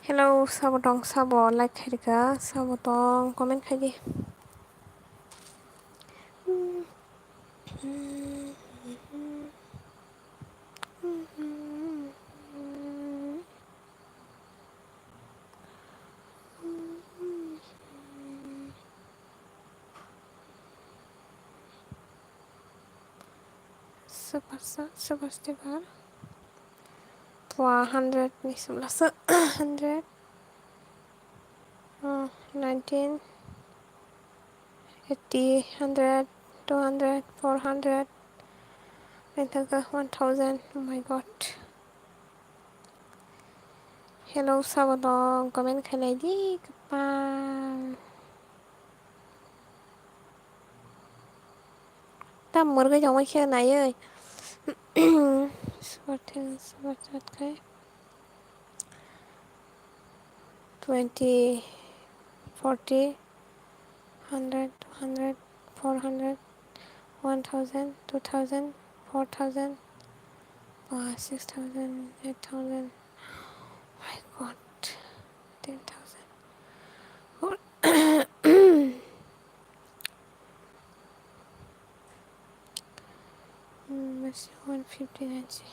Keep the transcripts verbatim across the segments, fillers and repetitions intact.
Hello, sabo tong, sabo like khairika, sabo tong, comment khaidi. Super, super sticker. Pua hundred ni simlasa hundred, uh, nineteen, eighty, hundred, two hundred, four hundred, naithaka one thousand. Oh my god. Hello, sabo tong, comment khailai di kwpal. Tam murgwi tongma khe naiwi. Super thanks, super chat khai. Twenty, forty, hundred, two hundred, four hundred, one thousand, two thousand, four thousand, uh, six thousand, eight thousand. My god, ten thousand. Hmm, masi one fifty nine si.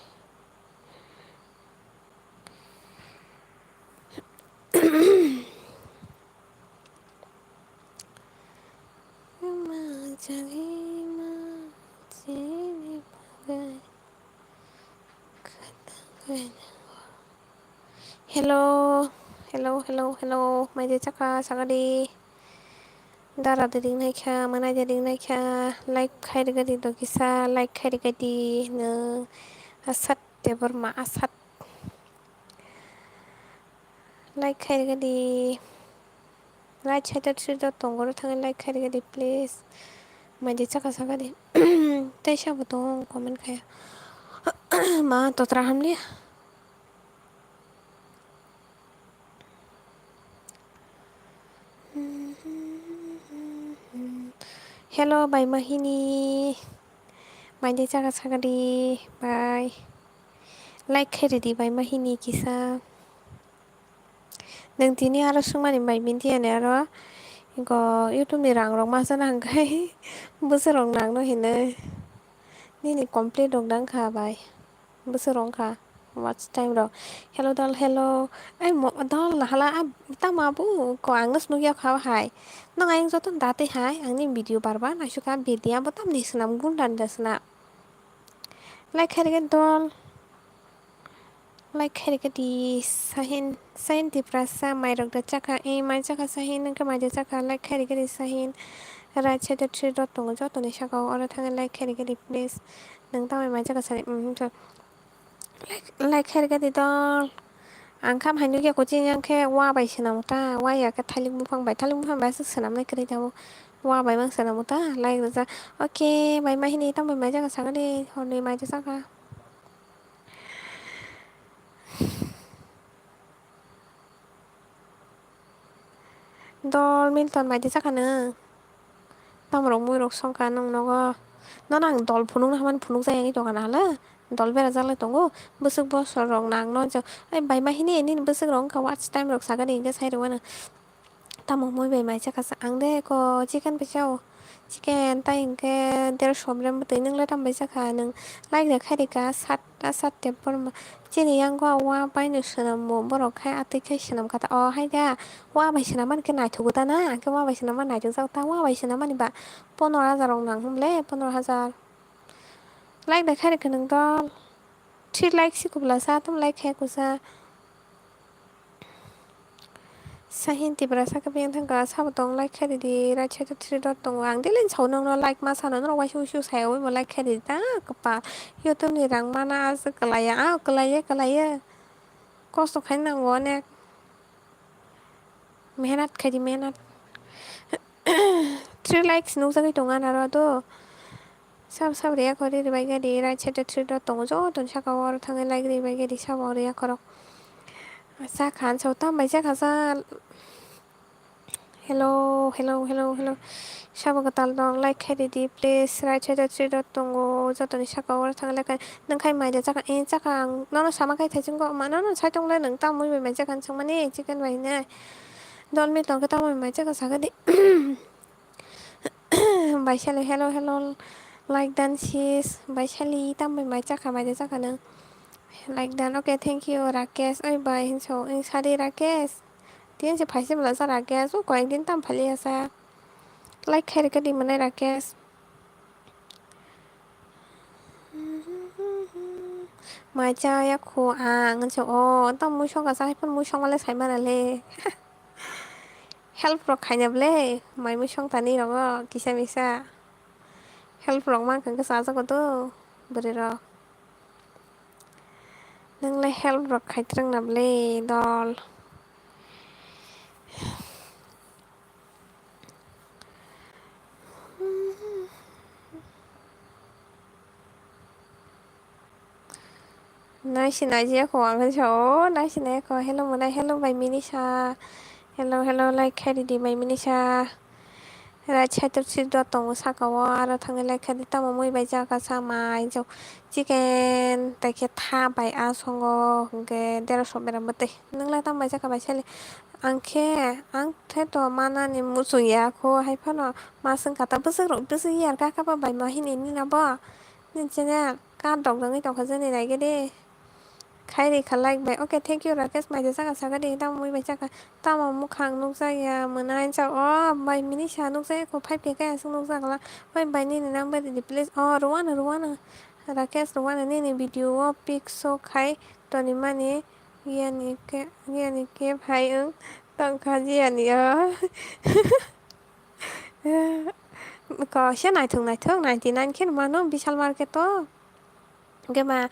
Ma jagi ma chini bagai. Hello, hello, hello, hello. Maide chakha sagadi. Dara de ring naikha, manai de ring naikha. Like khai rigadi do kisa, like khai rigadi no. Asat Debbarma, asat. Like khai rigadi. Like chai ta thri do tongo ro thangwi like khai rigadi please. Maide chakha sagadi. Tei sabo tong comment khaya. Ma totra hamliya. Hello, bai mahini. Maide chakha sagadi, bai. Like khai ridi bai mahini kisa. Nwng tini aro swngmani bai bini tiyani aro iko YouTube ni rang rok ma chana hwnkhe bwswk rok nang no hinwi nini complete rok dang kha bai bwswk rok wngkha watch time rok. Hello dol, hello. Ai mo dol hala a tamo abu ko ang no nukya kha hai. Nang ayang joto da tei hai ang ni video bar bar naisuk kha video abo tamni swnam gunda da swnam. Like khai rikhe dol. Like khai rikhe di Sahin, Sahin Tiprasa, mai rok da chakha, eh, mai chakha Sahin, nang khe mai da chakha, like khai rikhe di Sahin. Right side o three dot tongo, joto ni saka o, oro thangwi like khai rikhe di please. Nang tamai mai chakha sari, mm, to. Like, like khai rikhe di dol. Ang kha hai nukya kuching yang khe wa bai swnam ta, wa ya khe thalik buphang bai, thalik buphang bai aswk swnam nai kwrwi tabuk. Wa bai mang swnam ta, like rwjak. Okay, bai ma hini tamo mai chakha sakha di, horni mai da chakha. Dol Milton bai di chakha nw. Tamrok muirok songkha nwng nogo. Nono ang dol phunukna hamani phunukjak yang i tongkha na hala. Dol berajaklai tongo. Bwswk bosorrok nang no jok. Ai bai ma hini nini bwswk rok wngkha watch time rok sagani hwnkhe sai rwmano. Tamo mui bai mai chakha sa ang de ko chicken bai chao. Chicken tai hwnkhe dersho gram bwtwi nwng le tam bai chakha nwng like de khai rikha sat ta sat tep borma. Chini yango a wa bai no swnam bo borok khai atwi khai swnam kha ta o hai da wa bai swnam mani khe naithogo ta na ang khe wa bai swnam mani naithok jak ta wa bai swnam mani ba pondro hajar rok nang hwn le pondro hajar. Like de khai rikha nwng dol. Three like si kubla sa, tam like khe kusa. Sahin Tiprasa khe biyang thangkha, sabo tong like khe ridi, right side o three dot tongo. Ang daily sao nokno like ma sano, norok waisa wuisu saya ui bo like khe ridi ta kwpal. YouTube ni rang mana aswk kwlaiya, ah, kwlaiya, kwlaiya. Kosto khai nango onek. Mehnat khaidi, mehnat. Three likes nukjagwi tongo anaro do. Sab sab react kori ribai gadi, right side o three dot tongo, jotoni saka o aro thangwi like ribai gadi, sabo react korok. Chakha, ang sao tambai chakha sa. Hello, hello, hello, hello. Sabo kwtal dong, like khai ridi, please. Right side o three dot tongo, jotoni saka o thang like. Nang khai mai da chakha, eh, chakha ang nono sama khai thai chungo, ma nono sai tong le nang tamui bai mai chakha ang changmani chicken bai hinai. Dol mil tong khe tamui mai chakha sakha di. Baisali, hello, hello. Like dan sis, baisali tambai mai chakha, mai da chakha nang. Like dan, okay, thank you, Rakesh. Oi bai, hinso, ing sadi Rakesh. Tin se phaise bwla sa Rakesh, o koyek din tam phali asa. Like khai rikha di manai Rakesh. Mai cha ya khu ang, hinso, o, tam mui song ka sa, hai phun mui song male sai mana le. Help rok khaina ble, mai mui song tani rogo, kisa misa. Help rok mankha khe chajago do, bwrwi rok. Nwngle help rok khai twrwng na ble, dol. Naisi naijia kho ang khe sao, naisi nai kho, hello mwnai, hello bai Minisa, hello, hello, like khai ridi bai Minisa. Right side o three dot tongo saka o, aro thangwi like khai di, tamo mui bai chakha sa mai, chicken, tai khe tha bai asongo, hwnkhe derasok bera mwtai. Nwnglai tamo bai chakha bai sali? Ang khe, ang khe to manani muchung ya kho, hai phano ma swngkha ta, bwswk rok, bwswk yar kha kha ba bai ma hini nina bo? Nini channel ka dok dogwi tongkha jani naigwi de. Khai ri kha like bai. Okay, thank you, Rakesh. Mai de chakha sakha de, tamo mui bai chakha. Tamo mukhang nukjak ya, mwnai sa. O, bai Minisa nukjak ya kho, five K kaya aswk nukjak la. Bai, bai nini nang bai di, please. O, rwano, rwano. Rakesh rwano nini video o pic show khai toni mani. Yani ke, yani ke phai wng tongkha jiyani o. Ko se naithok, naithok, ninety nine khe mano Vishal Market o. Hwnkhe ma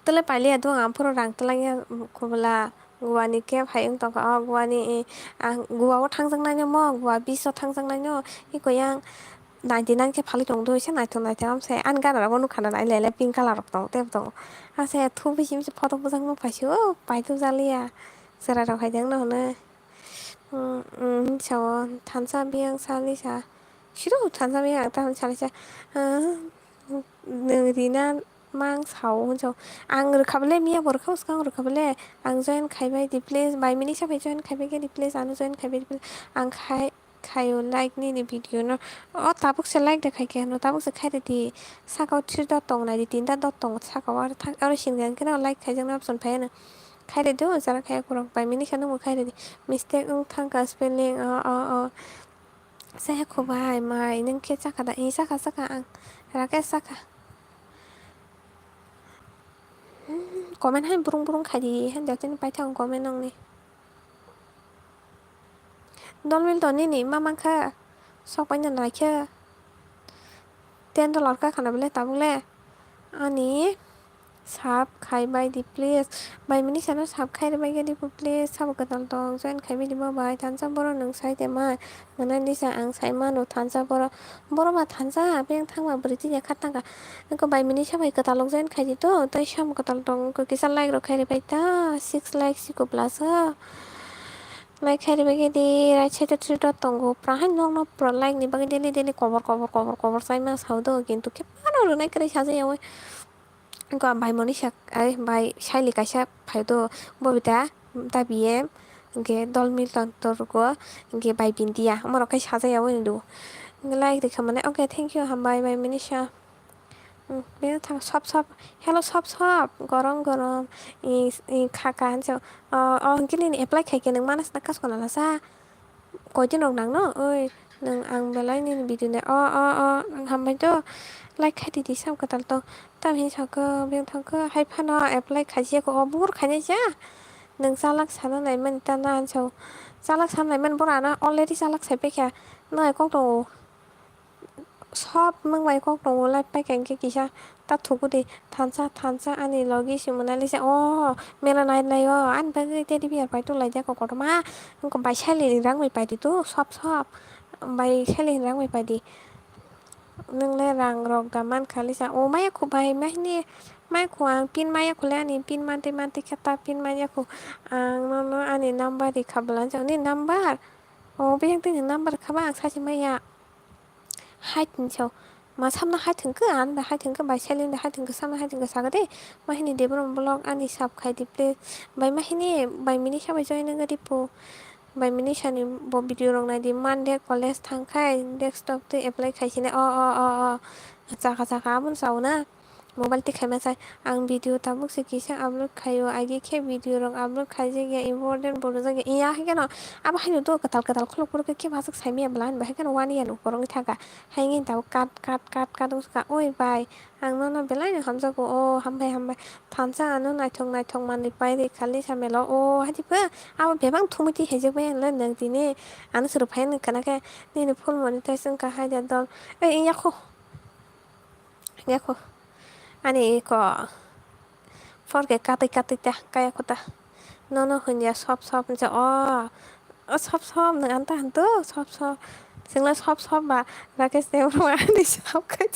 tole pailiya do, ang phuru rang twlangya, kubula Goa ni khe phai wng tongkha. O Goa ni, ang Goa o thangjaknai no mo, Goa beach o thangjaknai no, iko yang ninety nine khe phalwi tong do, se naithok naithok, am se ani gana rogo nukha na, nai lele pink colour rok tong tei bo tongo. Ase thubui simi se photo bwjakma paisio, paithuk jaliya, chwrai rok hai de wngno hwnwi. Sao thansa biyang salisa, siro thansa biyang ta salisa, nwng rina mang sao hwnso. Ang rwkha bole, miya bo rwkha, swkang rwkha bole. Ang join khaibai di please, bai Minisa bai join khaibai khe di please, ano join khaibai di please. Ang khai, khaio like nini video no. O tabuk se like da khai khe hwno, tabuk se khai ridi. Saka o three dot tong nai di, tinta dot tong saka o, aro thang, aro sini hwnkhe no like khaijak na option phai ano. Khai ridi o jara khai khorok bai Minisa no bo khai ridi. Mistake wng thangkha spelling o, o, o. Chaya kho bai mai, nwng khe chakha da? Ee, chakha, chakha ang. Rakesh chakha. Comment hai brung brung khai di, hai da chini paithak comment nongni. Dolmil to nini ma mankha, sok paina naikhe. Ten dollar ka khana bele tabuk le. Ani sub khai bai di please. Bai Minisa no sub khai bai di please. Sabo kwtal tong, join khai bai di bo bai. Thansa boro nwng sai de ma. Mwnai Lisa ang sai mano thansa boro. Boro ba thansa, abiyang thangma bwrwi tini kha tangka. Nokho bai Minisa bai kwtal join khai di to. Tai sabo kwtal tong, kisa like rok khai bai ta. Six like siko plus o. Like khai bai di, right side o three dot tongo. Pura hai nokno pura like ni bagwi daily daily kobor kobor kobor kobor chaima sao do, kintu khe phano rwnai kwrwi sajaya oi. Wngkha bai Monisa, ai, bai Saili kaisa phai do, Bobita, ta B M, hwnkhe Dolmil Tontor go, hwnkhe bai Bindia, omorok khe sajaya oi do. Like rikha mane, okay, thank you, hambai bai Monisa. Hmm, bini thang sop sop, hello sop sop, gorom gorom, i, i, kha kha hinso, o, o, hwnkhe nini apply khai khe nwng manasna kaskona lasa. Koitin rok nang no? Oi, nwng ang belai nini video nai. O, o, o, nwng hambai do. Like khai di di sam kwtal tong. Tam hin sakho, beng thangkho, hai phano apply khaijak kho, o bur khainai ja. Nwng chalak sana nai mani ta na hinso. Chalak sanai man bora ano already chalak sai paikha. Nai kok tongo. Sob nwng bai kok tongo, live paikha hwnkhe kisa ta thugo di. Thansa, thansa ani logi si Monalisa. Oh, mela nai nai o. Ani bagwi teddy bear pai tu lai jako kotorma. Wngkha bai sali ni rang bai pai di tu, sob sob. Bai sali ni rang bai pai di. Nwng le rang rok da man kha Lisa. O maya khu bai, mahini maya khu ang pin maya khu le ani pin mantwi mantwi khe ta pin maya khu. Ang nono ani number ri kha bwla jani number. O biyang twi ni number kha ba ang sachi maya. Hai tin so. Ma samna hai thwng khe, ang da hai thwng khe, bai selin da hai thwng khe, samna hai thwng khe saga de. Mahini Debrom vlog ani sub khai di please. Bai mahini, bai mini sabai join nang di po. Bai mini sani bo video rok nai di. Monday college thang khai desktop twi apply khai sini. O, o, o, o. Chaka, chaka, aboni sao na. Mobile twi khaima sai. Ang video tabuk se kisa upload khaio. Agi khe video rok upload khaijak ya, important bo rwjak ya. Iya hai kheno. Abo haino do kwtal, kwtal khuluk phuru khe khe bwswk sai maya bwla, ani bahai kheno one year ni upor wngwi thaka. Hai wngwi tabuk cut, cut, cut, cut wngkha. Oi bai. Ang nono belai no hamjago, o hambai hambai. Thansa ano naithok naithok manwi pai ri khali samelo, o hadi pha abo bebak thumwi twi haijak bai ang le nwng tini ano se rw phai nw khna khe nini full monetize wngkha hai da dol. Ei yakho, yakho ani iko phor khe katwi katwi ta kaya kho ta nono hwn ya sob sob hwn se o. O sob sob nwng ano ta hwn to sob sob. Chwng le sob sob ba Rakesh Debbarma ani sub khai.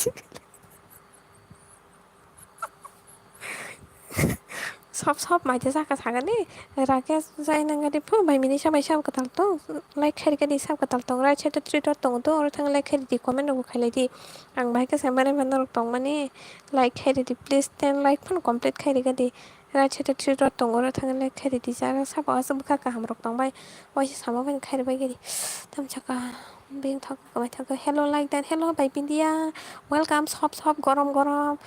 Sob sob maitha saka sagani Rakesh jai nangani phu bai mini sabai sab kwtal tong, like khairikani sab kwtal tong, right side o three dot tongo to, oro thang like khairidi, comment rok bo khailaidi. Ang bahai khe sai mani norok tongmani like khairidi please, ten like phano complete khairikadi. Right side o three dot tongo, oro thang like khairidi, jara sabo aswk bwkha kaham rok tongbai, waisa sama bai khairibaigadi. Tamsaka bini thok. Kwbangthangkhe, hello like dan, hello bai Bindia, welcome, sob sob, gorom gorom,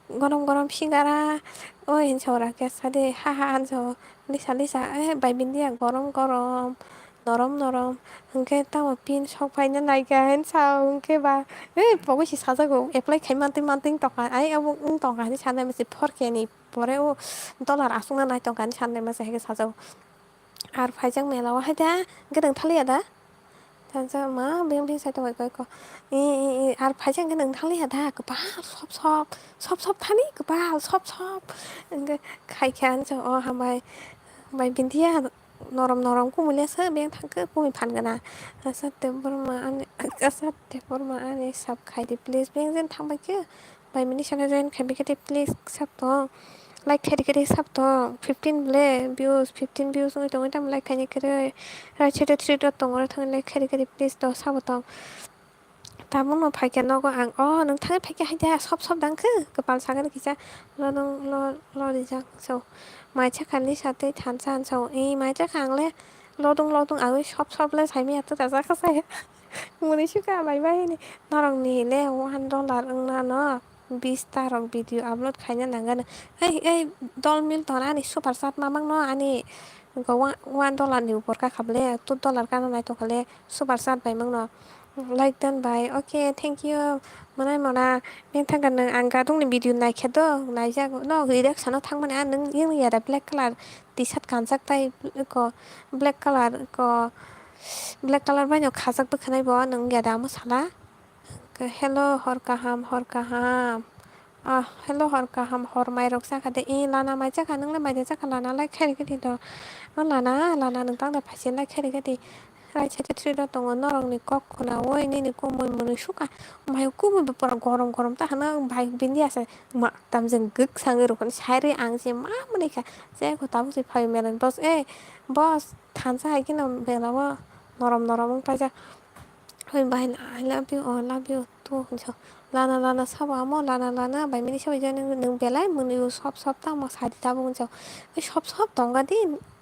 gorom gorom singara, oi hinsa ora khe sade, ha ha hinsa, lisa lisa, eh, bai Bindia, gorom gorom, norom norom, hwnkhe tamo pin sok phaina naikha hinsa, hwnkhe ba, eh, pogwi se sajago, apply khai mantwi mantwi tongkha, ai abo wng tongkha hinwi sanai mase, four K ni pore o dollar aswkna nai tongkha hinwi sanai mase, hai khe sajago. Ar phaijak mela o hai da, hwnkhe nwng thaliya da? Thansa ma beng beng sai tongwi koi ko. I, i, i, ar phaijak hwnkhe nwng thaliya da? Kwbal sob sob, sob sob thani kwbal sob sob. Hwnkhe khai khe ang sa o hambai. Bai Bindia norom norom kumui le se beng thang khe kumui phan gana. Asa Debbarma ani, asa Debbarma ani sub khai di please. Beng jen thang bai khe. Bai mini channel join khai bikhe tei please sab tong. Like khai rikhe tei sab tong. Fifteen ble views, fifteen views wngwi tongwi tamo like khaini kwrwi. Right side o three dot tongo, oro thangwi like khai rikhe tei please do sabo tong. Tabukno phaikhe nogo ang. O, nwng thangwi phaikhe hai da, sob sob dang khe? Kwpal sagani kisa. Lo nwng lo, lo rijak so. Mai chakha ni sa tei thansa hinsa o. I mai chakha ang le lodung lodung agwi sob sob le saimaya tei da jakha saya. Muni sukha bai bai hini. Norokni le one dollar wngna no bis ta rok video upload khaina nangani. Ei, ei, dol mil ton ani super chat mamang no ani go one, one dollar ni upor ka khable, two dollar kana nai tongkha le super chat bai mangno. Like dan bai. Okay, thank you. Monai mona, meng thangka nang ang gadung ni video naikhe do, naijak no reaction o thangmani, a nung yang yada black color T-shirt kanjak tai ko black color ko black color bai no khajak bwkhanai bo nwng ya da amo sala. Hello hor kaham, hor kaham. Ah, hello hor kaham, hor mai rok chakha de. I lana mai chakha, nwng le mai de chakha, lana like khairi gadi do. O lana, lana nwng tang da phaise like khairi gadi. Right side o three dot tongo, norok ni kok khuna oi nini kumui mwnwi sukha. Mai kumui bo pura gorom gorom ta hana, bai bini asa ma tamjeng gwk sangwi rokha, sai rwi ang se ma mwnwi kha. Je ko tabuk se phai melen boss, eh, boss, thansa hai kheno bela o norom norom wng paijak. Oi bai, I love you, oh, love you too, hinsa. Lana lana sabo amo, lana lana bai mini sabo jani nwng belai mwnwi o sob sob tamo sadi tabuk hinsa. Oi sob sob tongga di,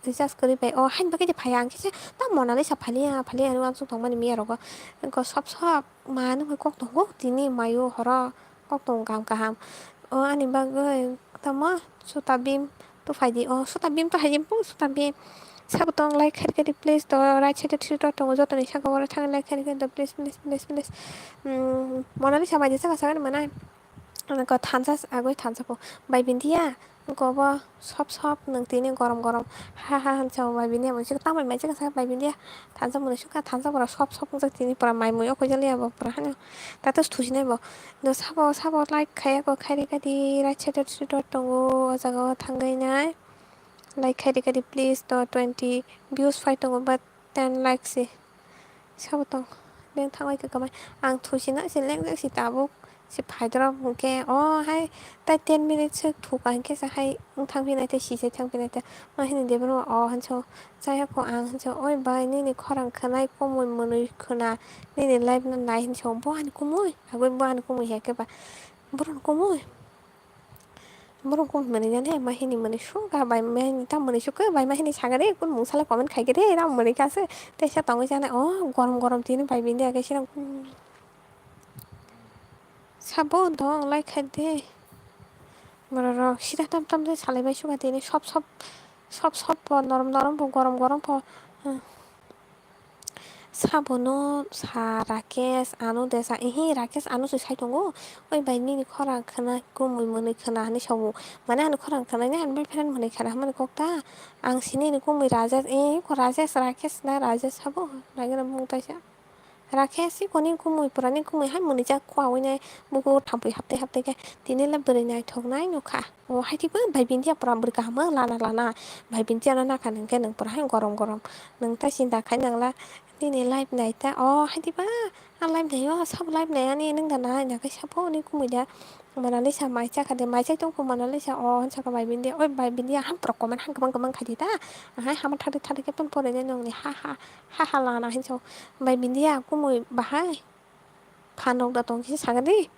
recharge kwrwi bai. Oh, hain bagwi de phai ang kisa ta Monalisa phaliya phaliya hinwi uansuk tongmani miya rogo. Ko sob sob ma nung kok tongo tini mayo horo. Kok tongo kaham kaham. O ani bagwi tamo Suta Bhim to phaidi. O Suta Bhim to haidi bo Suta Bhim. Sabo tong like khairi khairi please to right side o three dot tongo jotoni saka oro thang like khairi khairi please please please please. Mm, Monalisa bai de saka saka ni manai. Ano ko thansa agwi thansa po. Bai Bindia. Gobo sop sop nwng tini gorom gorom. Ha ha hinwi sa bai bini abo sika tambai mai sika sa bai bini ya. Thansa mwnwi sukha thansa pura sop sop wngjak tini pura mai mui o koi jali abo pura hano. Tato thusinai bo. Do sabo sabo like khaiya ko khairi kadi right side o tongo o jaga o thangwi nai. Like khairi kadi please do twenty views phai tongo but ten like se. Sabo tong. Beng thanglai kha kamai. Ang thusina se lengjak si tabuk. Se phaidorok hwnkhe o hai tai ten minute se thuka hinkhe se hai wng thang phinai tei sisai thang phinai tei. Ma hini de bono o hinso chaya kho ang hinso oi bai nini khorang khwnai kumui mwnwi khwna nini live no nai hinso bo ani kumui agoi bo ani kumui hekhe ba bohrok kumui. Borok kok mwnwi jani ma hini mwnwi suk bai ma hini ta mwnwi suk bai ma hini saga de kun mung sala comment khai khe de ram mwnwi ka se tesa tongwi jani o gorom gorom tini bai bini age sira sabo dong lai khai de borok rok sida tam tam de salai bai suka tini sop sop sop sop po norom norom po gorom gorom po. Sabono sa Rakesh, ano de sa, ehe, Rakesh ano se sai tongo. Oi bai, nini khorang khwna, kumui mwnwi khwna hinwi sao. Mane ani khorang khwnani ani boyfriend mwnwi khwna hwnmani kok ta. Ang sini ni kumui Rajesh, eh, ko Rajesh, Rakesh na Rajesh sabo. Nagina mung taisa. Rakesh si koni kumui pura ni kumui hai mwnwi jak khwa oi nai buku thampui haptai haptai khe. Tini le bwrwi naithok nai nukha. O hai thikbo bai bindia pura bwrwi kaham lana lana. Bai bindia no nakha nang khe nang pura hai gorom gorom. Nang ta sinda khai nang la. Nini live nai ta o hai diba a live nai o sabo live nai ani nung da nai na khe sabo ni kumui da Monalisa mai cha kha de mai chai tong kho Monalisa o hansa kha bai bindia oi bai bindia ham pura comment ham kwbang kwbang khai di ta hai hama thari thari khe pon pore de nong ni ha ha ha ha lana hinso bai bindia kumui bahai phan rok da tong khe sa kha di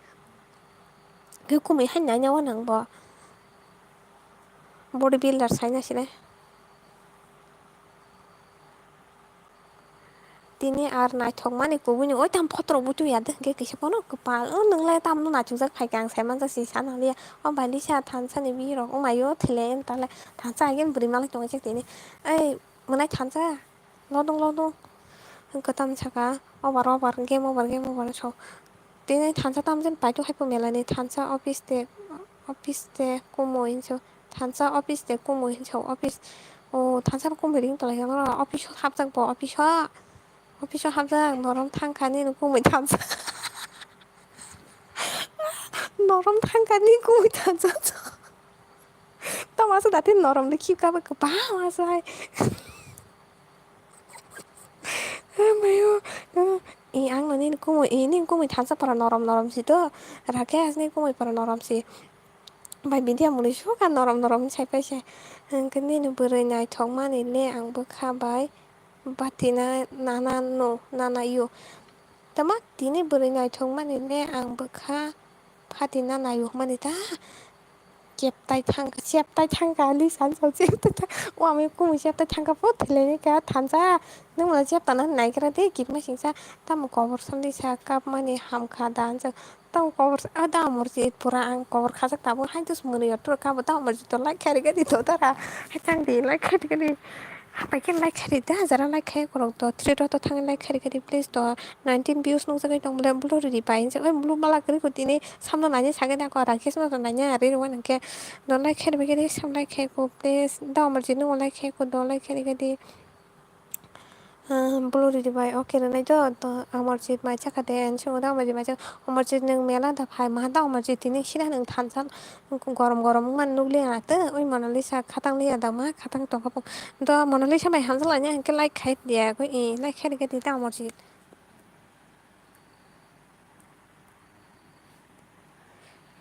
khe kumui hai nai nai o nang bo body builder sai na sile. Tini ar naithokmani kubui ni oi tam photo rok butuya de hwnkhe kisa phano kwpal o nwng le tamno naithokjak phaikha ang sai manjak si sana liya o bai lisa thansa ni bihik rok wngmai o thele thansa agin bwrwi malai tongwi jak tini ei mwnai thansa lodong lodong hwnkhe tamo saka over over game over game over so tini thansa tamjani paito haipo mela ni thansa office de office de kumui hinso thansa office de kumui hinso office o thansa kumui ring tonglaikha office o hapjak bo office o. Office o hapjak norom thangkha nini kumui thansa. Norom thangkha nini kumui thansa. Tamo aswk dati norom de khibka bai kwbang aswk hai. Mayo, e ang no nini kumui, e nini kumui thansa pora norom norom si to. Rakesh ni kumui pora norom si. Bai bindia mwnwi sukha norom norom sai paisa. Hwnkhe nini bwrwi naithokmani le ang bwkha bai. Bati na nana no nana yo. Tama tini bwrwi naithokmani le ang bwkha phati na nayo hwnmani ta. Keptai thangkha, septai thangkha, ani sansa septai thangkha. O ami kumui septai thangkha, pho thwilai ka thansa. Nwng ma septa na naigra de, kitma singsa. Tamo kobor sandi sa kapmani hamkha da, hansa. Tamo kobor sa, ah, da Amarjit, pura ang kobor khajak tabuk, hai tus mwnwi ya, tura kabo da Amarjit to like khairikha di to dara. Hai chang di like khairikha di. Hapai khe like khairi da, jara like khai korok to, three rok to thangwi like khairi khairi, please to, nineteen views nukjagwi tong bole, blue riri bai, hinsa oi blue mala kwrwi ko tini, samno naina sagwi da ko, Rakesh no to naina, ari rwna hwnkhe, do like khairi bai khairi, sam like khai ko, please, da Amarjit no like khai ko, do like khairi khairi, ah, blue riri bai, okay rwnai to, to Amarjit mai chakha de, hinsa da Amarjit mai chakha, Amarjit nwng mela da phai, ma da Amarjit tini sida nwng thansa, gorom gorom wngmani nukliya na tei, oi Monalisa khatang liya da ma, khatang tongkha. Do Monalisa bai hamjak laina hwnkhe like khai diya, koi, eh, like khai rikha di ta Amarjit.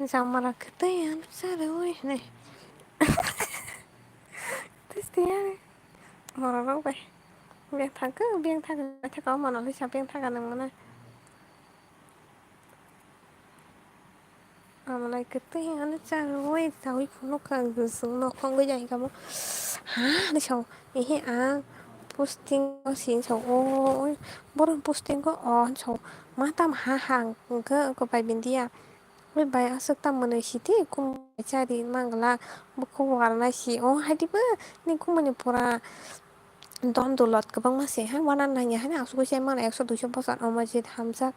Jamara kwtwi ano chara oi hinwi. Testi ya. Moro rok bai. Beng thangkhe, beng thangkhe, beng thangkhe, Monalisa beng thangkhe nang mano. Amalai kwtwi ano chagwi chawi phunukha ang chwng nokhongwi jai kamo. Ha hinwi sao ehe ang posting o si sao o borok posting o o hinwi sao ma tamo ha ha hwnkhe bai bindiya bai aswk tamo mwnwi sidi kumui chari mangla bukhuk warnai si o haidibo ni kumui ni pura don dulot kwbangma se hai uanang nangya hai asugwi se mano ekso duiso bosor omo jit hamjak.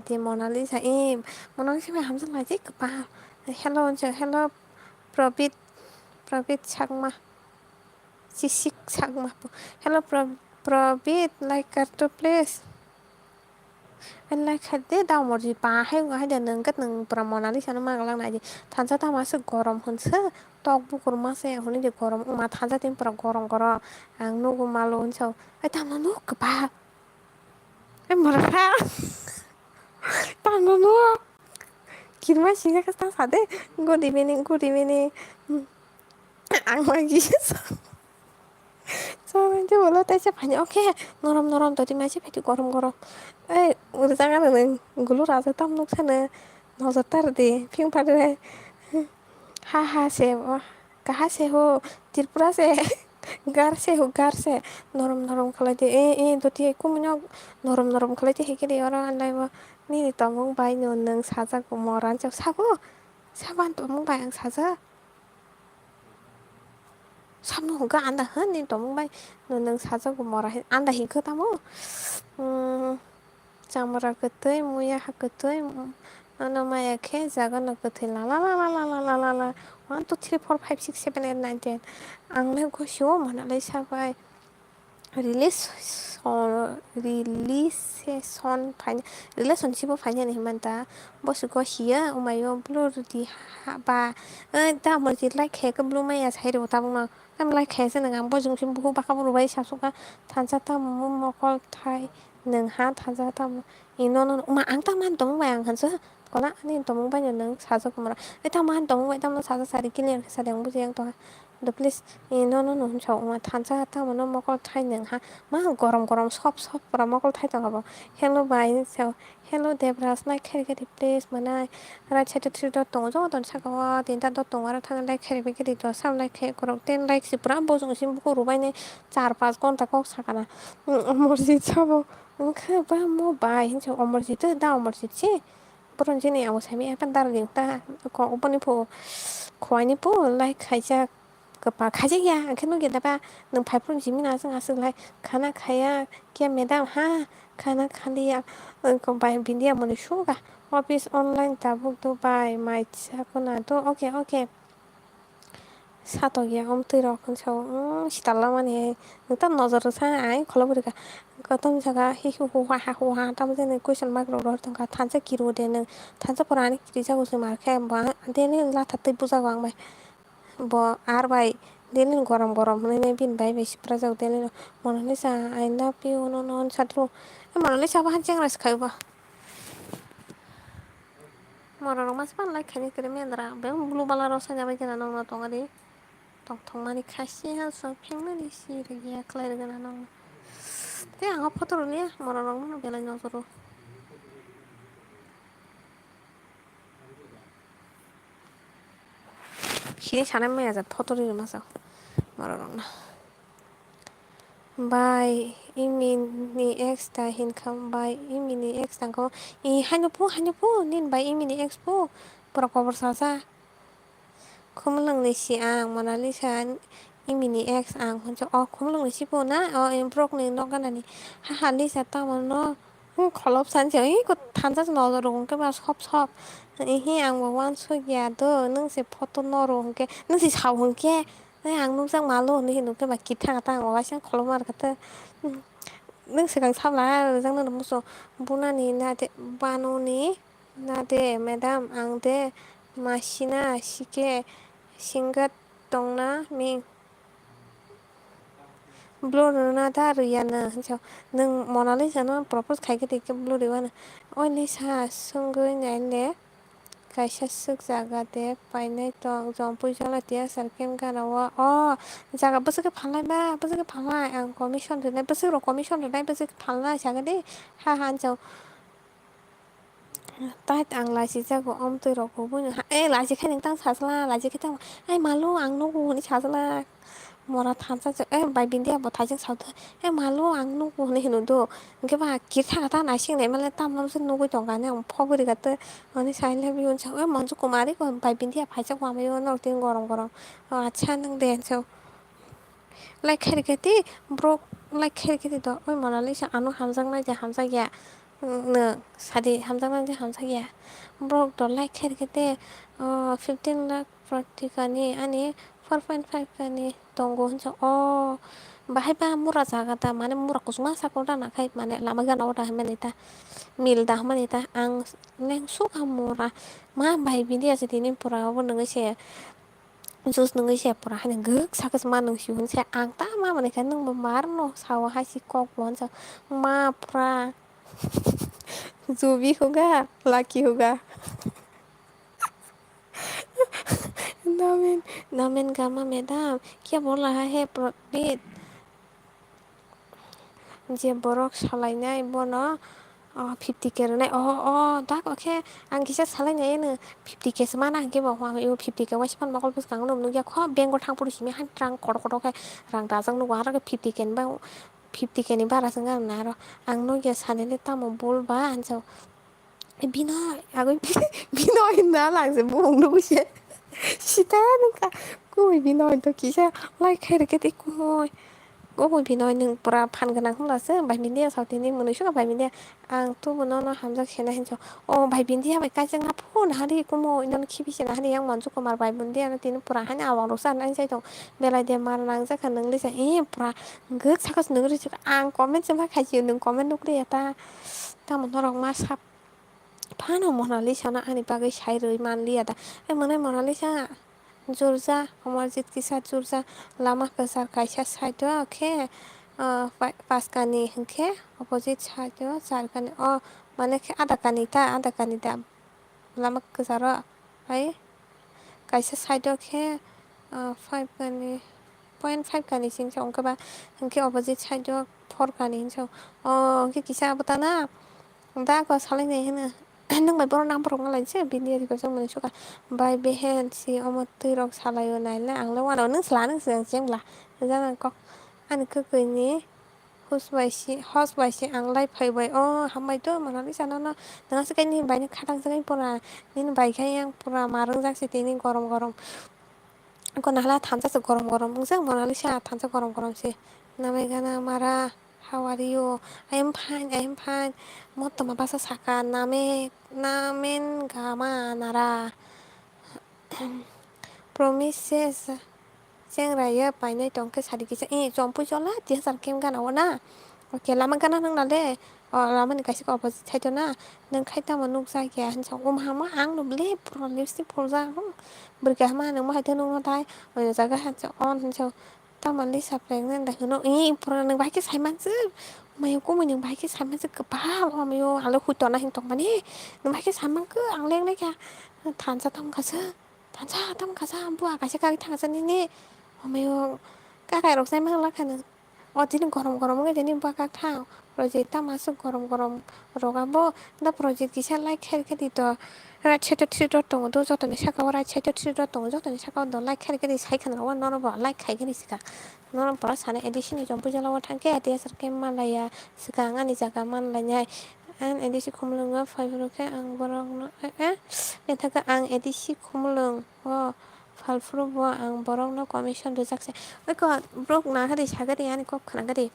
Te Monalisa, eh, Monalisa bai hamjak lai je kwbang. Hello, hello, Probit. Prabit Chakma. Chisik Chakma. Hello, Pro-, Prabit, like kar to please. Like kha de, da morji pa hai, hai de nang kat nang pura Mona Lisa no magalak nai di. Thansa tama se gorom hun se, tok bukur ma se, huni de gorom, ma thansa tin pura gorom gorom. Ang nugu malu hun sao. Ai tamo nuk pa. Ai mara pa. Tamo nuk. Kirma singa ka sa de. Good evening, good evening. Ang magi. Chwng tei ulo tei se phaini, okay, norom norom toti mai se phaidi gorom gorom. Ei, uri jaga nang gulu raja tam nuk sana nojor tar di, phing phade. Ha ha se, kaha se ho, Tripura se, gar se ho, gar se, norom norom khalai di, e, e, toti kumno norom norom khalai di, heke di oro anlai bo, nini tomung bai no nang sajak bo moran chok sabo, saban tomung bai ang sajak. Samno hwnkha anda hwn ni tongmung bai nwng sajak bo mora hin anda hinkhe tamo. Umm, chamra kwtwi, muya ha kwtwi, umm, ano maya khe jaga no kwthwi la la la. One, two, three, four, five, six, seven, eight, nine, ten. Ang le gosio mana lai sabai. Relation, relation phaina, relationship o phainani hinmanta, boswk o hiya, omaio blue rwdi ha ba, eh, da omo je like khe khe blue maya sai rw tabukno, tam like khe se nwng ang bojong se buhuk baka bwrwi bai sasukha, thansa tamo mokol thai nwng ha, thansa tamo ino no ma ang ta man tongmung bai ang hansa kona ani tongmung bai no nwng sajak mora, eh, ta man tongmung bai tamo sajak sari clear khe sari ang buji ang tongha. Do please, eh, no, no, no, hwnsa wngma thansa tamo no mokol thai nwng ha. Ma gorom gorom sop sop pura mokol thai tong abo. Hello bai, so, hello Debraj, like khe rikhe di please, mwnai. Right side o three dot tongo, joto ni saka o tinta dot tongo, aro thang like khe rikhe di do, sam like khe korok ten like si pura bojong si bukur rwbaini char pas gonta kok sakana. Mm, Omorjit sabo, wngkhe ba mo bai, hinsa Omorjit, da Omorjit si. Borok jini abo sami epan darling ta kok boni pho khowai ni pho like khaijak kwpa khaijak ya hwnkhe nukya da ba nwng phai phuru jimi aswk aswk lai khana khaya kya madam ha khana khaliya wngkha bai bindia moni suga office online tabuk do bai mai chakuna do okay okay. Satokya omtwi rok hinsa o, umm, sitalla mani hai. Nwng tamo nojor rwsa, ai kholo bwrwi kha. Kotom jaga hi hu hu ha ha hu ha tamo jani question mark rok rohor tongkha. Thansa kiru de nwng. Thansa pora ani kiri jago se mar khe. Bo ang daily latha twi bujago ang bai. Bo ar bai daily gorom gorom hwnwi bini bai bai sipra jago daily no. Monalisa, I love you, no, no, hwn satro. Monalisa bo han chengra se khai bo. Morok rok masa pan like khaini kwrwi mendra. Beng blue bala rok sanya bai khena nokno tongo di. Tongthok mani khaisi ha so pheng mani si rwgya khlai rwgana nokno. Tei ang o photo rwliya morok rok no belai nojoro. Sini sanai maya jat photo rwrwi masa morok rok no. Bai, imi ni ex ta hinkha, bai, imi ni ex tangkha. I haino pu, haino pu, nin bai imi ni ex pu. Borok kobor sasa. Khumulwng ni si ang, Monalisa, imi ni ex ang. Hwnsa, o khumulwng ni si pu na? O, borok ni nok gana ni. Ha, ha, Lisa, tamo no? Hmm, kholop sanse, oi, ko thansa se nojor rok hwnkhe ba sop sop. Ehe, ang bo uansuk ya do, nwng se photo noro hwnkhe, nwng se sao hwnkhe, eh, ang nukjak malo hinwi hinwi hwnkhe ba kithang tang o waisa kholop mar kha te. Hmm, nwng swkang sabla rijak nang muchung bunani na de, banoni na de, madam, ang de, masina, sike, singat tongna ming. Blue rwna da rwya na hinsa nwng Monalisa no propose khai khe tei khe blue rwya na. Oi Lisa swngwi nai le kaisa swk jaga de painai tong Jampui Jolatia Sir Kem gana o o jaga bwswk khe phalnai ba bwswk khe phalnai ang commission rwnai bwswk rok commission rwnai bwswk khe phalnai saga de ha ha hinsa. Tai ang lachijago, omtwi rok bo buino ha, eh, lachi khai nang tang sajla, lachi khai tang, ai malo, ang nugo hwnwi sajla. Mora thansa se, eh, bai bindia bo thaijak sao de, eh, malo, ang nugo hwnwi hino do. Hwnkhe ba kir thaka ta naising nai male, tamno se nugui tongkha, ani ang phobori kha te, ani sai le biyun sa, eh, Monju Kumari ko bai bindia phaijak wamayo, norok tini gorom gorom. O, acha, nwng de, hinsa. Like khairikhe ti, borok like khairikhe ti do, oi Monalisa ano hamjaknai de hamjakya. Nwng sadi hamjaknai de hamjakya. Borok do like khairikhe te, o, fifteen lakh pratikani ani four point five K ni tongo hinsa. O bahai ba mura jaga ta, mane mura kuchukma saka da nakhai, mane lama gana o da hinmani ta, mil da hinmani ta. Ang neng sukha mura, ma bai bini ase tini pura obo nungui se. Juice nungui se pura haino gwk sakhe ma nung si hwn se ang ta ma manwi kha nung bo mar no sao hai si kok bo hwn sa ma pura jubi huga laki huga. Namen namen gama madam kya bola hai he Prabit. Je borok salainai bono, o, fifty K rwnai. O, o, dak o khe ang kisa salainai eno fifty K se mana hwnkhe bo, o, fifty K waisa phan mokol bwskango nukya kho, bank o thang phuru simi han rang kotor kotor khe rang dajak nugo, aro khe fifty K ni ba, fifty K ni bara se wng na aro ang nukya sanini tamo bul ba hinsa. Bino agwi bino hinna lang se bumung nugwi se. Sita nungkha. Kumui bino to kisa like khai rwkhe tei kumui. Kumui bino nung pura phan gwnang hwnla se bai mindi ya sautini mwnwi sukha bai mindi ya. Ang tubuno no hamjak sena hinso. O bai mindi ya bai kaisa nga phone hari kumui no khibi sena hari yang Manju Kumar bai mindi ya no tini pura hani awang rok sa nang sai tong. Belai de mar nang jakha nung lisa. Ee pura gwk sakha se nung risi ang comment se ma khai si nung comment nukri ya ta. Tamo norok ma sap. Phano Monalisa no ani bagwi sai rwui man liya da. Ai mwnai Monalisa, Jorja, Amarjit kisa Jorja, lama kwchar kaisa side o khe, ah, pa-, paskani hwnkhe opposite side o charkani. O, mane khe adakani ta, adakani da lama kwcharo. Ai kaisa side o khe, ah, five kani, point five kani singsa wngkhe ba, hwnkhe opposite side o four kani hinsa. O, hwnkhe kisa abo ta na. Da ko salai nai hino. Nung bai borok nang borok nang lai se bini ri ko jang mani suka. Bai behen si omo twi rok salai o nai le ang le wano nung sla nung sla jeng bla. Jang ang kok ani kwkwi ni hos bai si hos bai si ang lai phai bai o hambai to Monalisa no no nang se kaini bai ni khatang jagai pura nini bai khai yang pura ma rung jak si tini gorom gorom. Ko nahla thansa se gorom gorom wngjak Monalisa thansa gorom gorom se. Namai gana mara, how are you? I am fine, I am fine. Motto ma basa saka name namen gama nara. Promises chengra ya painai tongkhe sadi kisa. Eh, chompui chola di hajar kem gana o na. Oke, lama gana nang na le. O lama ni kaisa opposite side o na. Nung khai tamo nukjak ya hinsa. Um hama ang no ble pura lipstick phuljak. Bwrwi kaham ma nung ma hai tei nung no tai. Oya jaga hinsa on hinsa. Tamo lisa pregnant da hino. Ih, pura nung bahai khe sai manswk. Mayo kumui nung bahai khe sai manswk kwbal. Omayo ang le hui tona hin tong mani. Nung bahai khe sai mankhe ang leng le kha. Thansa tong kha se. Thansa tong kha se. Bua kaisa kagwi thang kha se nini. Omayo kakai rok sai mang la kha nung. O tini gorom gorom wngwi tini bwkak thang. Project tamo aswk gorom gorom rok abo. Da project kisa like khe khe di to. Right side o three dot tongo do jotoni saka o right side o three dot tongo jotoni saka o do like khe khe di sai khna rok o norok bo like khai khe di sika. Norok bo sana A D C ni jom puja logo thang khe A D S R khe manlaiya sika ang ani jaga manlainai. Ang A D C khumulwngo phai phuru khe ang borok no eh eh. Nethaka ang A D C khumulwng o. Phalphuru bo ang borokno commission rijak se. Oi ko borok nahari sagari ani kok khnagari.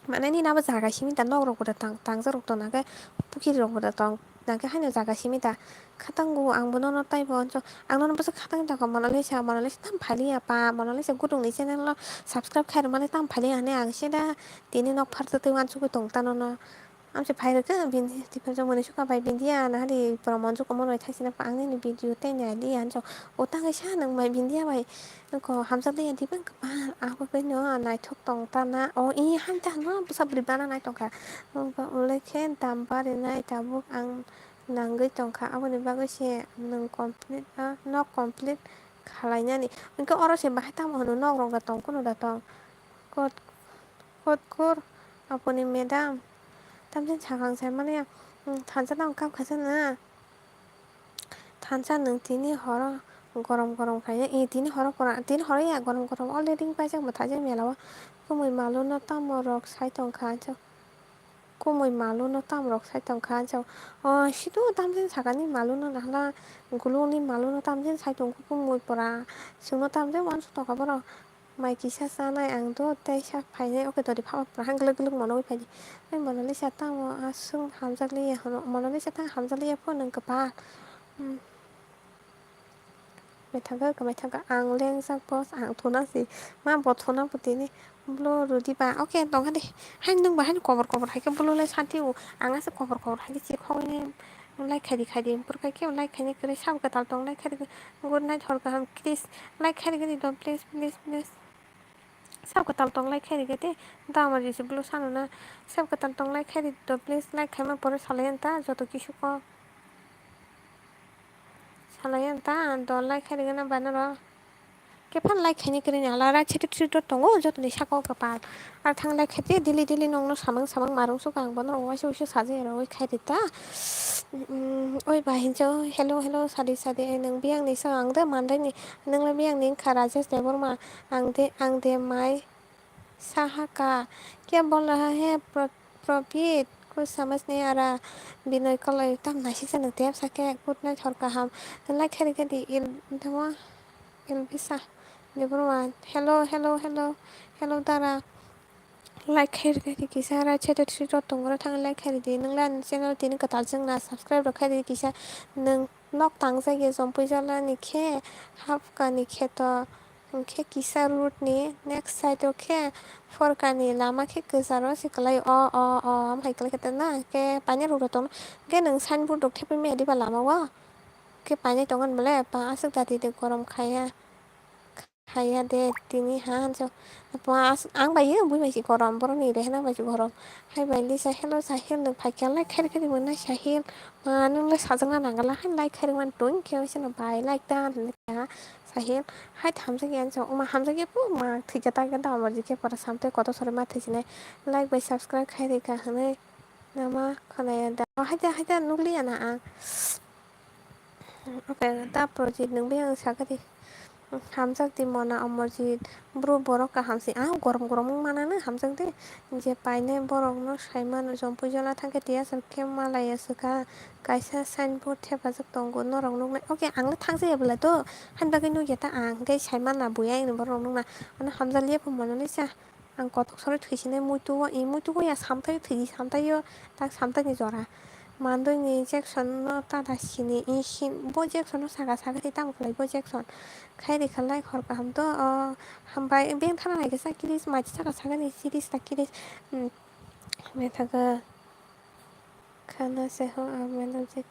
Mane nini abo jaga simi da nok rok da tang tangjak rok tong nangkhe pukhiri rok da tong nangkhe haino jaga simi da khatango ang bono no taibo hwnso ang nono bwswk khatang tongkha Monalisa Monalisa tam phaliya pa Monalisa gudungni channel o subscribe khairokmani tam phaliya hwnwi ang sida tini nok phartwi uansugwi tong tanono. Amse phai rwkhe bini tiphaijak mani sukha bai bindiya nahari pura monjak omo bai thaisina pa ang nini video tei nai liya hinjak o tangwi sa nang bai bindiya bai nokho hamjak liya diban kwbang abo bai no naithok tong tana o i han ta no bwsa bwrwi bana nai tongkha. Nokba ulai khe dam barinai tabuk ang nangwi tongkha aboni bagwi se nwng complete o nok complete khalainani hinkhe oro se bahai tamo hwnwi nok rok da tong kunu da tong. Kot Kotkur apuni madam. Tamjani sakang saimani thansa tang kam khaisa na. Thansa nwng tini horo gorom gorom khaina. E tini horo pora tini horo ya gorom gorom already paijak mwthajak mela o. Kumui malu no tamo rok sai tongkha. Kumui malu no tam rok sai tongkha. O situ tamjani sakani malu no nahla guluni malu no tamjani sai tongkha kumui pora. Chwngno tamjani uansuk tongkha borok. Mai kisa chanai ang do tei sa phainai o khe dori phaba pura hang glwk glwk monogwi phaidi. Ai Monalisa tamo aswk hamjakliya hwno Monalisa tamo hamjakliya phano kwbang. Mai thangkha, kwmai thangkha, ang lengjak boss, ang thuna si. Ma bo thuna bo tini. Blo rwdi ba, okay, tongkha di. Hai nwng ba haino kobor kobor hai khe blo le santi o. Ang ase kobor kobor hai khe chirkhok hwnwi like khai di, khai di. Bwrwk hai khe like khainai kwrwi, sabo kwtal tong like khai di. Good night, hor kaham, please. Like khai di, khai di do, please, please, please. Sabo kwtal tong like khai di khe te. Da amar jesi blo sano na. Sabo kwtal tong like khai di do, please. Like khaima pore salai yan ta, joto kisu ko. Salai yan ta, do like khai di gana ba noro. Khe phan like khainai kwrwi ni hala ra chete chete tongo, jotoni saka o kwpal. Ar thang like khaite daily daily nokno samung samung marung suka ang bono waisa waisa sajai rogwi khai rita. Mm, oi ba hinjo, hello, hello, sadi, sadi, ai nwng biyang ni sa ang de mandai ni, nwng le biyang ni wngkha Rajesh Debbarma, ang de, ang de mai saha ka, kya bol raha hai pro-, Probit, kuch samajh nahi aa raha, Binoy Koloi, tam naisik sa nwng tep sa khe, good night, hor kaham, like khai rikha di, il, tamo, Elvisa Debbarma, hello, hello, hello, hello, dara. Like khai rwkha di kisa ra, chete chete tongo ra thang like khai rwdi. Nwng le ani channel tini kwtal chwng na subscribe rok khai rwdi kisa. Nwng nok tang jagwi Jompui Jala ni khe Hapka ni kheto hwnkhe kisa road ni next side o khe Phorka ni lama khe kwcharo se kwlai o, o, o, am hai kwlai khe tei na khe painai rok rw tong khe nwng signboard rok thepui maya diba lama o khe painai tongo bole pa aswk dati de gorom khaya. Haiya de tini ha hanjo. Ang bai ye bui bai si gorom, borok ni rehna bai si gorom. Hai bai Lisa, hello Sahil, nwng phai khe like khai rwkha di mwnai Sahil. Ma nwng le sajak na nang la, hai like khai rwkmani tong khe, waisa no bai like ta hinwi kha Sahil. Hai hamjak ya, ma hamjak ya, ma thwi khe ta khe da, amar je khe pora samtwi kotor sori ma thwi sinai. Like bai subscribe khai rwkha hinwi nama khwnaya da. Hai da, hai da, nukliya na ang. Okay, ta Projit nwng bai ang sakha di. Hamjak di mona Omorjit, bro borok kaham se. Ah, gorom gorom wng manana hamjak di. Je painai borok no sai mano, Jompui Jala thang khe tiyasar khe malaya swkha. Kaisa signboard thepajak tongo, norok nuknai. Okay, ang le thang jaya bwla to. Hani bagwi nukya ta ang, hwnkhe sai mana buya ani borok nukna. Ano hamjak liya pho mona nisa. Ang kotok sori thwisinai muitu o, i muitu o ya samtai thwidi samtai o, tak samtai ni jora. Mandoi ni Jackson no tada sini, i si-, bo Jackson no saka saka di tamo khlai bo Jackson. Khai ri kha like hor kaham to, o, hambai beng thana nai khe sa kiris, mai saka saka ni series ta kiris. Hmm. Methaga. Khana se ho a madam ji,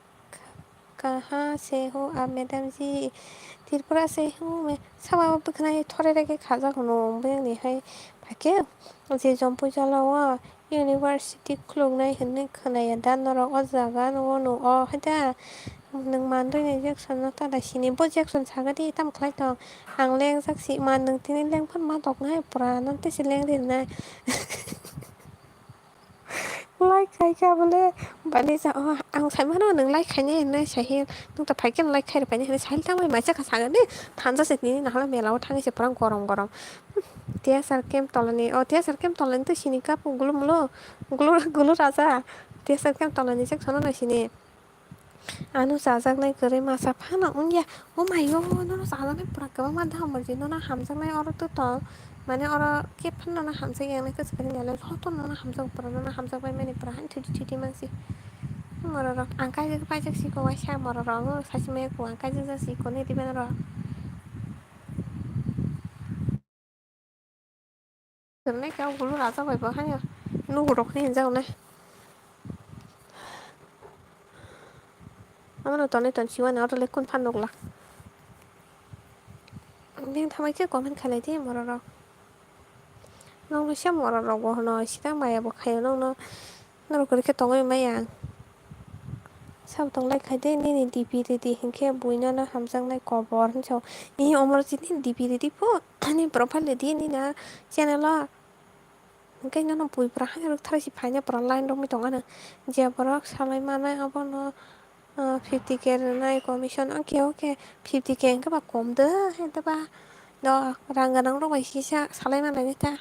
kaha se ho a madam ji, Tripura se ho me, sabo bwkhwnai thore rege khajak hwno, buyang ni hai phakhe je Jompui Jala o university khuluknai hinwi khwnaya da norok o jaga o nugo hai da, nwng mandoi ni Jackson no tada sini, bo Jackson sagadi tamo khlai tong, ang lengjak si ma, nwng tini lengphano ma toknai pura, nwng tei se lengri nai. Like khai kha bole, bani sa, oh, ang sai mano nwng like khainai hinwi Sahil, nwng ta phai khe like khai rwphainai hinwi Sahil tangwi mai chakha sagani, thansa se nini nahale mela o thangwi se pura gorom gorom. T S R camp tolani, oh, T S R camp tolani to sini kapu gulu mulo, gulu, gulu raja, T S R camp tolani Jackson no sini. Ano chajaknai kwrwi masa phano wngya. O mai o, nono chajaknai pura kwbangma da hamjakdi, nono hamjaknai oro to tong. Mane oro khe phano nono hamjakya wngnai kwchwkani belai, joto nono hamjago pura, nono hamjakbai mani pura haino thwidi thwidi mangsi. Mororok ang kaijak paijak siko waisa mororok, ang sachi maya kho ang kaijak jak siko nini rw. Tongnaikhe o gulu raja bai bo haino nugo rok hinwi hinjago nai. Omono tonwi ton siwani oro le kun phan nukla. Bini thamai khe comment khlai di borok rok. Nokni se borok rok bo hwno sita maya bo khaio nokno. Norok kwrwi khe tongwi maya ang. Sabo tong lai khai de nini D P ridi hinkhe buino no hamjaknai kobor hinwi sao. Nini Omorjit ni D P ridi pho ani profile ridi nini a channel o. Hinkhe nono bui pura hani rwktharwi se phaina pura line romwi tong ano. Je borok salai manai abono, ah, fifty K rwnai commission. Okay, okay, fifty K hinkhe ba kom de, hente ba do rang gwnang rok bai kisa salai manai ta.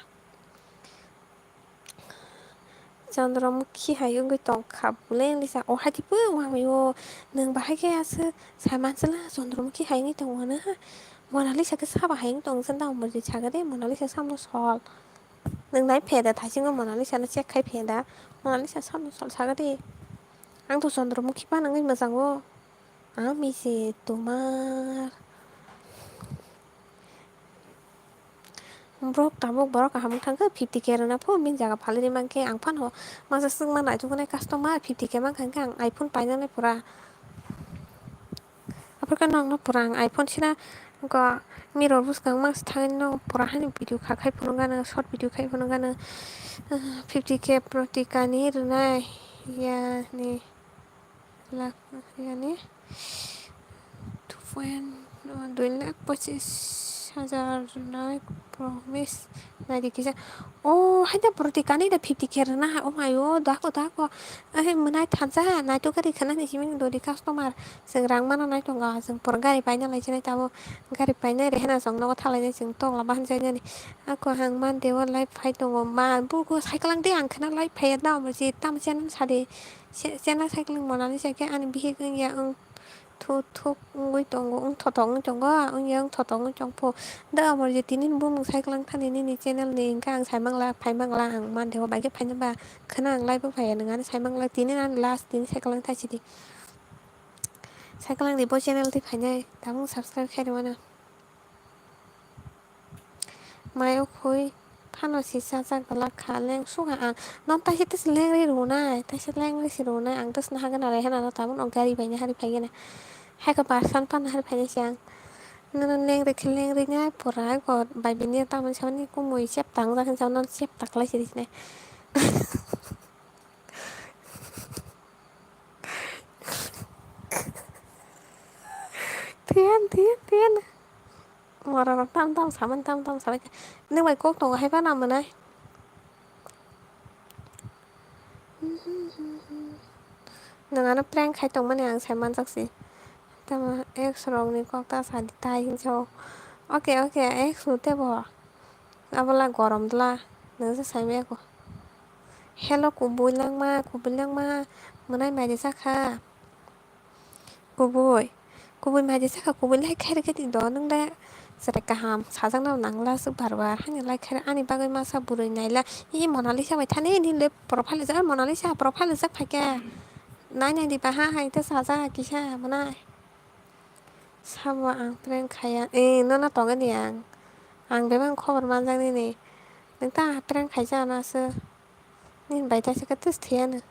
Chandramukhi hai wngwi tongkha bwleng Lisa. O hai tei bw wngmani o nwng bahai khe aswk sai manswla Chandramukhi hai wngwi tongo na. Monalisa khe sabo hai wngwi tongo se da Omorjit saga de Monalisa samno sol. Nwng nai phe da thaisingo Monalisa no check khai phe da. Monalisa samno sol saga de. Ang to Chandramukhi phano wngwi mwchango. Ami se tumar. Borok tabuk borok kaham wng thangkhe fifty K rwna phone bini jaga phalwi mankhe ang phano masa swkma naituknai customer fifty K mankha hwnkhe ang iPhone painani pura. Aphurkhe nokno pura ang iPhone sina go mirror bwskang masa thangwi no pura hani video kha khai phunukgano, short video khai phunukgano, fifty K protikani rwnai yani. Lakh yani two point dui lakh pochis hajar rwnai promise naidi kisa. O haida protikani da fifty K rwna ha, o mayo dako dako. Ai mwnai thansa naituk gari khana ni simi dori customer. Chwng rang mana nai tongo, chwng pura gari paina lai chinai tabo. Gari painai re hena chwng nogo thalai nai chwng tokla bahan jai nani. Ako hang man dewa live phai tongo ma bugo cycle ang de ang khana live phai da mo si tam channel sadi. Channel cycling monani se khe ani bihik wngya wng thu thuk wngwi tongo, wng thothok wngwi tongo, wngya wng thothok wngwi tongpho. Da amor je tinin bumung cycling thani nini channel ni hwnkhe ang saimangla, phaimangla ang man dewa bai khe phainaba khwna ang live o phaiya nang ani saimangla tinin ani last tini cycling thaisidi. Cycling ni bo channel twi phainai tabuk subscribe khairwmano. Mai o khui phano si chajak glak kha, leng sukha ang. Non taisa tesa lengri rwnai, taisa lengri si rwnai. Ang tesa naha gana re hena no tabuk no gari bai ni hari phai gana. Hai khe barsan pan hari phai nai si ang. Nono lengri khe lengri nai pura go bai bini tamoni samani kumui chep tang jak hinsa non chep tak lai si sinai. Tiyan, tiyan, tiyan. Mora rok tam tam samani tam tam samani. Nwng bai kok tongo hai phano mwnai. Nwng ano prank khai tongmani ang sai manjak si. Tamo ex rok ni kok ta sa di tai hinsa o. Oke, oke, ex no tebo. Abola gorom dwla. Nwng se sai maya ko. Hello kubui langma, kubui langma. Mwnai mai de sakha. Kubui, kubui mai de sakha, kubui like khairokhe di do, nwng le cherai kaham sajakna nangla swk bar bar, haino like khairok ani bagwi masa bwrwi naila, i Monalisa bai thani nini le profile rijak, Monalisa profile rijak phaikhe, nai nai di baha hai tei sajak kisa mwnai. Sabo ang prank khaiya, eh, nono tongani ang, ang bebak khobor manjak nini, nwng ta prank khaijak ano aswk. Nini bai taisa khe twis thwiya no.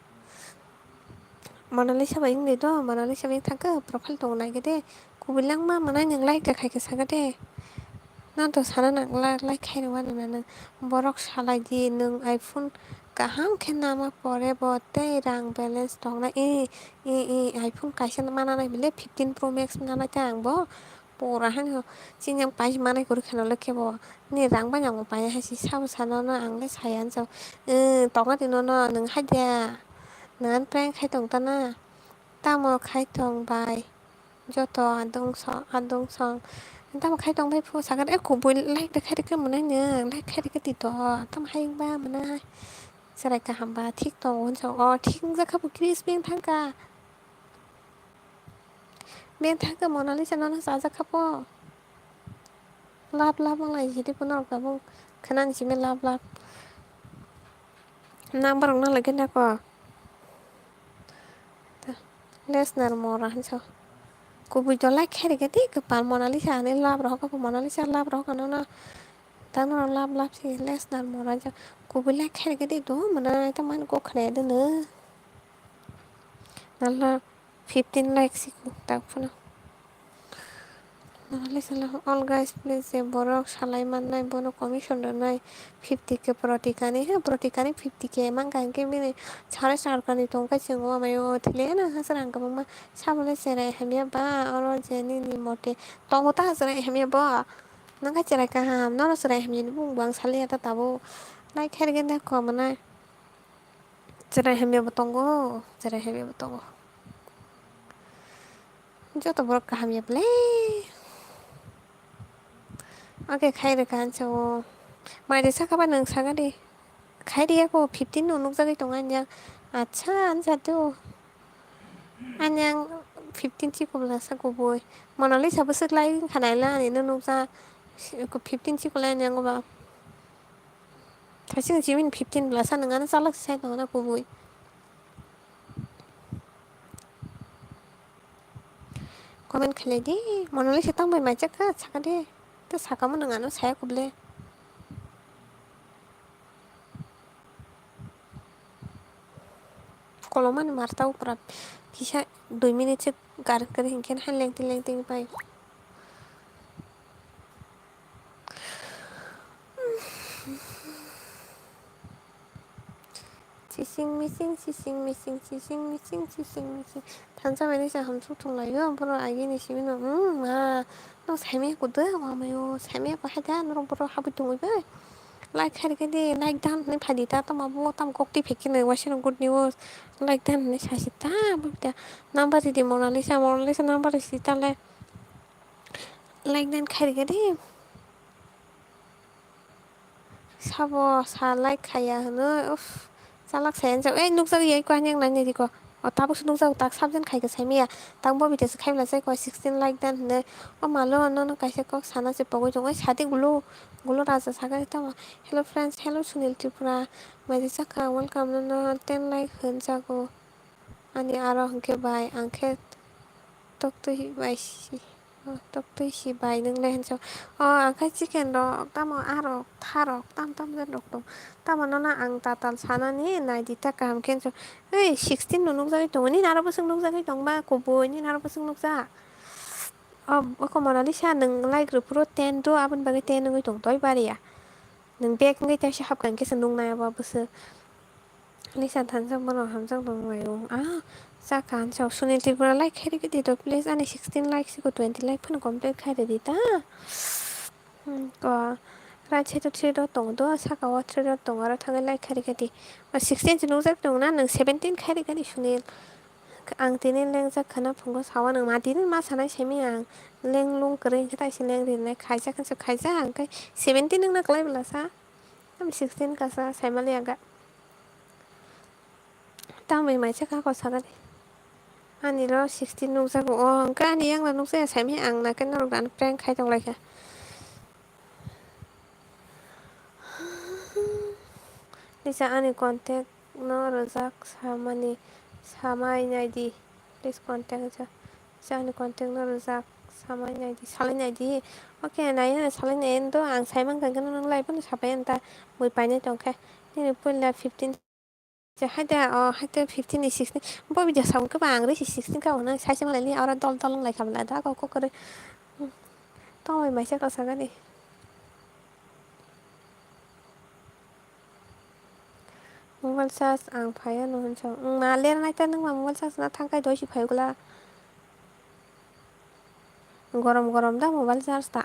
Monalisa bai wngwi do, Monalisa bai thangkhe profile tongo naikhe de. Kubui langma mwnai nwng like da khaikhe sakha de. Nang to sana nang la-, like khairok wano na nwng. Borok salai di nwng iPhone kaham khe nama pore bo tei rang balance tongnai. E, e, e, iPhone kaisa mana nai bile fifteen Pro Max mana khe ang bo. Pura haino chini ang paisa manai kwrwi kheno le kebo ni rang bai ang paina hai se sabo sano no ang le sai anjak. Tongo di nono nwng hai dia nwng ani prank khai tong tana tamo khai tong bai joto adung song adung song tamo khai tong bai phu sakha e kubui like da khai rikhe mwnai nwng like khai rikhe tito tamo hai wngba mwnai cherai kaham ba thik tongo hinsa o thik wngjak kha bo crispy wng thang kha. Bini thangkhe Monalisa nono chajak kha pho. Love love wng lai sidi pho norok tabuk khwnani simi love love. Number rok nang lai khe nako. Lesnar mora hinsa. Kubui to like khairikhe tei kwpal Monalisa ani love rohor kha pho Monalisa love rohor kha nono. Tamo love love si lesnar mora hinsa. Kubui like khairikhe tei do mwnai ta mani kok khna ya dono. Nala fifteen likes iko tak phano. Nala sala all guys please je borok salai mannai bono commission rwnai fifty K protikani he protikani fifty K mangka hinkhe bini sare sarkani tongkha chwng o amaio thile na hasra ang kwbangma sabole cherai hamya ba oro je nini mote tongo ta cherai hamya bo nangkha cherai kaham nono cherai hamya ni bumung bo ang saliya ta tabuk nai khairikhe nai komonai. Cherai hamya bo tongo, cherai hamya bo tongo. Joto borok kaham ya bwle. Oke khai rwkha ang sao. Mai de saka ba nwng saka di. Khai riya ko fifteen no nukjagwi tongo ani yang. Acha ani jat o. Ani yang fifteen chikubla sa kubui. Monalisa bwswk lai wngkha naila ani no nukjak. Fifteen chikubla ani yang ba. Thaising chimini fifteen bwlasa nwng ano chalak se sai tongo na kubui. Comment khlai di, Monalisa tang bai mai chak kha, saka de. To sakamo nwng ano saya kubule. kolomani mar tao pura kisa dui minute se gar kari hinkhe hai lengtwi lengtwi pai. Chising mising, chising mising, chising mising, chising mising. Thansa bai nisa hamsuk thung laio, borok agini simi no, hmm, ma, no saimaya kuda, wamayo, saimaya bahai da, norok borok habwi tongwi bai. Like khairikhe di, like dan hinwi phaidi ta, tamo bo, tamo kok twi phaikhe nai, waisa no good news. Like dan hinwi sasi ta, bo da. Number ridi Monalisa, Monalisa number risi ta le. Like dan khairikhe di. Sabo sa like khaiya hwnwi, uff, chalak sai anjak. Ei, nukjagwi ya, iko ani ang nai naidi ko. O, tabuk se nukjago, tak subject khai khe saimaya. Tang bo video se khai bwla se ko, sixteen like dan hwnwi. O malo, nono kaisa kok sana se pogwi tongo. Oi, sadi gulo, gulo raja sakani tamo. Hello friends, hello Sunil Tripura. Maijak sakha, welcome, nono ten like hwnjago. Ani aro hwnkhe bai, ang khe toktwi bai si. O, toktwi si bai nwng le hinso. O, ang khe chicken rok, tamo arok, tharok, tam tam jat rok tong. Tamo nono ang tatal sanani naidi ta kaham khe hinso. Ei, sixteen no nukjagwi tongo. Nini aro bwswk nukjagwi tongba kubui, nini aro bwswk nukjak. O, oko Monalisa nwng like rw phuru ten do, aboni bagwi ten wngwi tong toi bariya. Nwng back wngwi teisa hapkha hinkhe se nuknai abo bwswk. Lisa thansa bono hamjak tongmai o. Ah, chakha hansa o. Sunil Tripura like khairikhe di to, please. Ani sixteen like siko twenty like phano complete khairidi ta. Hmm, ko. Right side o three dot tongo do, saka o three dot tongo, aro thangwi like khairikhe di. O sixteen se nukjak tongna, nwng seventeen khairikhe di Sunil. Ang tini lengjak khwna phungo sawa nwng ma tini ma sanai simi ang. Lenglung kwrwi hinkhe taisi lengrinai khaijak hinso khaijak, hwnkhe seventeen wngna kwlai bwlasa. Tamo sixteen kasa saimaliya ga. Tamni maisa kako sakani. Ani ro sixteen nukjago o, hwnkhe ani yang no nukjaya saimai ang nakhe norok dan prank khai tonglaikha. Lisa ani contact no rwjak samani samai naidi. Please contact ja. Lisa ani contact no rwjak samai naidi. Salai naidi. Okay, nai nai salai nai endo ang saimang kha khe nang lai phano sapai anta mui painai tongkhe. Nini puila fifteen. Haida o haida fifteen ni sixteen. Bo bida saung khe ba ang risi sixteen ka hwnwi saise malai ni oro dol dol wng lai kha bwla da kok kok kwrwi. Tongwi maisa kwsa gani. Mobile charge ang phaiya no hinso. Wng ma ler nai ta nung ma mobile charge na thang kai doi si phai gula. Gorom gorom da mobile charge ta.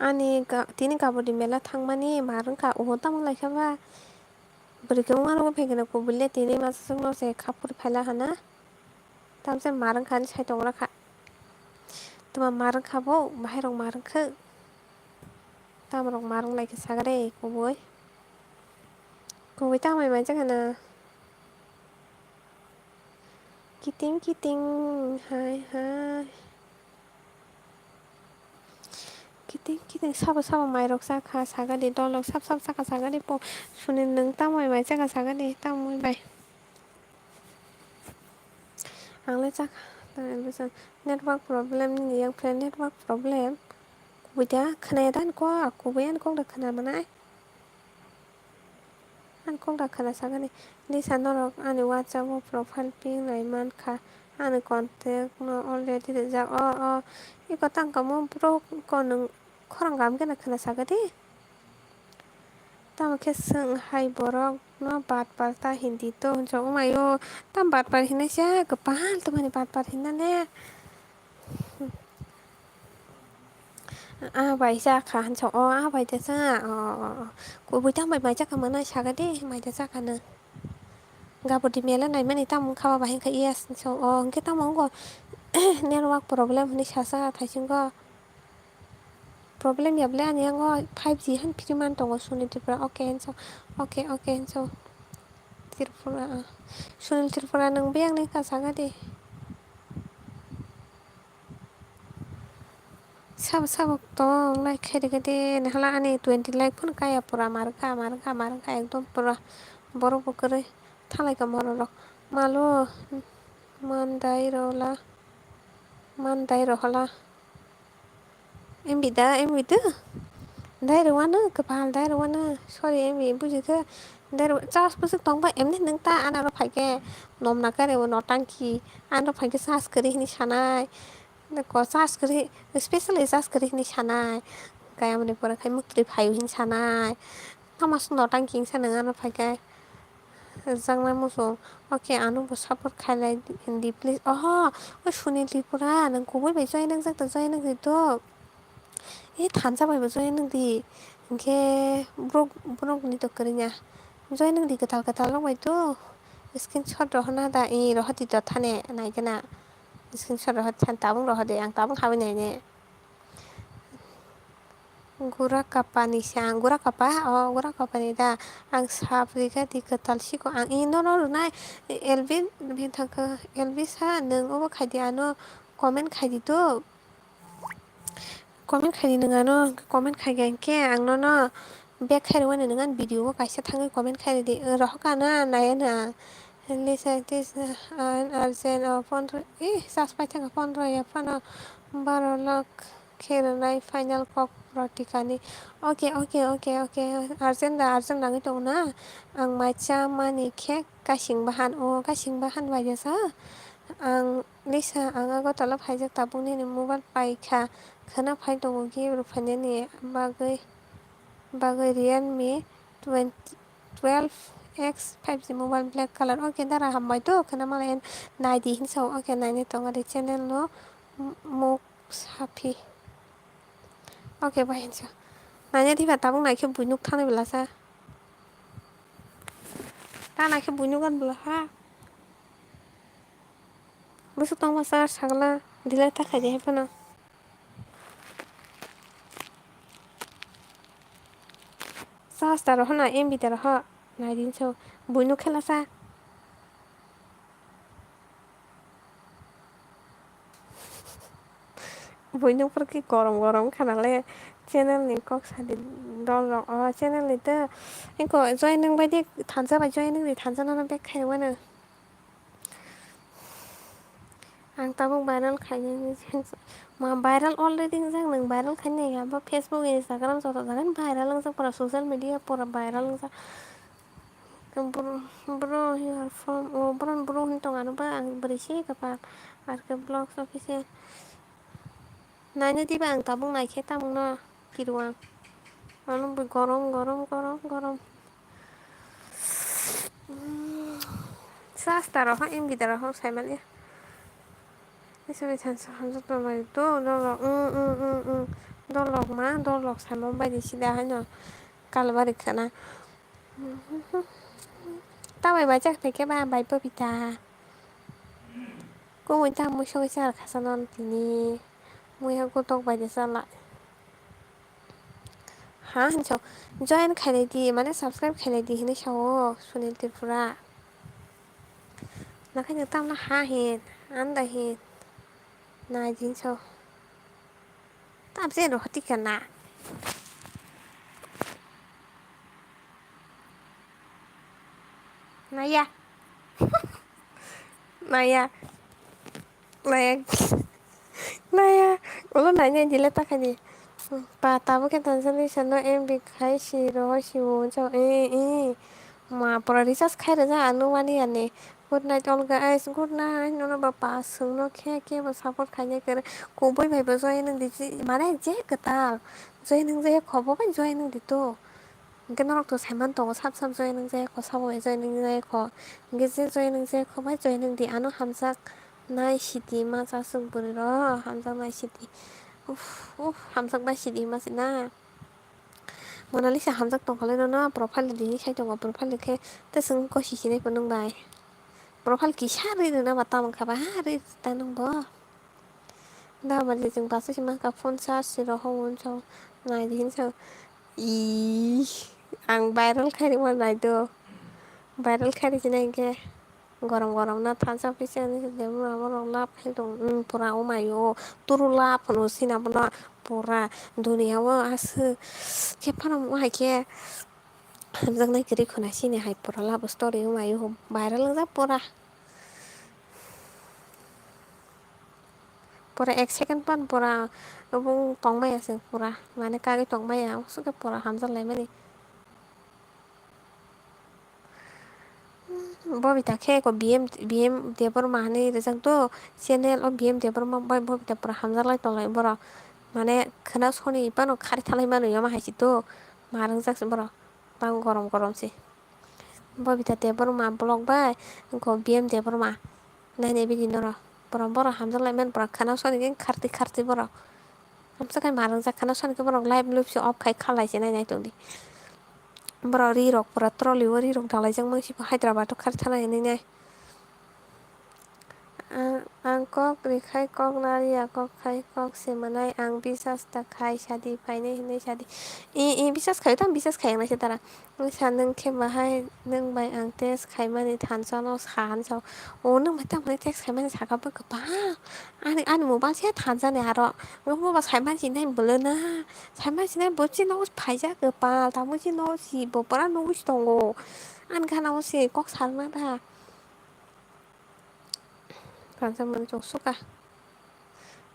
Ani ga-, tini Gabodi mela thangmani mar wngkha, obo tamo laikha ba? Bwrwi khe wngmano bo phaikhe no kubui le tini masa chwngno se khapur phaila hana. Tamse mar wngkha hinwi sai tongra kha. Tuma mar wngkha bo, bahai rok mar wngkha. Tamo rok mar wng laikha sagare kubui. Kubui tamo bai manjak hana. Kiting kiting hai hai. Kiting kiting sabo sabo mairok chakha sagadi dolok sab sab chakha sagadi po suni nwng tamoi bai chakha sagadi tamoi bai. Ang le chakha network problem nini yang friend network problem. Kubui da khwnaya da ani kok kubui ani kok da khwna manai. Ani kok da khwna sagani. Lisa norok ani WhatsApp o profile pic nai mankha. Ani contact no already rijak. O o. Iko tangkamo borok ko nwng khorang gam gana khwna sagadi. Tamo khe swng hai borok no bat par ta hindi to hwnsa o mai o. Tam bat par hinai sa kwpal to mani bat par hinna ne. Ah bai cha kha hinsa o ah bai da cha o o o kubui tamo bai mai cha kha mano saga de mai da cha kha no. Gabodi mela nai mani tamo wngkha ba bahai wngkha yes hinsa o hwnkhe tamo wngo network problem hinwi sa cha thaisingo. Problem ya ble ani yango five G han free man tongo Sony Tripura okay hinsa okay okay hinsa. Tripura Sunil Tripura nwng biyang ni ka saga de. Sabo sabo tong like khe rikhe de nahla ani twenty like phano kaya pura marwkha marwkha marwkha ekdom pura borok bo kwrwi thalai ka borok rok malo mandai rola. Man dai rohola. Embi da, embi da. Dai rwano, kwpal dai rwano. Sorry, embi bujikha. Dai rw-, charge bwswk tongba, emni nwng ta anaro phaikhe. Nomna kare o notangki. Anaro phaikhe charge kwrwi hwnwi sanai. Ko charge kwrwi, specially charge kwrwi hwnwi sanai. Kaya mani pore khai muktwi phaio hwnwi sanai. Tamo aswk notangki wngsa nwng ano phaikhe. Rijak nai muchung. Okay, ano bo support khailai di, di please. Oho, o Sunil Tripura, nwng kubui bai join wngjak da, join wngdi to. E thansa bai bo join wngdi. Hinkhe borok, borok ni to kwrwngya. Join wngdi kwtal kwtal rok bai to. Screenshot rohorna da, e rohordi to thane, naigena. Screenshot rohor than tabung rohordi, ang tabung habwi naine. Gura kapani se ang, gura kapa, o gura kapani da. Ang sap rikha di kwtal siko ang ino no rwnai. Elvin, bini thangkhe Elvisa, nwng obo khaidi ano comment khaidi to. Comment khaidi nwng ano, comment khaikha hinkhe ang nono back khairwmani nwng ani video o kaisa thangwi comment khairidi. Rohorkha na naiya na. Lisa, this, uh, an urgent, uh, pondro, eh, charge paithaka pondro ya phano baro lakh khe rwnai final kok pratikani. Okay, okay, okay, okay. Urgent da, urgent nangwi tongo na. Ang mai cha mani khe kasing bahan, o kasing bahan bai jesa. Ang Lisa, ang Agartala phaijak, tabuk nini mobile paikha. Khwna phai tongo gift rwphainani bagwi, bagwi Realme twenty, twelve X five G mobile black color. Okay, dara hambai to, khwna malai naidi hinsa. Okay, nainai tongo de channel no, m-, muk saphi. Okay, bai hinsa. Nainai thiba tabuk naikhe buinuk thani belasa. Ta naikhe buinuk gan bela ha. Bwswk tongma charge sagla delete ta khaidi hai phano. Charge ta rohorna M B ta rohor. Naidi hinsa buinuk khelasa. Buinuk porok khe gorom gorom wngkha nale channel ni kok sadi dol rok o channel ni to. Eko join wng bai di thansa bai join wng di thansa nono back khairwmano. Ang tabuk viral khainani ma viral already wngjak nwng viral khainai ya bo Facebook Instagram joto jaga ni viral wngjak pura social media pura viral wngjak. Bro, bro, you are from, oh, bro, bro, hwn tong ano ba ang bwrwi se kapal. Ar khe vlogs official. Naina diba ang tabuk naikhe tamungno kiruang. Ano bo gorom, gorom, gorom, gorom. Sasta rohor, M B da rohor, saimanya. Isini thansa hamjak tonglai do, dolok, mm, mm, mm, mm. Dolok ma, dolok samo bai di sida haino. Kalbari khana. Tabai bai chak phaikhe ba bai Babita. Kumui ta mui sogwi char khasa non tini. Mui ha gotok bai de chala. Ha hinso join khailai di mane subscribe khailai di hinwi sao Sunil Tripura. Nakhai nang tamna ha hin anda hin nai din so. Tam se no hati kana. Naya. Naya. Naya. Naya. Ulo nanya jile ta khani. Pa tabuk khe thansa ni sano M B khai si ro si wo jo e e. Ma pura recharge khai rwja anu mani ani. Good night all guys. Good night. Nono ba pa sung no khe khe bo support khainai kwrwi. Kubui bai bo join wng di mane je kwtal. Join wng je khobo bai join wng di to. Hwnkhe norok to saiman tongo sap sap join wng jaya kho, sabo bai join wng jaya kho. Hwnkhe je join wng jaya kho bai join wng di, ano hamjak nai sidi ma chasuk bwrwi rok, hamjak nai sidi. Uff, uff, hamjak nai sidi ma se na. Monalisa hamjak tongkha le nono profile di hinwi sai tongo, profile khe tei chwng khe sisi nai phunuk bai. Profile kisa rwi rwna ba tamo kha ba ha rwi ta nwng bo. Da mali jeng basa si mangkha phone charge si rohor unsa nai di hinsa. Ih, ang viral khairima nai do. Viral khairi jinai hinkhe gorom gorom no thansa pisa hinwi lemung rok lap khai tong. Pura o mai o turu lap hwno sina bono pura duniya o aswk khe phano hai khe hamjaknai kwrwi khuna sini hai pura love story o mai o viral wngjak pura. Pura ek second pan pura bung tongmaya se pura, mane kagwi tongmaya, omo sukhe pura hamjak laimani. Bobita khe eko B M, B M Debbarma hinwi rijak do, channel o B M Debbarma bai Bobita pura hamjak lai tonglai borok. Mane khwna soni phano khari thalai mano yama hai se do, ma ringjak se borok. Tang gorom gorom se. Bobita Debbarma vlog bai, eko B M Debbarma. Nainai bini norok. Borok, borok hamjak lai mani, borok khwna soni khe kharti kharti borok. Hamsa khai ma ringjak khwna soni khe borok live lub se off khai kha lai se nainai tongdi. Borok ri rok pura trolley o ri rok dalai jak mani se Hyderabad o khar thanai hinwi nai. Ang, ang kok rikhai kok nariya, kok khai kok se mwnai, ang bisas ta khai sadi phainai hinwi sadi. I, i bisas khai tamo bisas khai ang nai se tara. Wngsa nwng khe bahai nwng bai ang text khaimani thansa no sa hinwi sa o. O nwng bai tamoni text khaimani saka bw kwbang. Ani, ani mobile se thansa ni aro. Nwng mobile khaimani sinai bwlwna. Khaimani sinai bo chini nogo phaijak kwpal. Tamo chini nogo si bo pura nugwi si tongo. Ani gana o se kok sarwna da. Kansa mani chwng suka.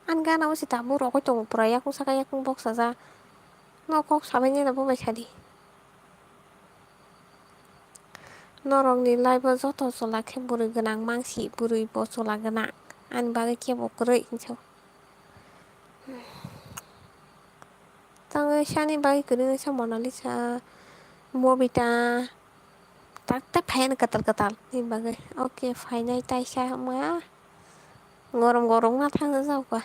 Ani gana o se tabuk rogwi tongo pura yakung saka yakung boksajak. No kok sabai nina bo bai sadi. Norokni life o joto chwla khe bwrwi gwnang mangsi, bwrwi bo chwla gwnang. Ani bagwi kebo kwrwi hinwi sa o. Tangwi sani bagwi kwrwi wngsa Monalisa, Mobita, tak tak phaiya no kwtal kwtal ni bagwi. Okay, phainai taisa wngma. Gorom gorom wngna thang jak ba.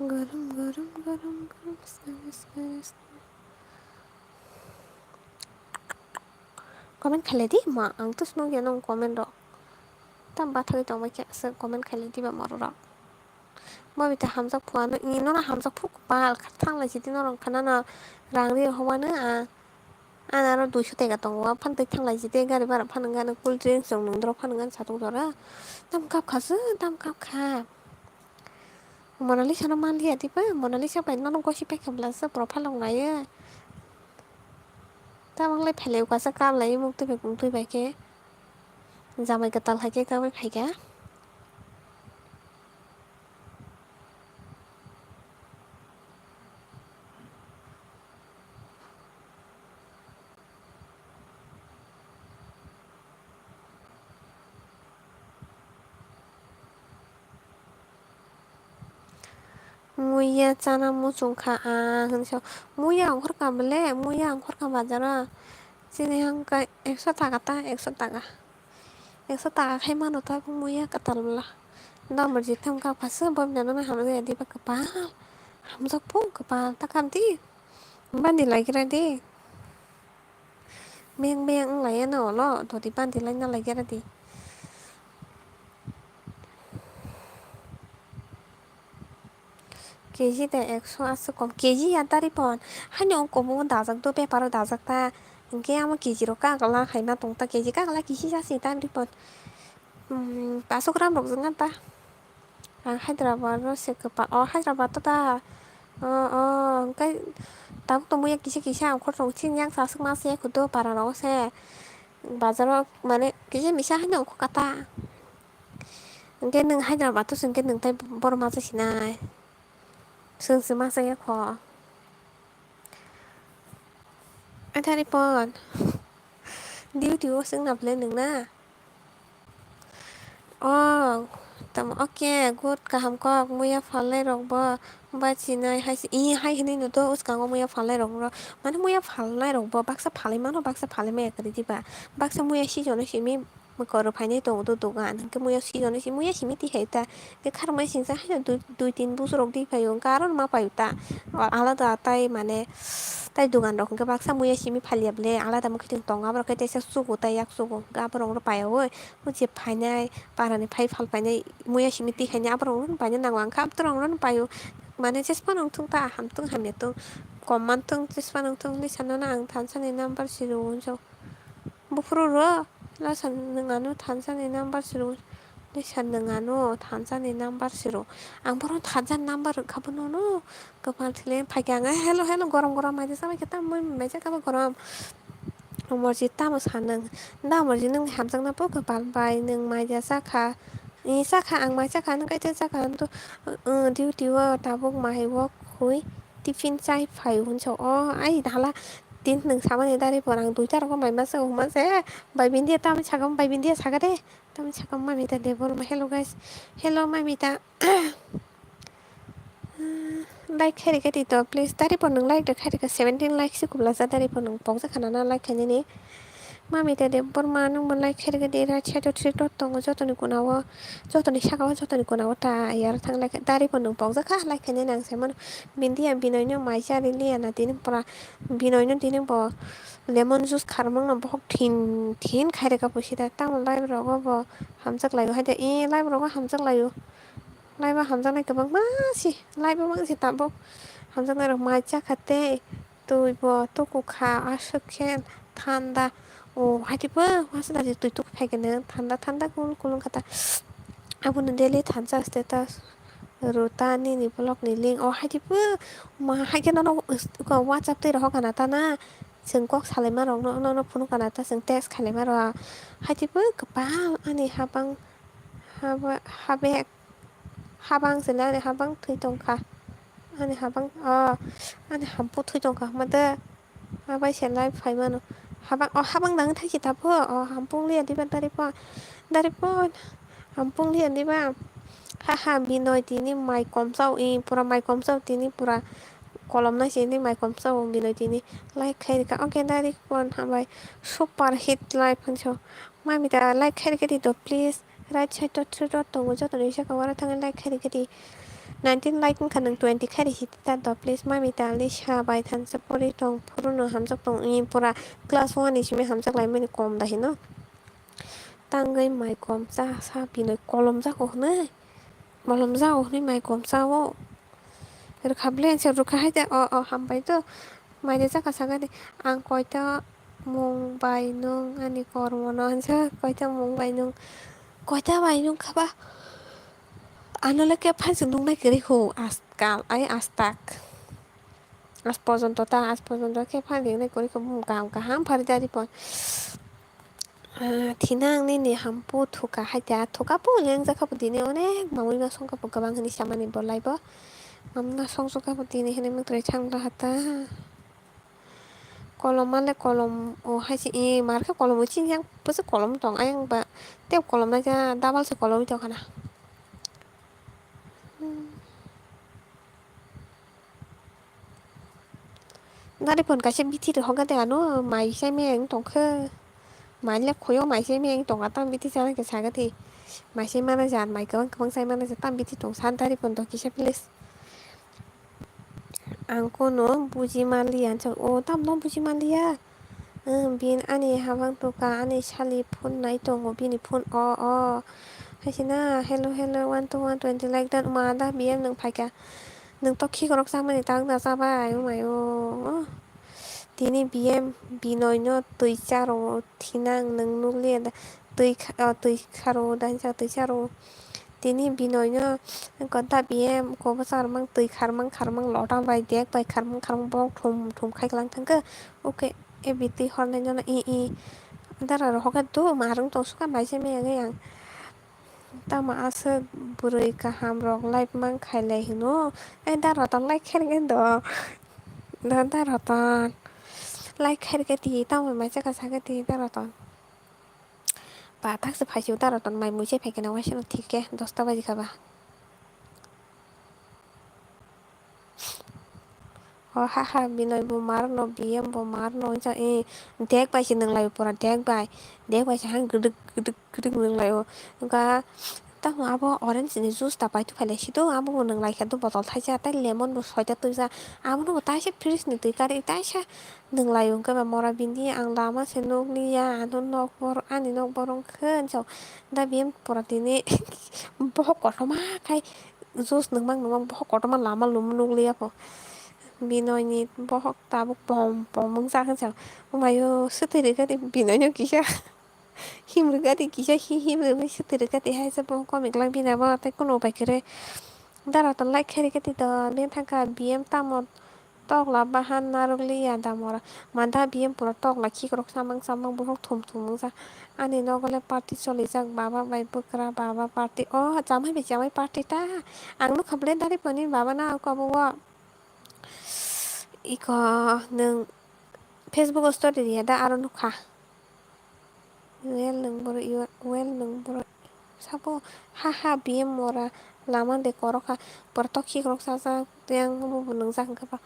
Gorom gorom gorom gorom sna sna sna. Comment khailai di ma, ang to swnam ya nang comment rok. Tam bathagwi tongbai khe aswk comment khailai di ba moro rok. Mobita hamjak phu ano, i nono hamjak phu kwpal kha thanglai sidi norok khana no rang ri hobano a. Ano aro duiso teka tongo, a phan twi thanglai sidi gari bara phan wngkha ano cool drinks rok nwng dorok phan wngkha satung jora. Tam kap kha se, tam kap kha. Monalisa no manliya diba, Monalisa bai nono gosi paikha bwlasa profile rok naiya. Tabuk lai phailai o kaisa kap lai muk twi bai kung twi bai khe. Jamai kwtal hai khe kabui phaikha. Muiya chana muchung kha ang hinwi sa. Muiya ongkhor kha bwle, muiya ongkhor kha bazaro. Chini hwnka ekso taka ta, ekso taka. Ekso taka khai mano ta muiya kwtal bwla. Damar jiktham kha phasa bo bina no hamjak ya diba kwpal. Hamjak phu kwpal ta kam di. Bandi lai khe di. Meng meng wng lai ya no olo, dodi bandi lai na lai ya di. K G de ekso aswk kom. K G ya ta Ripon. Haino wng kobongo dajak do, beparo dajak ta. Hinkhe amo K G rok kagla hai ma tong ta, K G kagla kisi jasi ta Ripon. Hmm, paso gram rok jwng ta. Ang Hyderabad ro se kwpal. O Hyderabad to ta. O, o, hinkhe tabuk tongmani kisa kisa ang khorok chini yang sa aswk ma se kudo para rok se. Bazar o mane kisa misa haino wng kha ta. Hinkhe nwng Hyderabad to se hinkhe nwng tai boro ma se sinai. Chwng se ma chaya kho. Athari pon. Duty o chwng na bwle nwng na? Oh, tamo, okay, good, kaham kok, muya phalnai rok bo bachinai hai se, i hai hinui no do, uskango muya phalnai rok no, mane muya phalnai rok bo baksa phalai mano, baksa phalai maya kwrwi diba, baksa muya sijono simi. Mwkoro phainai tongo do dogan, hwnkhe muya sijono si, muya simi tihai ta, hwnkhe kharmai singsa haino dui, dui tin busurok di phaio, hwnkhe aro ma paio ta, alada tai mane, tai dogan rok hwnkhe baksa muya simi phalia bwle, alada mwkhwtwng tongo, aborok khe teisa chugo tai yak chugo, hwnkhe aborok no paiyaui, o je phainai, parani phai phal phainai, muya simi tihainai, aborok no paina nango, hwnkhe aborok no paio, mane jesphano wngthung ta, hamtwng hamya tong, kom mantwng, jesphano wngthung hinwi sanano ang thansa ni number si rwo hinwi sa. Buphuru rw, lasa nwng ano thansa ni number si rw, lasa nwng ano thansa ni number si rw. Ang bohrok thansa ni number rwkha bono no, kwpal thwlai phaikha ang, hello, hello, gorom, gorom, maisa, maisa, tamo maisa kha bo gorom. Morji tamo sa nwng? Da morji nwng hamjakna bo kwpal bai nwng mai da chakha. Ni chakha, ang mai chakha, nwng kaisa chakha, nwng to, uh, duty o tabuk mai o khui tiffin chai phai hwnso. O ai hala tin nwng samani dari por ang duita rok mai masa huma se. Bai bindia tamo sakha, bai bindia sakha de. Tamo sakha mami ta de bol ma. Hello guys. Hello mami ta. Like khairikha tito, please. Dari po nwng like da khairikha, seventeen like si kubla sa dari po nwng pokja khana na like khainani. Mami ta de borma nwng bo like khairikha di, right side o three dot tongo jotoni kuna o, jotoni saka o, jotoni kuna o ta yar thang like dari po nwng pokja kha like khainani ang sai mano. Bindia binoino mai cha rili ya na tini pura binoino tini bo lemon juice kharmang no bohok thin thin khairikha pusi da tamo live rogo bo hamjak lai o hai de e live rogo hamjak lai o. Laiba hamjaknai kwbangma si, laiba mang si tabuk. Hamjaknai rok mai chakha tei twi bo tuku kha, aswk khe thanda. O haitibo uansukha twi tuku phai khe thanda thanda kul kul wngkha ta. Abono daily thansa status rwta nini vlog ni link. O haitibo ma hai khe nono WhatsApp twi rohor kana ta na. Chwng kok salaima rok no, nono phunuk kana ta, chwng text khailaima rok. Haitibo kwbang ani habang haba habek. Habang se le ani habang thwi tongkha. Ani habang, o, ani hampu thwi tongkha hwnba de. Abai se live phai mano. Habang, o, habang nang thai se ta pho. O, hampung liya diba dari pho. Dari pho. Hampung liya diba. Ha ha, Binoy tini mai komchao, i, pura mai komchao tini pura kolom nai se ni mai komchao Binoy tini. Like khai rika. Okay, dari pho hambai. Super hit live phanso. Mami ta like khai rika di to, please. Right side o three dot tongo, jotoni saka oro thangwi like khairikhe di. Nineteen like wngkha nwng twenty khairi hiti ta do, please. Mami ta Lisa bai thansa pori tong, phuru no hamjak tong, i pura class one ni simi hamjak lai mani kom da hino. Tangwi mai kom cha sa Binoy kolom jago hwnwi, kolom jago hwnwi mai kom cha o. Rwkha ble, se rwkha hai de, o, o, hambai do. Mai de chakha saka de, ang koita mung bai nung ani kormo no, hansa koita mung bai nung, koita bai nung khaba? Ano le khe phan se nung nai kwrwi kho, askal, ai astak. As pojonto ta, as pojonto khe phan ringnai kwrwi kho, bumung kaham kaham phari dari pon. Ah, thinang nini hampu thuka hai ta, thuka pu lengjak kha bo tini onek mamui ma song kha bo kwbang hwnwi samani bo lai bo. Mamna song song kha bo tini hwnwi mwtai thang la hata. Kolom ma le kolom o hai se, e, mar khe kolom o chini yang bwswk kolom tong ayang ba tei kolom nai kha double se kolom tong khana. Hmm. Dari phone kaisa bithi rok hokha de ano mai sai meng tongkhe. Mai le khoyo mai sai meng tongkha tam bithi sana khe saga thi. Mai sai mana jan mai kwbang kwbang sai mana jan tam bithi tong san dari phone to kisa please. Ang kono buji manliya, o tamno buji manliya. Ang bin ani habang toka ani sali phone nai tongo bini phone o o. Haisina hello hello one two one twenty like dan ma da biyang nang phaika. Nwng to khikrok chamani tak da chabai, oh my, oh. Tini B M Binoy no twi charo thinang nwng nukliya da twi kha-, oh, twi kharo da hinsa twi charo. Tini Binoy no koda B M ko bwsa rwmang twi kharmang kharmang lota bai dek bai kharmang kharmang borok thum thum khai klang thangkhe. Oke, e bi twi hornai no i i dara rok hoka do ma rwng tong suka mai se maya ang. Tamo aswk bwrwi kaham rok like mang khailai hino. Ai da Roton like khairikhe do. Da, da Roton like khairikhe di, tamo mai chakha sakhe di da Roton. Ba thakse phaisio da Roton mai mui se phaikhe na waisano thik khe dosta baji kha ba. O ha ha, Binoy bo mar no, B M bo mar no, ja, eh, dek bai se nung lai pura, dek bai, dek bai se han gduk gduk gduk nung lai o. Wngkha tamo abo orange ni juice ta pai tu phai lai si do, abo bo nung lai kha do botol thaisa, tei lemon bo soita twi ja, abo no bo taisa fridge ni twi kari taisa nung lai o. Wngkha ba mora bini ang lama se nuk li ya, ano nok bor, ani nok borok khe, da B M pura tini bohok kotorma khai. Juice nungmang nungmang bohok kotorma lama lum nukliya po. Binoy ni bohok tabuk pom pom wngsa khe sa. Omayo swtwi rwgadi Binoy no kisa him rwgadi kisa hi him rwgwi swtwi rwgadi hai se bohok komik lang bini abo tei kunu upai kwrwi. Dara to like khairikhe tito bini thangkha B M tamo Tokla bahan narwkliya da mora. Mada biyem pura tokla khikrok samang samang buphang thum thum wngjak. Ani nogo le party cholijak, baba bai bwkra, baba party. O chamai bai chamai party ta. Ang nukha ble dari poni baba na kobo o. Iko nwng Facebook o story riya da aro nukha. Well nwng borok, well nwng borok. Sabo ha ha biyem mora lama de korokha. Borok tok khikrok sajak, yang bo bo nwngjak hwnkhe ba.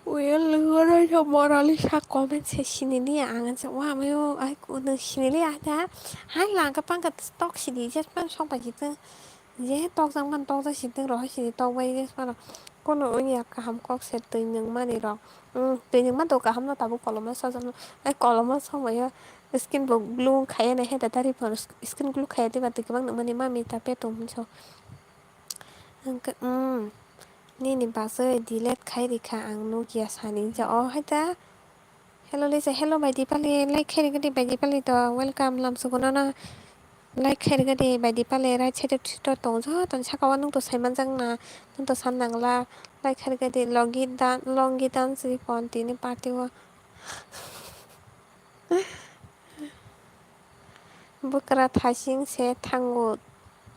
Well nwng borok Monalisa comment se siniliya ang se wa mayo ai nwng siniliya da. Hai langka pangka tok sini jet pan sok bai jitwng. Je tokjak man tokjak sitwng rok hai sini tokbai je phano. Kono wngya kaham kok se twi nwngmani rok. Twi nwngma do kaham no tabuk koloma sojakno. Ai koloma somaya skin bo glue khaya nai hai da dari phano skin glue khaya diba twi kwbang nwngmani mami ta petum hinso. Hwnkhe nini bachai delete khai rikha ang nukya sani ja o hai da. Hello Lisa, hello bai Dipali, like khairigadi bai Dipali to, welcome lamsugo nono, like khairigadi bai Dipali, right side to to tong joto ni saka o nwng to saimanjak na, nwng to san nangla, like khairigadi logi dan longi dan sri pon tini party o. Bwkra thasing se thango,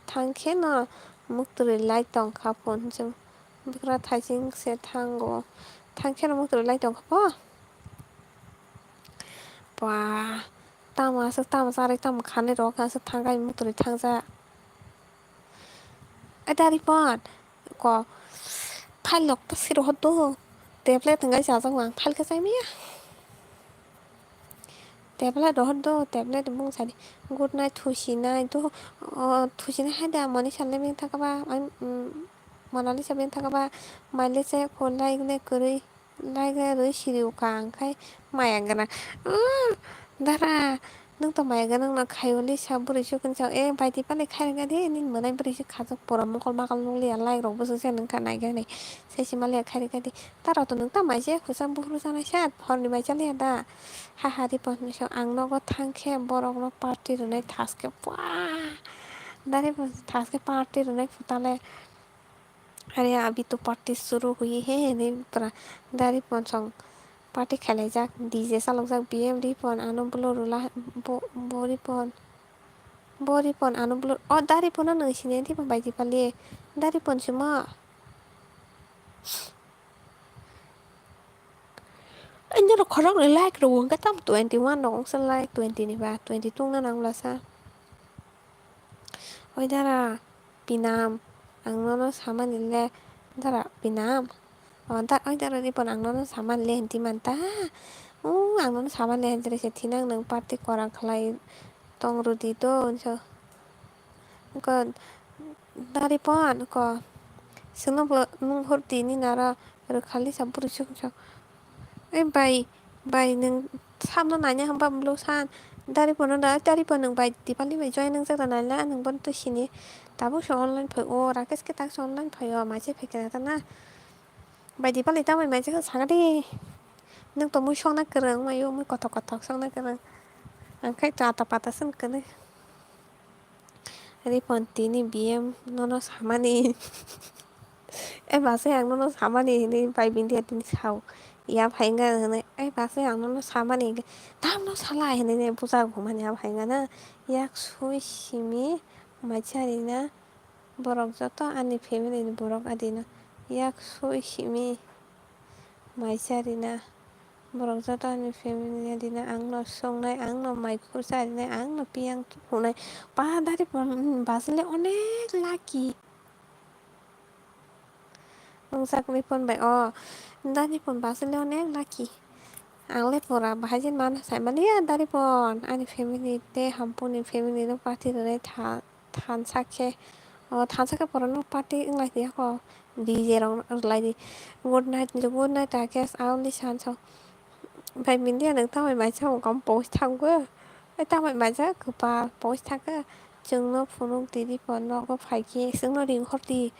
thang khe no muktwrwi lai tong kha phone se. Bwkra thasing se thango, thang khe no muktwrwi lai tong kha pho. Ba, tamo aswk tamo charwi tamo khanwi rok aswk thang khe muktwrwi thangja. A dari pon ko phai lok ta siro hodo. Tablet ngai chajak ang phai khe chai maya. Tablet rohor do, tablet bung sadi. Good night thusi nai do, thusi nai hai da moni sale beng thaka ba, Monalisa beng thaka ba, maile se ko like ne kwrwi, like ne rwi siri uka ang khai maya gana. Dara, nwng to maya gana no khayo lisa bwrwi se kunsa e bai di pale khai rega di, nini mwnai bwrwi se khajak pura mokol makol nukliya like rok bwswk se nung kha nai gani. Sesi maliya khai rega di. Taro to nwng ta mai se khwsa buphuru sanai sa phorni mai chaliya da. Ha ha Ripon hinwi sa ang nogo thang khe borok no party rwnai thaske pua. Dari pon thaske party rwnai phutale. Are abhi to party shuru hui hai hinwi pura. Dari pon song party khelaijak D J chalokjak B M Ripon ano bulo rwla bo Ripon. Bo Ripon ano bulo o dari pon no nung sini Ripon bai di pali. Dari pon simo. Ani rok khorok ni like rok hwnkhe tam twenty one rok wngsa like twenty ni ba twenty two wngna nang bwlasa. Oi dara pinam ang nono samani le dara pinam. O da oi dara Ripon ang nono samani le hinti manta. O ang nono samani le hinti rese thinang nwng party kwrang khlai tong rwdi do hinso. Ko dari pon ko. Sino bo nung hor tini nara rwkhali sa buru suk suk. Ei bai, bai nwng samno nanya hamba bwlwk san. Dari pono da, dari pon nwng bai Dipali bai join nwngjak da naila nwng bono twi sini. Tabuk se online phai o, Rakesh khe tak se online phai o, mai se phai khe na ta na. Bai Dipali ta bai mai se sakadi. Nwng to mui songna kwrwng, mai o mui kothok kothok songna kwrwng. Ang khai to ata pata swn kwrwng. Ripon tini B M nono samani. E base ang nono samani hinwi bai bini tini sao. Ya phai wngkha hinwi, e base ang nono samani hinkhe, tamno sala hinwi buchak humani ya phai wngkha na. Yak sui simi maichari na borok joto ani family ni borok adino. Yak sui simi. Mai charina. Borok joto ani family ni adina ang no songnai, ang no mai khur charinai, ang no piyang hunai. Pa dari pon, hmm, bas le onek lucky. Nwng chakri pon bai, o, dari pon bas le onek lucky. Ang le pura bahai jin mano sai mani ya dari pon. Ani family tei hampuni family no party rwnai tha. Thansa khe, o thansa khe borokno party wng lai tongya kho, D J rok rwlai di. Good night, good night Rakesh, ang ni sanso. Bai Bindia nwng tamai maisa wngkha post thangkhe, tamai maisa kwpal post thangkhe, chwngno phunuk di Ripon nogo phaikhe chwngno ring hor di.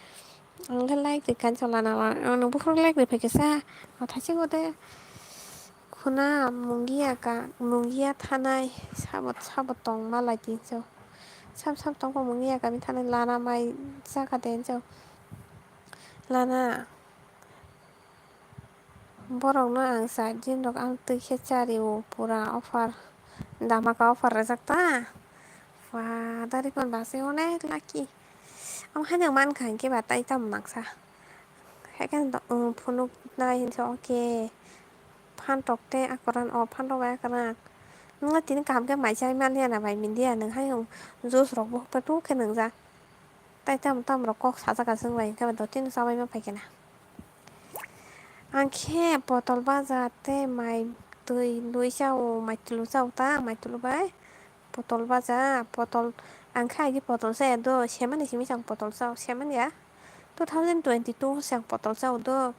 Ang khe like rikha chwla nang, ang nwng buphuru like riphaikhe sa, o thaichik ode. Khuna mungiya ka, mungiya thanai sabo, sabo tongma lai tinso. Sab, sab tongkha mungiya kami thanai lana mai chakha tenso. Lana, borokno ang char din rok ang twi khe chari o, pura offer, dhamaka offer rwjak ta. Wa, dari kon ba se onek lucky. Ang haino mankha hinkhe ba tai tamo nangsa. Haikhe phunuk nai hinsa, okay. Phan tok tei akoran, o phan rok bai akoran. Nwng tini kaham khe mai chai man liya na bai Bindia, nwng hai juice rok bo hopra tuk khe nwngjak. Tai tamo tamo rok kok sajak aswk bai, hinkhe ba dotino chabai ma phaikhe na. Ang khe potol baja tei mai twi lui chao, mai tulu chao ta, mai tulu bai. Potol baja, potol, ang khe agi potol chaya do, semani simi chang potol chao, semani ya. Two thousand twenty-two se ang potol chao do.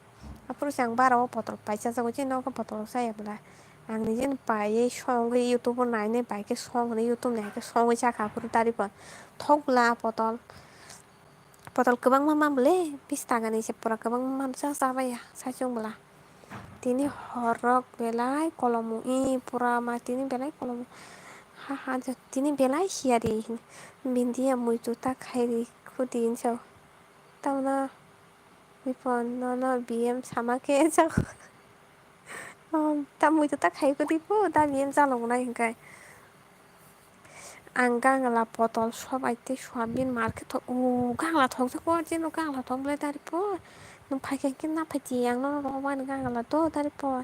Aphuru se ang bara o potol pai chajago, chini nogo potol chaya bwla. Ang nijeni paiwi songwi YouTube o nainai bai khe song hwnwi YouTube ni hai khe songwi chakha aphuru dari po. Thok bwla potol. Potol kwbangma man bwle, bis taka ni se pura kwbangma man cha chabaiya saichung bwla. Tini horrok belai kolomo, i pura ma tini belai kolomo. Ha ha, tini belai siyari. Bindia muitu ta khairi khudi hinso. Tamno bipon nono B M sama khe chao. Ta muitu ta khai khudi po, ta B M chalo nai hinkai. Ang gangla potol sobai tei soyabin market thok, o gangla thokjak o, chini gangla thok bwle dari po. Nwng phaikha khe na phaidi, ang nono rohormani gangla do dari po.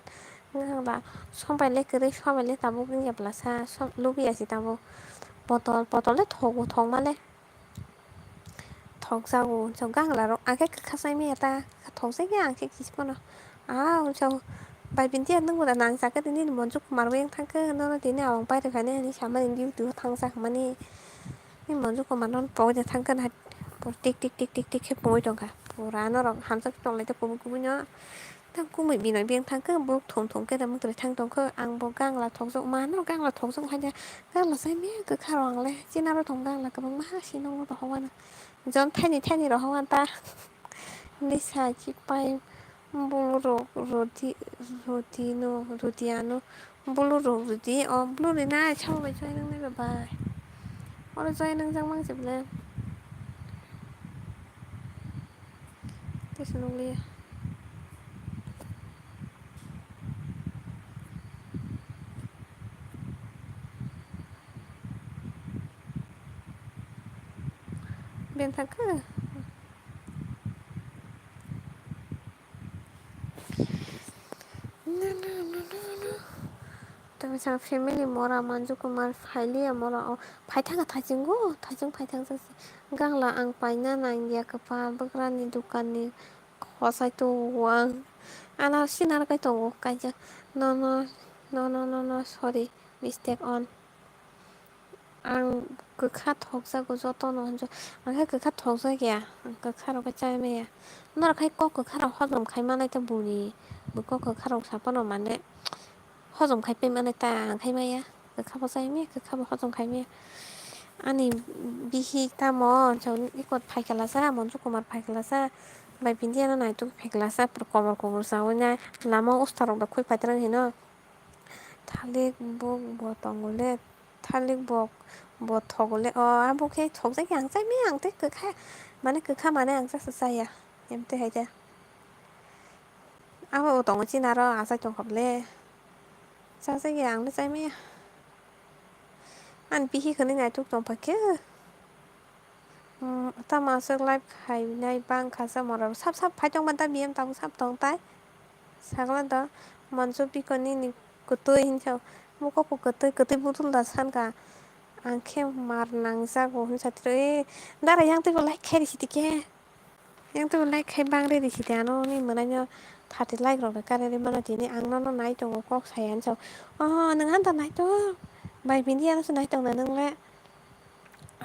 Gangla sobai le kwrwi, sobai le tabuk wngya bwlasa, lubiyasi tabuk. Potol, potol le thogo thokma le. Thokjago, so gangla rok, ang khe kwkha chai maya ta, thokjak ya ang khe kisi phano. Ah, so, bai Bindia nwng bo da nang chakhe tini Monju Kumar bo yang thangkhe, nono tini abang pai rwkha ni hinwi samani duty o thangsa hwnmani. Ni Monju Kumar no pogoi da thangkhe na, tik tik tik tik tik khe pungoi tongkha. Pura norok hamjak tonglai ta kubui kubui no. Tang kumui bini beng thangkhe, buk thung thung khe tamo kwrwi thang tongkhe, ang bo gangla thokjak mano, gangla thokjak hai da, gangla chai maya kwkha rok ang le, chini aro tong gangla kwbangma ha si nongo rohormano, jon thaini thaini rohormani ta, nisa chipai bulu rok roti, roti no, roti ano, bulu rok roti, o bulu rina chao bai chai nang nai bai, oro chai nang jak mang se bwle. Tei se nukliya. Beng thangkhe. Tei masa family mora Manju Kumar phailiya mora o phaithangkha thaichungo, thaichung phaithang gangla ang paina nangya kwpal bwkrani dukanni khosai tubuo ang. Ano sinaro kai tongo kaisa nono, nono, nono, sorry, mistake on. Ang kwkha thokjago jotono hinjo. Ang khe kwkha thokjak ya, ang kwkha rok khe chai maya. Norok khai kok kwkha rok hojom khai manai ta buni, bo kok kwkha rok saphano mane hojom khai pai manai ta ang khai maya. Kwkha bo chai maya, kwkha bo hojom khai maya. Ani bihik tamo iko phai khlasa, Monju Kumar phai khlasa, bai Bindia no naituk phai khlasa, komor komor chawi nai lama o usta rok da khui phaitranw hino. Thalik buk bo tongo le, thalik bok bo thogo le, o abo khe thokjak ya ang chai maya, ang tei kwkha, mane kwkha mane ang chasa chaya, em tei hai khe. Abo bo tongo chini aro achai tongkha bwle, chajak ya ang le chai maya. Ani bihik hwnwi naituk tongpha khe. Tamo aswk live khainai bang kha, chamung rok sap sap phai tongma da B M tabuk sap tong tai. Sakla do Monju bikon nini kwtwi hinsa, mokol bo kwtwi, kwtwi budul da sankha. Ang khe mar nangjago hinsa twi, dara yang twi bo like khai risi tike. Yang twi bo like khai bang re risi te, ano ni mwnaino thirty like rok da kare re mano tini, ang nono nai tongo kok saya hinsa. Oh, nwng hanta nai tongo? Bai bini ano se nai tong na nwng le?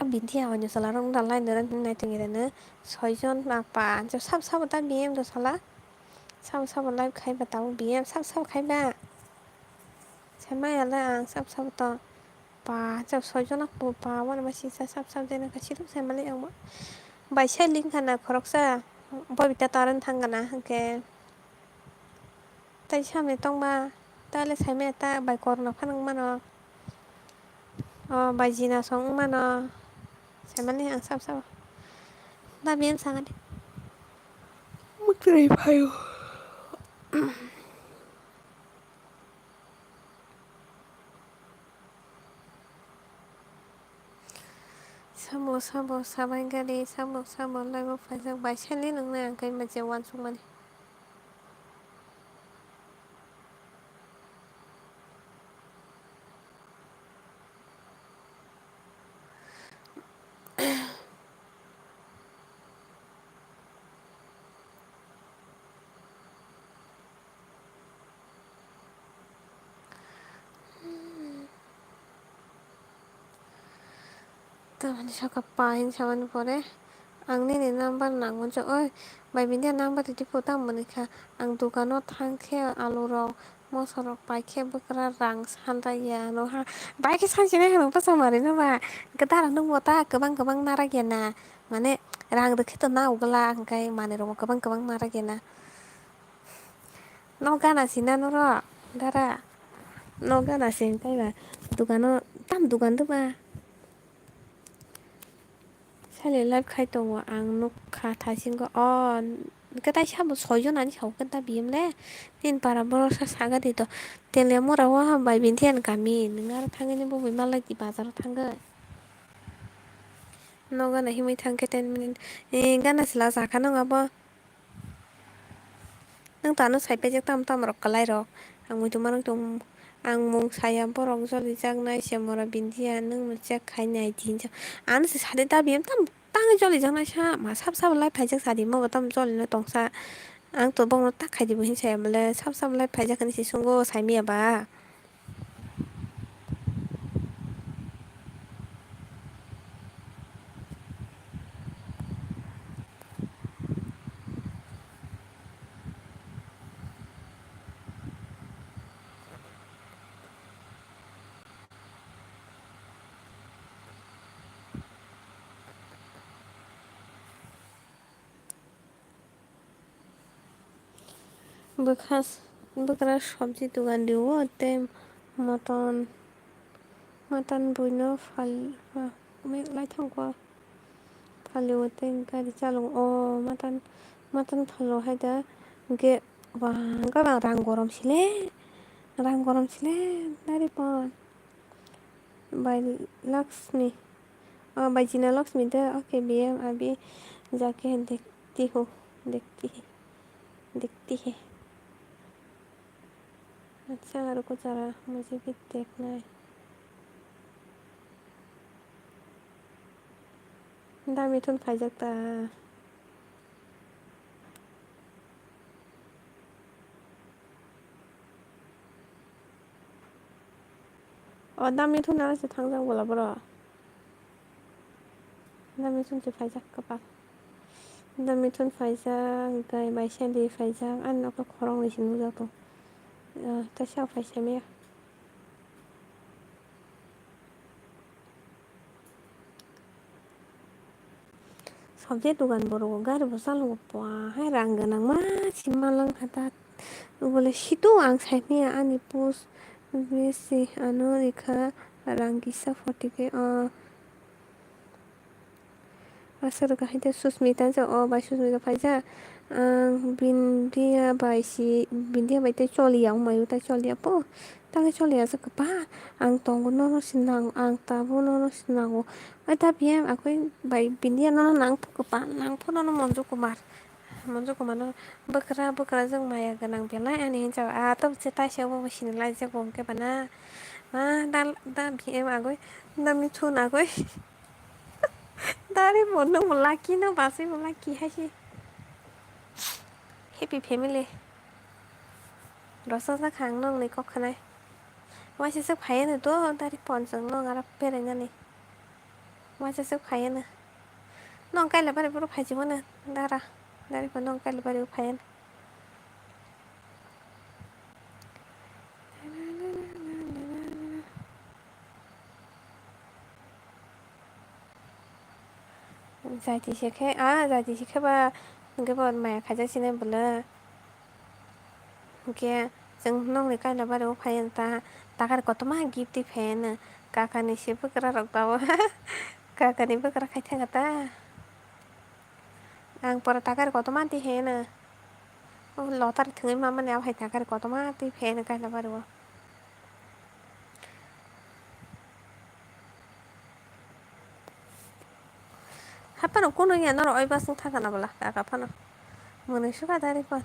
A Bindia o ni chwla rok da line da line nai tongwi rwno soi jon apa, sab sabo ta B M do sala, sabo sabo live khai ba tabuk B M sab sabo khai ba. Sai maya le ang sab sabo to pa, soi jon apa pa, wani ma sisa sab sabo de na kha siduk sai mali ang bo. Bai sai link khana khoroksa, Bobita to aro thang gana hwnkhe. Tai samni tongma, ta le saimaya ta bai korna phano wng mano. O bai jina song wng mano. Saimani ang sabo sabo. Da B M sangadi. Twi phaio. Samung samung sabai gari, samung samung laibo phaijak bai sali nwngnai ang khe ma je uansukmani. Tamoni saka pain samani pore ang nini number nango je, oi bai bini number ridi pho tamo ni kha, ang dukano thang khe alu rok moso rok pai khe bwkra rang sanraiya ano ha, bai khe sansinai hwnwi bwsa manwi no ba, gdara nungbo ta kwbang kwbang narwkya na, mane rang rwkhe to na ugla hwnkhe manwi rokbo kwbang kwbang narwkya na. No gana sina norok dara, no gana se hwnkhe ba dukano tam dukan do ba. Sale live khai tongo ang nukha thaisingo o hwnkhe taisa bo soijon ani sao hwnkhe ta biyem le nini para borok sa sagadi to Teliamura o bai Bintiyan kami nwng aro thangwi ni bo bai malai di bazaro thangwi. Nogo no himwi thangkhe ten minute. Eh, gana sila sakha nung abo. Nung tano sai paijak tam tam rok kwlai rok. Ang muitu manung tong, ang mung saya borok joli jak nai se mora bindiya nung no check khai nai di hinjak. Ano se sade dabi em tam tangwi joli jak nai sa ma sab sab lai phaijak sadi mo bo tam joli no tongsa. Ang to bokno tak khai di bo hin saya bole sab sab lai phaijak hinwi se sungo sai miya ba. Bwkha, bwkra sobji dogan rio tei moton, moton buino phalwi lai thangkho. Phalio tei gari chalok o moton, moton phalo hai da hwnkhe bang rang gorom sile, rang gorom sile nari pon. Bai Laxmi. Oh, bai Jina Laxmi de. Okay, B M abhi jaake dekhti hu, dekhti hi, dekhti hi. Acha, ruko zara, mujhe bhi dekhna hai. Da Mithun phaijak ta. O da Mithun nana se thangjak bola boro. Da Mithun se phaijak kwpal. Da Mithun phaijak, gai bai Seli phaijak, ani nokha khoroknwi se nukjak tong. Ah, ta sak phaisa maya. Sabji dogan borok gari bo chalok pua hai rang gwnang ma si malang kha ta. Ubole situ ang sai maya ani post besi ano rikha rang kisa forty khe o. Aswk rwkha hai tei Susmita se o bai Susmita phaijak. Ang Bindia bai si, Bindia bai tei choliya wngmai o, tei choliya po. Tangwi choliya se kwpal. Ang tongo nono se nango, ang tabuk nono se nango. Ai ta B M akoi bai Bindia nono nang pho kwpal, nang pho nono Monju Kumar. Monju Kumar no bwkra, bwkra jwng maya gwnang belai ani hinwi sa o. Ah, tabuk se taisa obo bo sini laijak bo hwnkhe bana. Ma da, da B M agoi, da Mithun agoi. Dari bo nwng bo lucky no basui bo lucky hai se. Happy family. Rosajak ang nwng ni kok khanai. Waisa se phai ano to dari ponchang nwng aro berai nani. Waisa se phai ano. Nwng kaila bari boro phai jimo no dara. Dari bo nwng kaila bari phai ano. Jaiti se khe, ah, jaiti se khe ba, hwnkhe bo maya khaijak sinai bwlw. Hwnkhe chwng nokni kaila bari o phai ta, takar kotorma gift twi phai ano. Kakani se bwkra rok tabuk. Kakani bwkra khai thangkha ta. Ang pora takar kotorma twi phai ano. O lottery thwngwi mamani abo hai takari kotorma twi phaiyani kaila bari o. Haphano kunu ya norok oi bus wng thangkha na bwla kaka phano. Mwnwi sukha dari phone.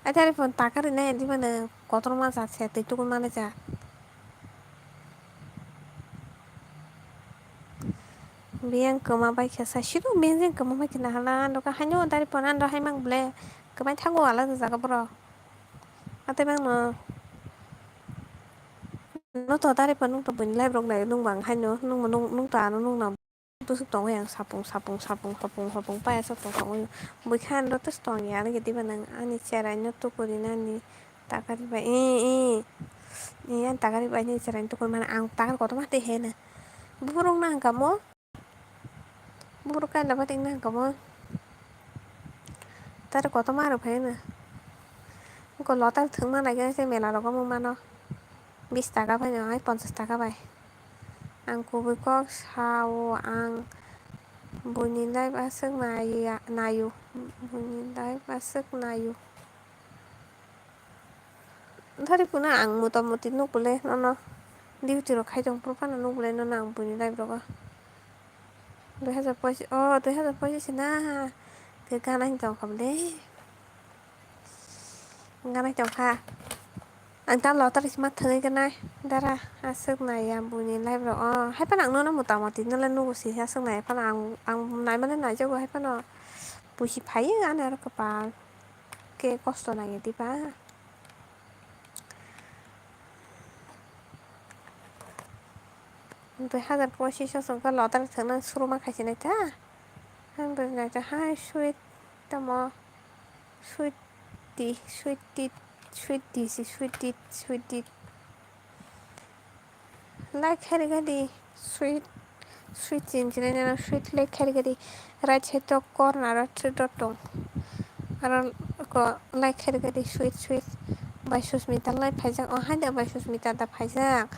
Ai dari phone takari nai di mano kotorma jat se twi tukui mani jat. Biyang kwma bai khe sa siro biyang kwma bai khe nahala doka haino dari phone ando hai mang ble kwmai thango ala jaga borok. Atei bangno no to dari phone nung to buini live rok nai nung bang haino nung nung nung ta ano nung na. Bwswk tongo yang sapung sapung sapung sapung sapung sapung paya sapung tongo. Bwkha ang rotwswk tong ya ani khe diba nang ani cherai no tukurinani takari bai e e e ani takari bai ani cherai no tukuri mani ang takari kotorma tei he na. Buphuru wngna hwnkha mo buphuru kaila bating na hwnkha mo tari kotorma rok phai na. Wngkha lottery thwngma nai khe se mela rogo wng mano. Bis taka bai no hai ponchas taka bai. Ang kubui kok sao ang buini live aswk naiya naio buini live aswk naio. Dari kuno ang motamoti nukbole nono duty rok khai tong phuru phano nukbole nono ang buini live rogo. Dui hazar pochis o dui hazar pochis na khe gana hin tong kha bole. Ganai tongkha. Ang ta lottery sima thwngwi ganai. Dara, aswk nai ya buini live rok. O, hai phano ang nono mota moti nole nugo si aswk nai phano ang, ang naimani naijago hai phano. Buisi phaiyo ani aro kwpal. Khe kosto naiya diba. Dui hazar pochis o chwngkha lottery thwngna suruma khaisi naitha. Ang dui naitha hai sweet tamo. Sweetie, sweetie, sweetie, si sweetie, sweetie. Like khairikha di, sweet, sweet chinchini nana sweet like khairikha di. Right side to corner o three dot tong. Aro ko like khairikha di, sweet, sweet. Bai Susmita lai phaijak, o haida bai Susmita da phaijak.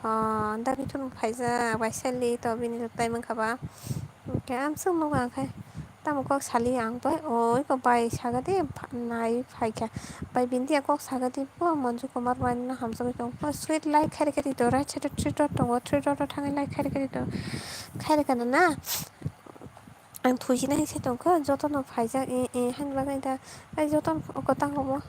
O da bithun phaijak, bai Sally to bini tai mankha ba. Hwnkhe amswk nugo ang khe tamo kok sali ang tei oi kok bai saga de nai phaikha bai bini ya kok saga de bo Manju Kumar bai no hamjagwi tongo sweet like khairikha di to right side o three dot tongo three dot o thangwi like khairikha di to khairikha na ang thuisina hai se tongkha jotono phaijak e e hani bagwi da ai jotono kwtal omo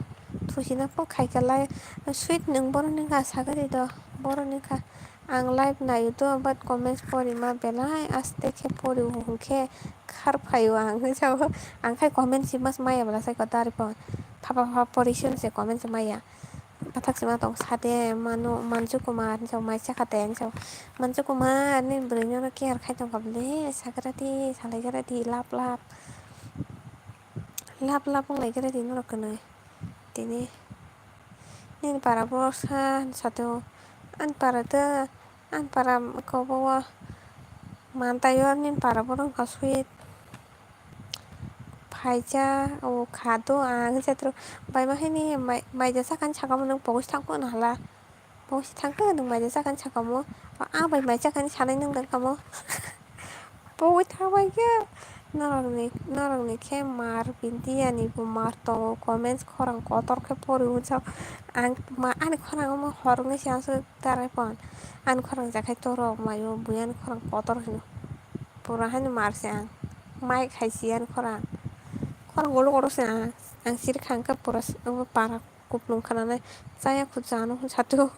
thuisina kok khaikha lai sweet nwng boroni wngkha saga de do boroni wngkha. Ang live naio to, but comments porima belai aste khe porio hwnkhe khar phaio ang hinwi sao. Ang khai comment si mas maya bwla sai kwtal phone. Phapa phapa pori siyong se comment si maya. Pathak sima tong sade mano Manju Kumar hinwi sao mai chakha te hinwi sao. Manju Kumar ni bwrwi no care khai tong kha bwle sagrati salai grati lap lap. Lap lap wng lai grati norok kwnwi. Tini nini para bwsa hinwi sato ani para ta ani para kobo o mantai o nini para borok wngkha sweet phaija o kha do ang hinwi satro bai ma haini mai maija sakani saka o nwng pogos thang phano hala. Bo se thang khe nwng maija chakani saka mo. A bai mai chakani sanai nwng tang kha mo. Bo bai thang bai khe norokni norokni khe mar bini tiyani bo mar tongo comments khorang kotor khe pori unsa. Ang ma ani khorang omo hor wngwi se aswk tarai pon. Ani khorang jakhai torok maio bui ani khorang kotor hino. Pura haino mar se ang. Mai khai si ani khorang. Khorang golo golo se ang. Ang siri khang khe pura para. Kuplung khananai chaya khuchano hinwi sato.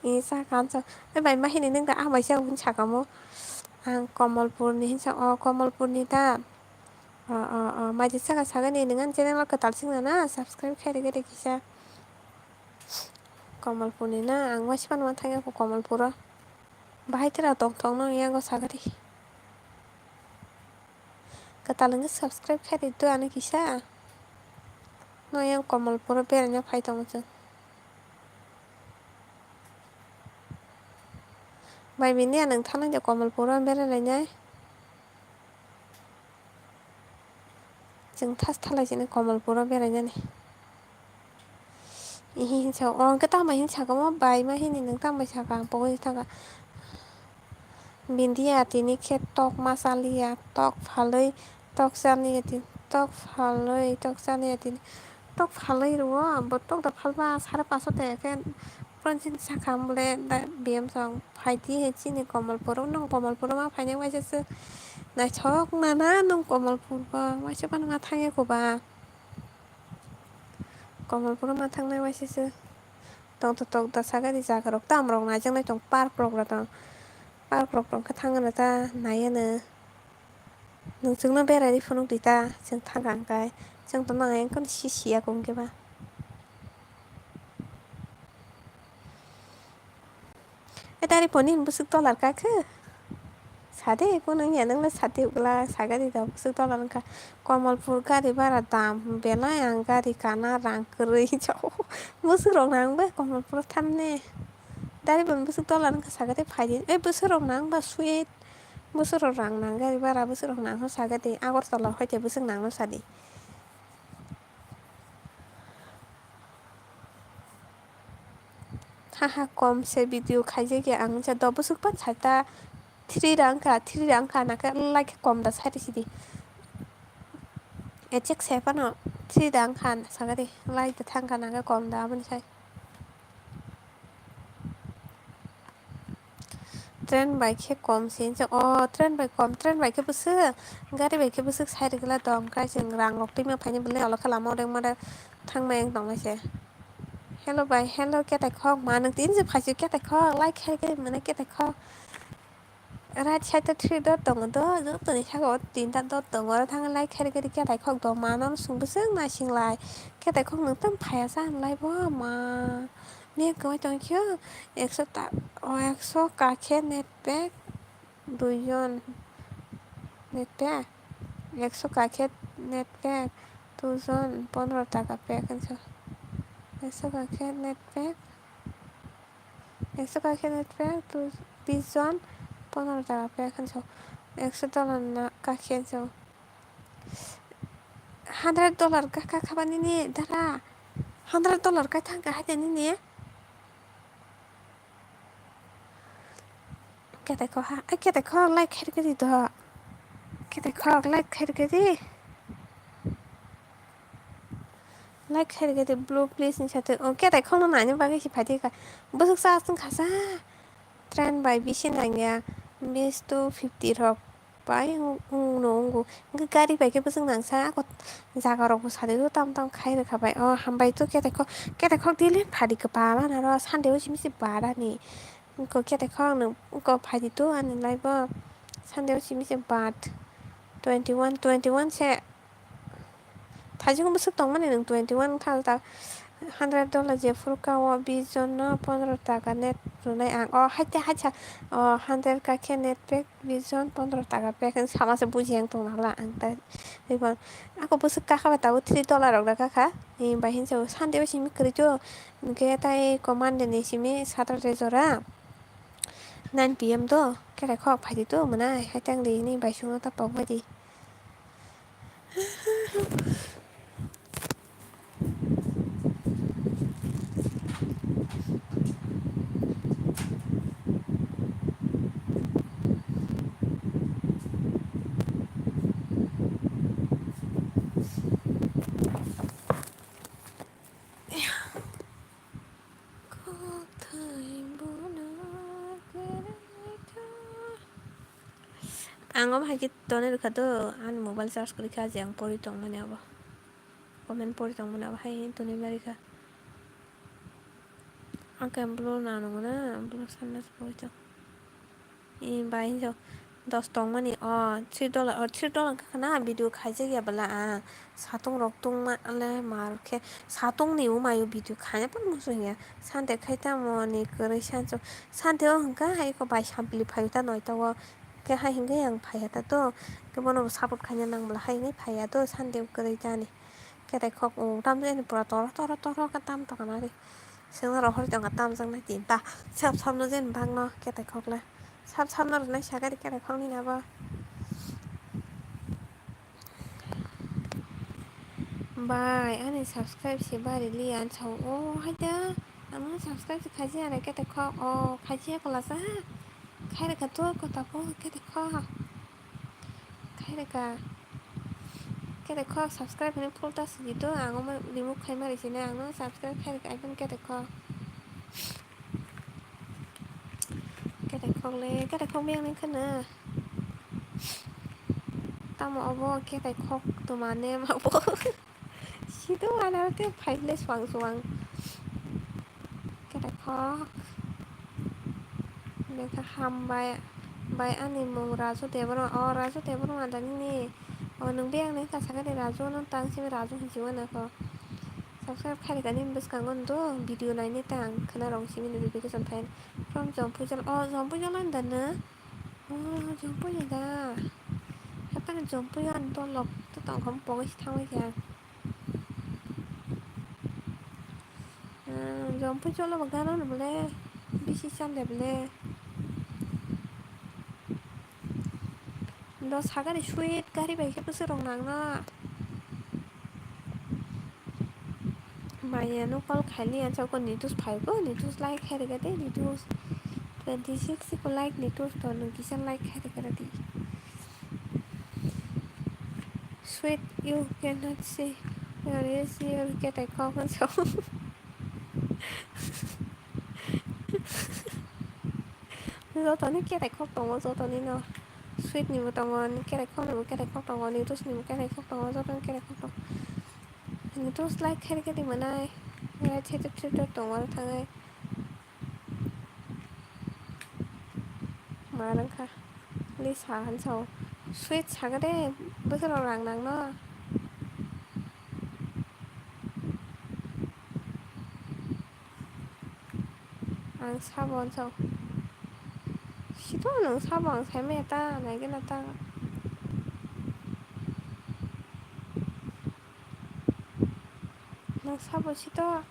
Ee, cha kansa. Ai bai ma hini nwng da, ah, bai cha hinwi sakamo. Ang Kamalpurni hinwi sa, o, Kamalpurni da. O, o, o, maidi saka sagani nwng ani channel o kwtal singna na, subscribe khairigwi rw kisa. Kamalpurni na, ang waisa phano ma thangya kho Kamalpuro. Bahai tera tong tong no yango sagari. Kwtal wngkhe subscribe khe rwdi ano kisa. No yang Kamalpuro beraina phai tongo chwng. Bai bini ya nwng thanai de Kamalpuro berai lainai. Chwng thas thalai sini Kamalpuro berainani. Ihi hinsa o hwnkhe tamo hinsa kamo bai ma hini nwng tamo saka ang pogwi thangkha. Bindiya tini khe tok ma chaliya tok phalwi tok chaliya tini tok phalwi tok chaliya tini Tok phalwi rwo, bo tok da phalba sare paso te khe pranjin sakha bole da B M song phaidi he chini Kamalpuro, nang Kamalpuro ma phainai waisa se naithok nana nung Kamalpur ba waisa phano ma thangya koba. Kamalpuro ma thangnai waisa se tong to tok da sagadi jaga rok tam rok naijaknai tong park rok da tong park rok tong khe thangna ta naiya no. Nwng chwngno berai ri phunuk di ta, chwng thang kha hwnkhe, chwng tongma hwnkhe si siya kung khe ba. E tari poni bwswk tolar kha khe? Sade, kunu wngya nwng le sade ugla sagadi da bwswk tolar wngkha. Kamalpur gari bara dam belai ang gari kana rang kwrwi. Bwswk rok nang bai Kamalpur thamne. Dari poni bwswk tolar wngkha sagadi phaidi. E bwswk rok nang ba sweet. Bwswk rok rang nang gari bara bwswk rok nang no sagadi. Agartala hoite bwswk nang no sadi. Haha, kom se video khaijak ya ang, ja do bwswk pan sata three rang kha, three rang kha, naka like kom da sai sidi. Echek se pano three rang kha, sagadi like da thang kha, naka kom da aboni sai. Train bai khe kom se, o train bai kom, train bai khe bwswk, gari bai khe bwswk sai rwgwla dom, kai chwng rang rok twima phaini bwlai olo khe lama o rek ma rek thangma yang tongnai se. Hello bai, hello Ketakhok, ma nwng tini se phaisio Ketakhok, like khe khe mane Ketakhok. Right side o three dot tongo do, jotoni saka o tinta dot tongo, oro thang like khe khe Ketakhok do, ma nono swng bwswk naising lai, Ketakhok nwng tamo phaiya sa hinlai bo ma. Net kwbai tongkhe ekso ta, o ekso ka khe net pack, duijon net pack, ekso ka khe net pack, duijon pondro taka pack hinso. Ekso ka khe net pack, ekso ka khe net pack, du-, bis jon pondro taka pack hinso. Ekso dollar na ka khe hinso. Hundred dollar ka, ka, kha ba nini dara. Hundred dollar kai thang ka hai de nini. Ketakhok ha, ai Ketakhok like khair khe di do. Ketakhok like khair khe di. Like khair khe di blue please ni sate. O Ketakhok no nani bagwi si phai di ka. Bwswk sa aswng kha sa. Train bai bisi nangya. Bis two fifty rok. Pai wng-, wngno wngo. Hwnkhe gari bai khe bwswk nangsa ako jaga rok bwsadi o tam tam khai rwkha bai. O hambai to Ketakhok, Ketakhok daily phadi kwbala naro Sunday o simi se barani. Wngkha Ketakhok nwng wngkha phadi to ani life o Sunday o simi se bad twenty one, twenty one se. Thaichung bwswk tongmani nwng twenty one wngkha ta hundred dollar jephuru ka o bis jon no pondro taka net rwnai ang. O haite hacha o hundred ka khe net pack bis jon pondro taka pack hinwi sama se buji yang tongna hwla ang ta. Ako bwswk kakha ba tabuk three dollar rok da kakha. Ni bai hinsa Sunday o simi kwrwi to hwnkhe tai ko Monday ni simi Saturday jora nine P M do Ketakhok phaidi to mwnai haitang di ni bai sungno ta pok bai di. Ang omo hai khe tonwi rwkha do, ani mobile charge kwrwi kha, je ang pori tongmani abo, comment pori tongmani abo hai tonwi ma rwkha. Ang khe blue na nunguna, blue sanna se pori tong. Ee, bai hinjo dos tongmani, o three dollar, o three dollar wngkha na video khaijak ya bwla ang. Satung rok tungma le mar khe satung ni umaio video khaina phan muchung ya. Sunday khai tamo ni kwrwi sancho. Sunday o hwnkha hai ko bai sampli phai ta noita o. Khe hai hwnkhe ang phaiya ta to. Khe bono bo support khaina nang bwla hai hwnwi phaiya to Sunday o kwrwi ta ni. Khe tai khok o tam jani pura toro toro toro khe tam tongna ri. Sengna rohor tongkha tamjaknai tinta. Sap sapno jeni bagno ketai khokle. Sap sapno rwnai sagari ketai khokni nabo. Bai, ani subscribe se bari liya ang sao. O, haida. Ang subscribe se khaji ani ketai khok. O, khaji ya kwlasa. Khairokha to kota po ketai khok. Khairokha. Kete khok subscribe hwnwi full ta sidi to, ang omo remove khai mari sini, ang no subscribe khai rwkha, iPhone kete khok. Kete khok le, kete khok biyang ni khwna. Tamo obo kete khok tuma ne ma bo. Sido ana te phai le swang swang. Kete khok. Lekha hambai. Bai ani mung Raju Debbarma. O Raju Debbarma da nini. O nwng biyang ni kasa khe de Raju no tang simi Raju hinwi mano kho. Subscribe khai rwkha nini bwskango ndo video naini tang khwna rong simi notification phai. From Jompui Jala. O Jompui Jala ni da na. O Jompui ni da. Haphano Jompui ani dolok to tong kha bongwi si thangwi kha. Hmm, Jompui Jala bo gana no bole bisi chande bole. Do sagani sweet gari bai khe bwswk rok nang no. Maya no call khaili ang chao ko Nitus phai ko, Nitus like khai rega de, Nitus twenty six ko like Nitus to no kisa like khai rega di. Sweet, you cannot see your is your ketai kok so. Jotoni ketai kok tongo, jotoni no. Sweet ni bo tongo, ketai kok ni bo ketai kok tongo, Nitus ni bo ketai kok tongo, jotoni ketai kok tongo. Nitus like khai rega di manai. Like khai rega tongo thangai. Ma nang kha. Lisa han sao. Sweet saga de. Bwswk rok rang nang no. Ang sabo han sao. Sito nang sabo ang sai maya ta. Nai gana ta. Nang sabo sito.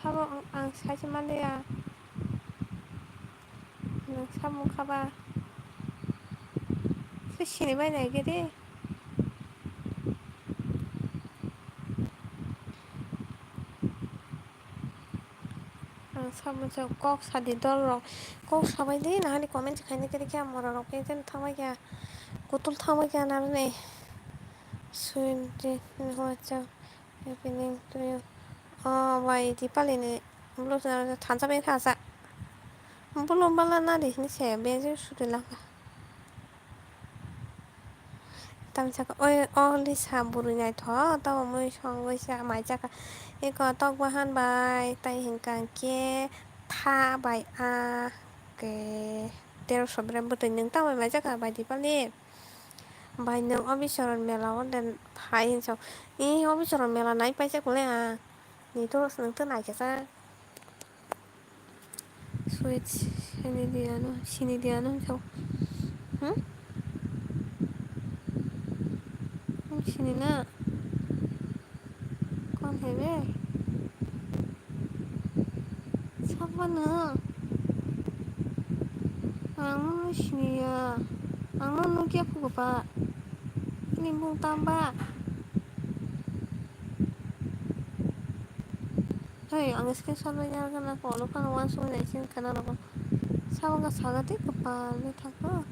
Sabo ang, ang sai se manliya. Nang sabo kha ba. Se sini bai nai gede. Ang sabo se kok sadi dol rok. Kok sabai de nahani comment khaina gede khe morok rok khe thangbai kha. Kutul thangbai kha nani. Sweet dream, what's up? Happening to you. Oh, bai, Dipali ni. Bulu thansa bai khasa. Bulu bala na di ni se, benjin sudi laka. Tam saka, oi, o Lisa buru nai tho, tamo mui song bai sa, mai saka. Eko tok bahan bai, tai hingkang ke, tha bai a, ke, tero sobra bwtwi nung tamo mai saka bai Dipali. Bai nwng Obichoro mela o de phai hinwi sao. Ee, Obichoro mela nai paijak le ang. Nitus nwng to naikhe sa. Sweet sini di ano, sini di ano hinwi sao. Hmm? Nwng sini na? Kon hai be? Sabo no. Ang no siniya. Ang no nukya phugo ba. Ini bung tamba. Hei, ang screenshot bai ya gana ko lo kan wan so nai sin kana rogo. Sabo ga saga te ko pa le thako.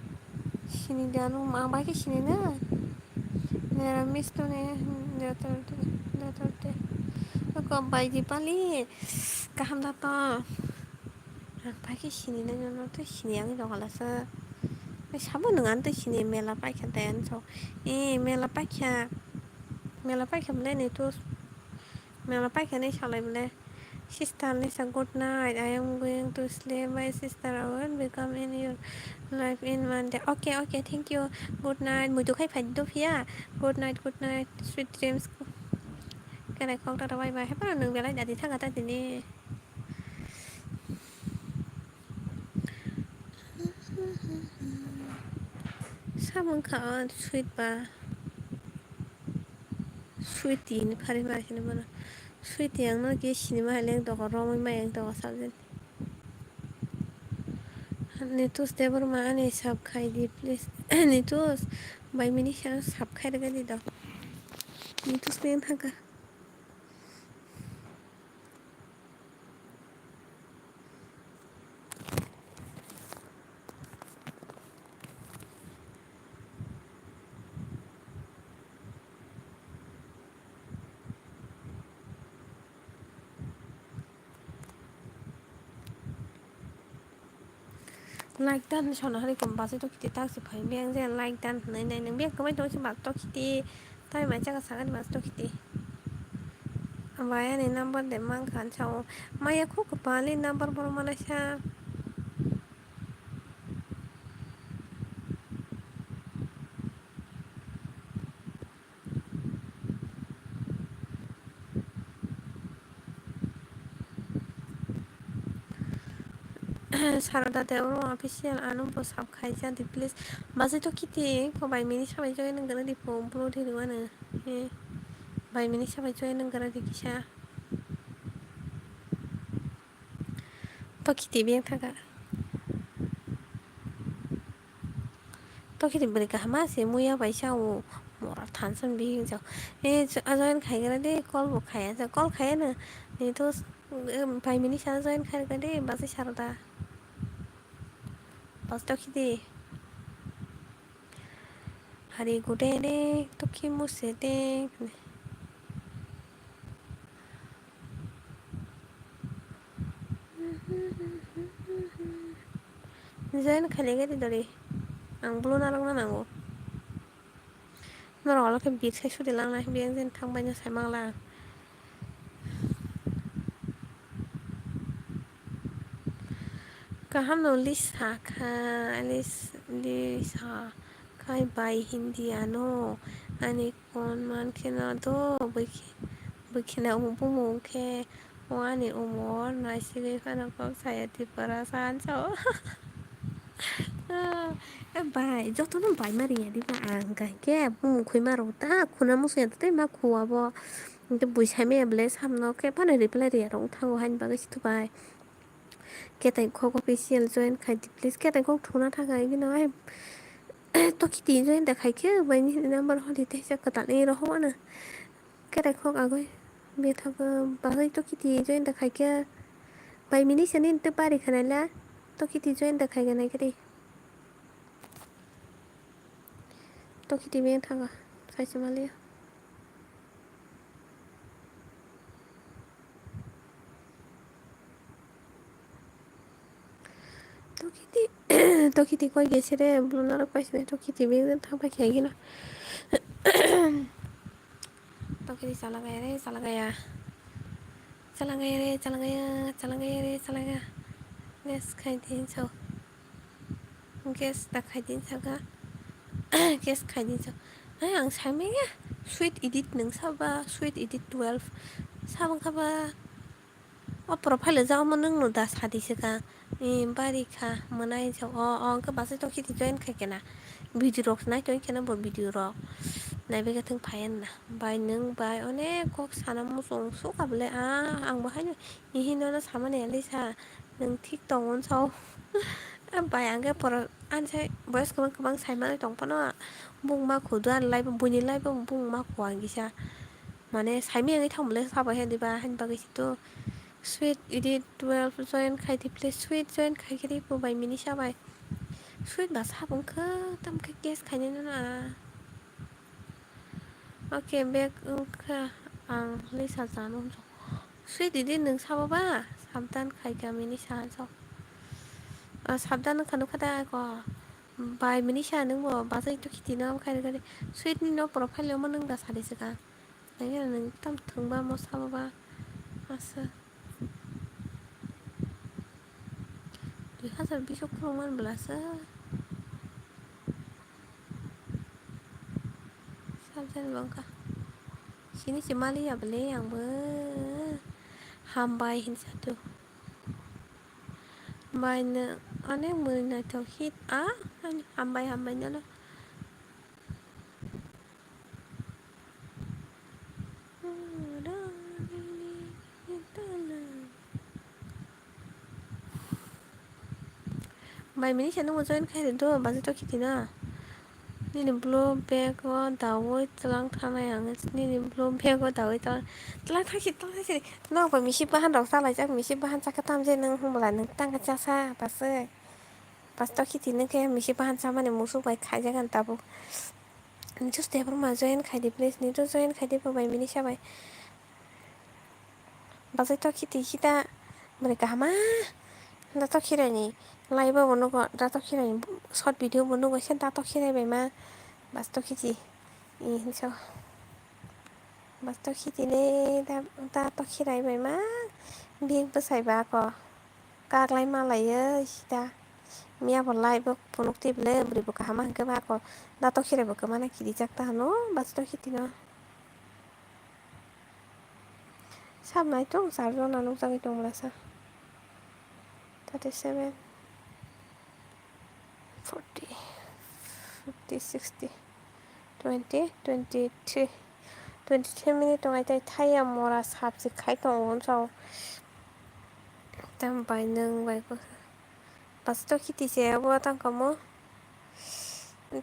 Sini da no ma bai ke sini na. Nera misto ne, datar de, datar de. Oko bai Dipali, kaham da to. Ang pai khe sini na no to sini ang jogala sa. Sabo nung an to sini mela pai kha dai an so. E mela pai kha. Mela pai kha bole ni to. Mela pai kha ni salai bole. Sister Lisa, good night. I am going to sleep. My sister, I will become in your life in Monday. Okay, okay, thank you. Good night. Muitu khai phai do phiya. Good night, good night. Sweet dreams. Kene kok tata bye bye. Hepara nung belai dadi thaga ta dini. Samung kha o sweet ba. Sweety ni phari ma khe bono. Sweety ang no khe sini ma hai le dogo romwi ma yang dogo sabjani. Nitus Debbarma ani sub khai di please. Nitus bai mini sa sub khai rega di do. Nitus ni thaka. Like dan sono hari kom basi to kiti tak si phai beng je like dan nai nai nang beng kamai to si bak to kiti tai mai chaka sagan bas to kiti. Bai ani number de mang khan sao maya khu kapali number bor malai sa. Saroda de oro official ano bo sab khaijak di please. Basi to kiti ko bai mini sabai join nang gana di po blue di rwano. He. Bai mini sabai join nang gana di kisa. To kiti beng thaga. To kiti bwrwi kaham ma se muya bai sa o mora thansa bihik jao. E join khai gana de call bo khaya call khaya na. Ni to bai mini sana join khai gana de basi saroda. Bas to kiti. Hari gude de to ki muse de. Join khali gari dori. Ang blue narok na nango. Norok olo khe bir sai sudi lang nai biyang jen thang bai no sai mang la. Kaham no lisa kha, lis-, lisa khai bai hindi ano ani kon man khe no do bwkhe, bwkhe na bumung khe o ani umor naisigwi phano kok saya Tripura san sao. Ah, eh, bai, jotono bai ma riya di ba ang kahai khe bumung khoi ma rw ta khuna musu ya tei ma khu abo. Hwnkhe bui sai maya ble samno khe phano reply riya rok wng thango haini bagwi si thu bai. Ketai khok official join khai di please. Ketai khok thuna thang ai gino ai. To kiti join da khai khe bai ni number holi teisa kwtal ni rohor ano. Ketai khok agoi. Bethago bagwi to kiti join da khai khe. Bai mini sani te bari khanai la. To kiti join da khai ganai khe di. To kiti beng thaga. Sai se maliya. To kiti, to kiti koi gesere, blue narok paisene, to kiti beng thang pai khe gino. To kiti chala gaya re, chala gaya. Chala gaya re, chala gaya, chala gaya re, chala gaya. Gas khai din so. Gas da khai din saka. Gas khai din so. Ai ang sai maya. Sweet edit nung saba, sweet edit twelve. Sabang kaba. O profile jagamo nwng no da sadi se ka. Ni bari kha mwnai se o, o hwnkhe bachai tong khe join khai khe na. Video rok nai tong khe na bo video rok. Nai bai khe thung phai ya na. Bai nwng bai onek kok sana muchung suk ka bwle a, ang bo haino ni hino no samani ya lisa. Nwng thik tongo sao. A bai ang khe poro ani sai boyes kwbang kwbang sai manwi tong phano. Bung ma khu do ani live o, buini live o bung ma khu ang kisa. Mane saimaya wngwi thangmale sabo he diba, haini bagwi se to. Sweet edit twelve join khai di please, sweet join khai khe di bo bai mini sabai. Sweet ba sabo wngkha, tamo khe guess khainai no na. Okay, back wngkha ang lisa jano. Sweet didi nwng sabo ba? Sabdan khai kha mini sa so. Ah, sabdan wngkha nukha da ko. Bai mini sa nwng bo bachai to khiti no khai khe di. Sweet ni no profile omo nwng da sadi se ka. Nangya nwng tam thwngba mo sabo ba asa. Dui hazar bish o khulumani bwlasa. Sabjani bangkha. Sini se maliya bwle ang bo. Hambai hinsa tu. Bai no onek mui naithok hit a. Hambai hambai nono. Bai mini se nungbo join khai do, baji to khiti na. Nini blue bag o dawi tlang thanai ang, nini blue bag o dawi tlang, tlang thangsi, tlang thangsi. Nok bai misi bahan rok chalaijak, misi bahan chakha tam je nung hwnbwla nung tangka chasa, basi. Basi to khiti nung khe misi bahan chamani musuk bai khaijak ang tabuk. Just ebroma join khai di please, ni to join khai di bo bai mini sabai. Bachai to khiti khita bwrwi kaham a. Da to khirani Live o bo nugo, dato khirai, short video bo nugo, se dato khirai bai ma, basto khiti, i hinso. Basto khiti le, da, dato khirai bai ma, big bwsai ba ako, kaklai malai o sida. Miya bo live o phunuk twi bwle, bwrwi bo kaham hwnkhe ba ako, dato khirai bo kwmana kiri jak ta hwno, basto khiti no. Sab nai tong, char jona nukjagwi tong masa. Thirty seven, forty, fifty, sixty, twenty, twenty three, twenty three minute tong ai tai thaya mora sabsi khai tong o sao. Tam bai nung bai ko. Pas to khiti se abo tang kamo.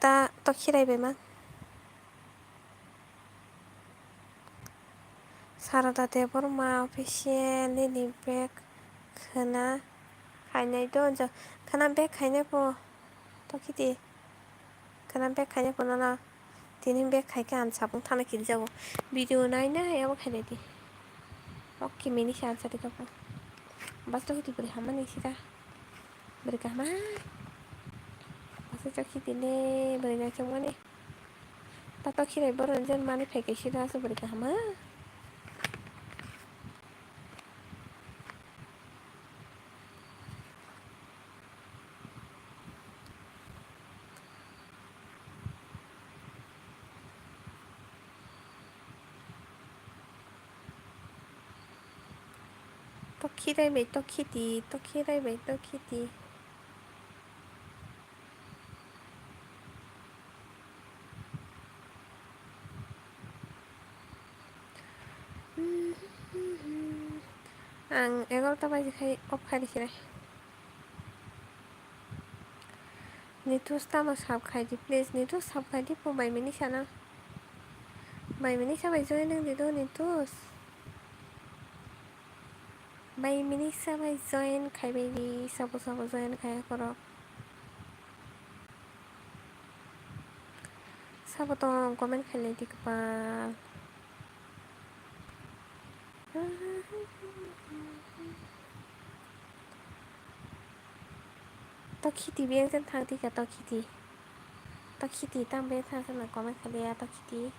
Da to khirai bai ma. Sarada Debbarma official nini bag khwna khainai do, jo-, khwna bag khainai pho, to khiti, khwna bag khainai pho nono tini bag khaikhe ang sabung thana kirijago, video nai nai abo khainai di, ok mini se ang sadi kha pho, bas to khiti bwrwi hamani sida, bwrwi kaham, bas to khiti le bwrwi nai chongmani. Tato khirai borok jen mani phaikhe sida aswk bwrwi kaham ha. To khirai bai to khiti, to khirai bai to khiti. Ang egarota baji khai off khai rikhe nai. Nitus tamo sub khai di please, Nitus sub khai di po bai mini sana. Bai mini sa bai join nang di do Nitus. Bai mini sa bai join khai bai di, sabo sabo join khai korok. Sabo tong comment khai lai di kwpal. To khiti beng jen thang di ka to khiti. To khiti tam beng thang sana comment khai lai ya to khiti.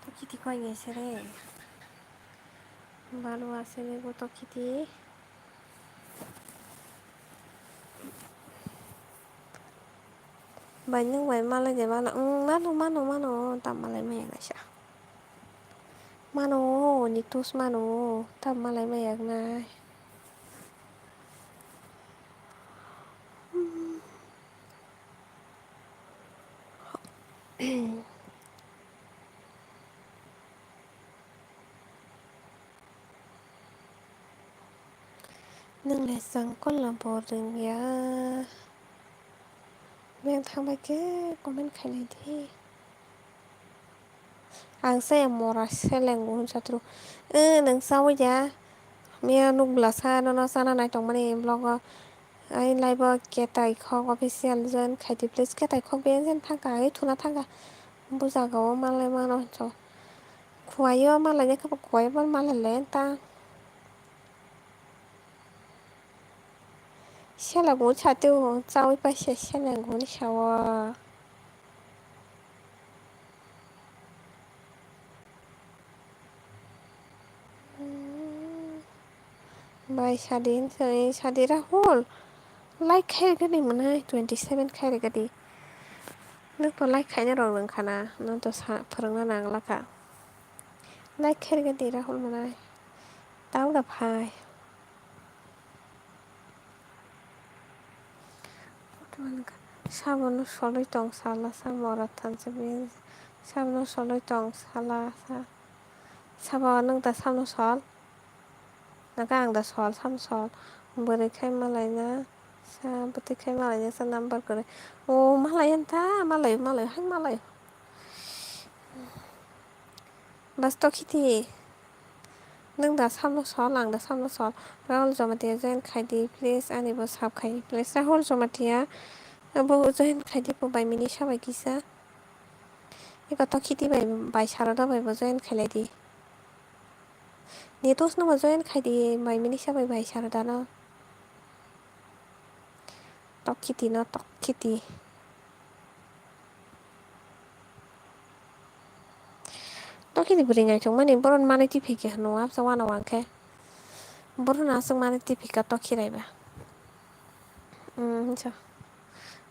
To khiti koi nge sere. Balu asene bo to khiti. Bai nwng bai malai de bala. Wng, mano, mano, mano. Tam malai maya kaisa. Mano, Nitus mano. Tam malai maya wngnai. Nwng le chwng kolla bo rwngya. Beng thang bai khe comment khainai di. Ang saya mora seleng bo hwnsa tru. Eh, nwng chawi ya. Miya nuk bwlasa nono chana nai tongmani vlog o. Ai live o ketai khok official join khai di please. Ketai khok beng jen thangka, ai thuna thangka. Bo jaga o malai mano hwnso. Khuaio malai ya khe bo khuaio bo malai le ta. Seleng bo cha teo, chawi paisa seleng bo ni sao. Bai sadi, sadi Rahul. Like khai gani mwnai twenty seven khai gadi. Nokto like khaina rok nang khana, nokto sa phwrwngna nang lakha. Like khai gadi Rahul mwnai. Tau da phai. Sabono soloi tong sala sa mora thansa bini. Sabono soloi tong sala sa. Sabo nwng da sabono sol. Naka ang da sol, sabono sol. Bwrwi khai malaina sa, bwtwi khai malaina sa number kwrwi. O malai anta, malai, malai, hai malai. Bas to khiti. Nwng da samno sol, ang da samno sol. Rahul Jamatia join khai di, please, ani bo sub khai, please. Rahul Jamatia, bo join khai di, bo bai mini sabai kisa. Eko Tokhiti bai, bai Saroda bai bo join khai lai di. Nitos no bo join khai di, bai mini sabai bai Saroda no. Tokhiti no, Tokhiti. Tokhiti bwrwi naichukmani, bohrok manwi tiphikha hwnwi, absa uanao ang khe. Bohrokno aswk manwi tiphikha Tokhirai ba. Hmm, so.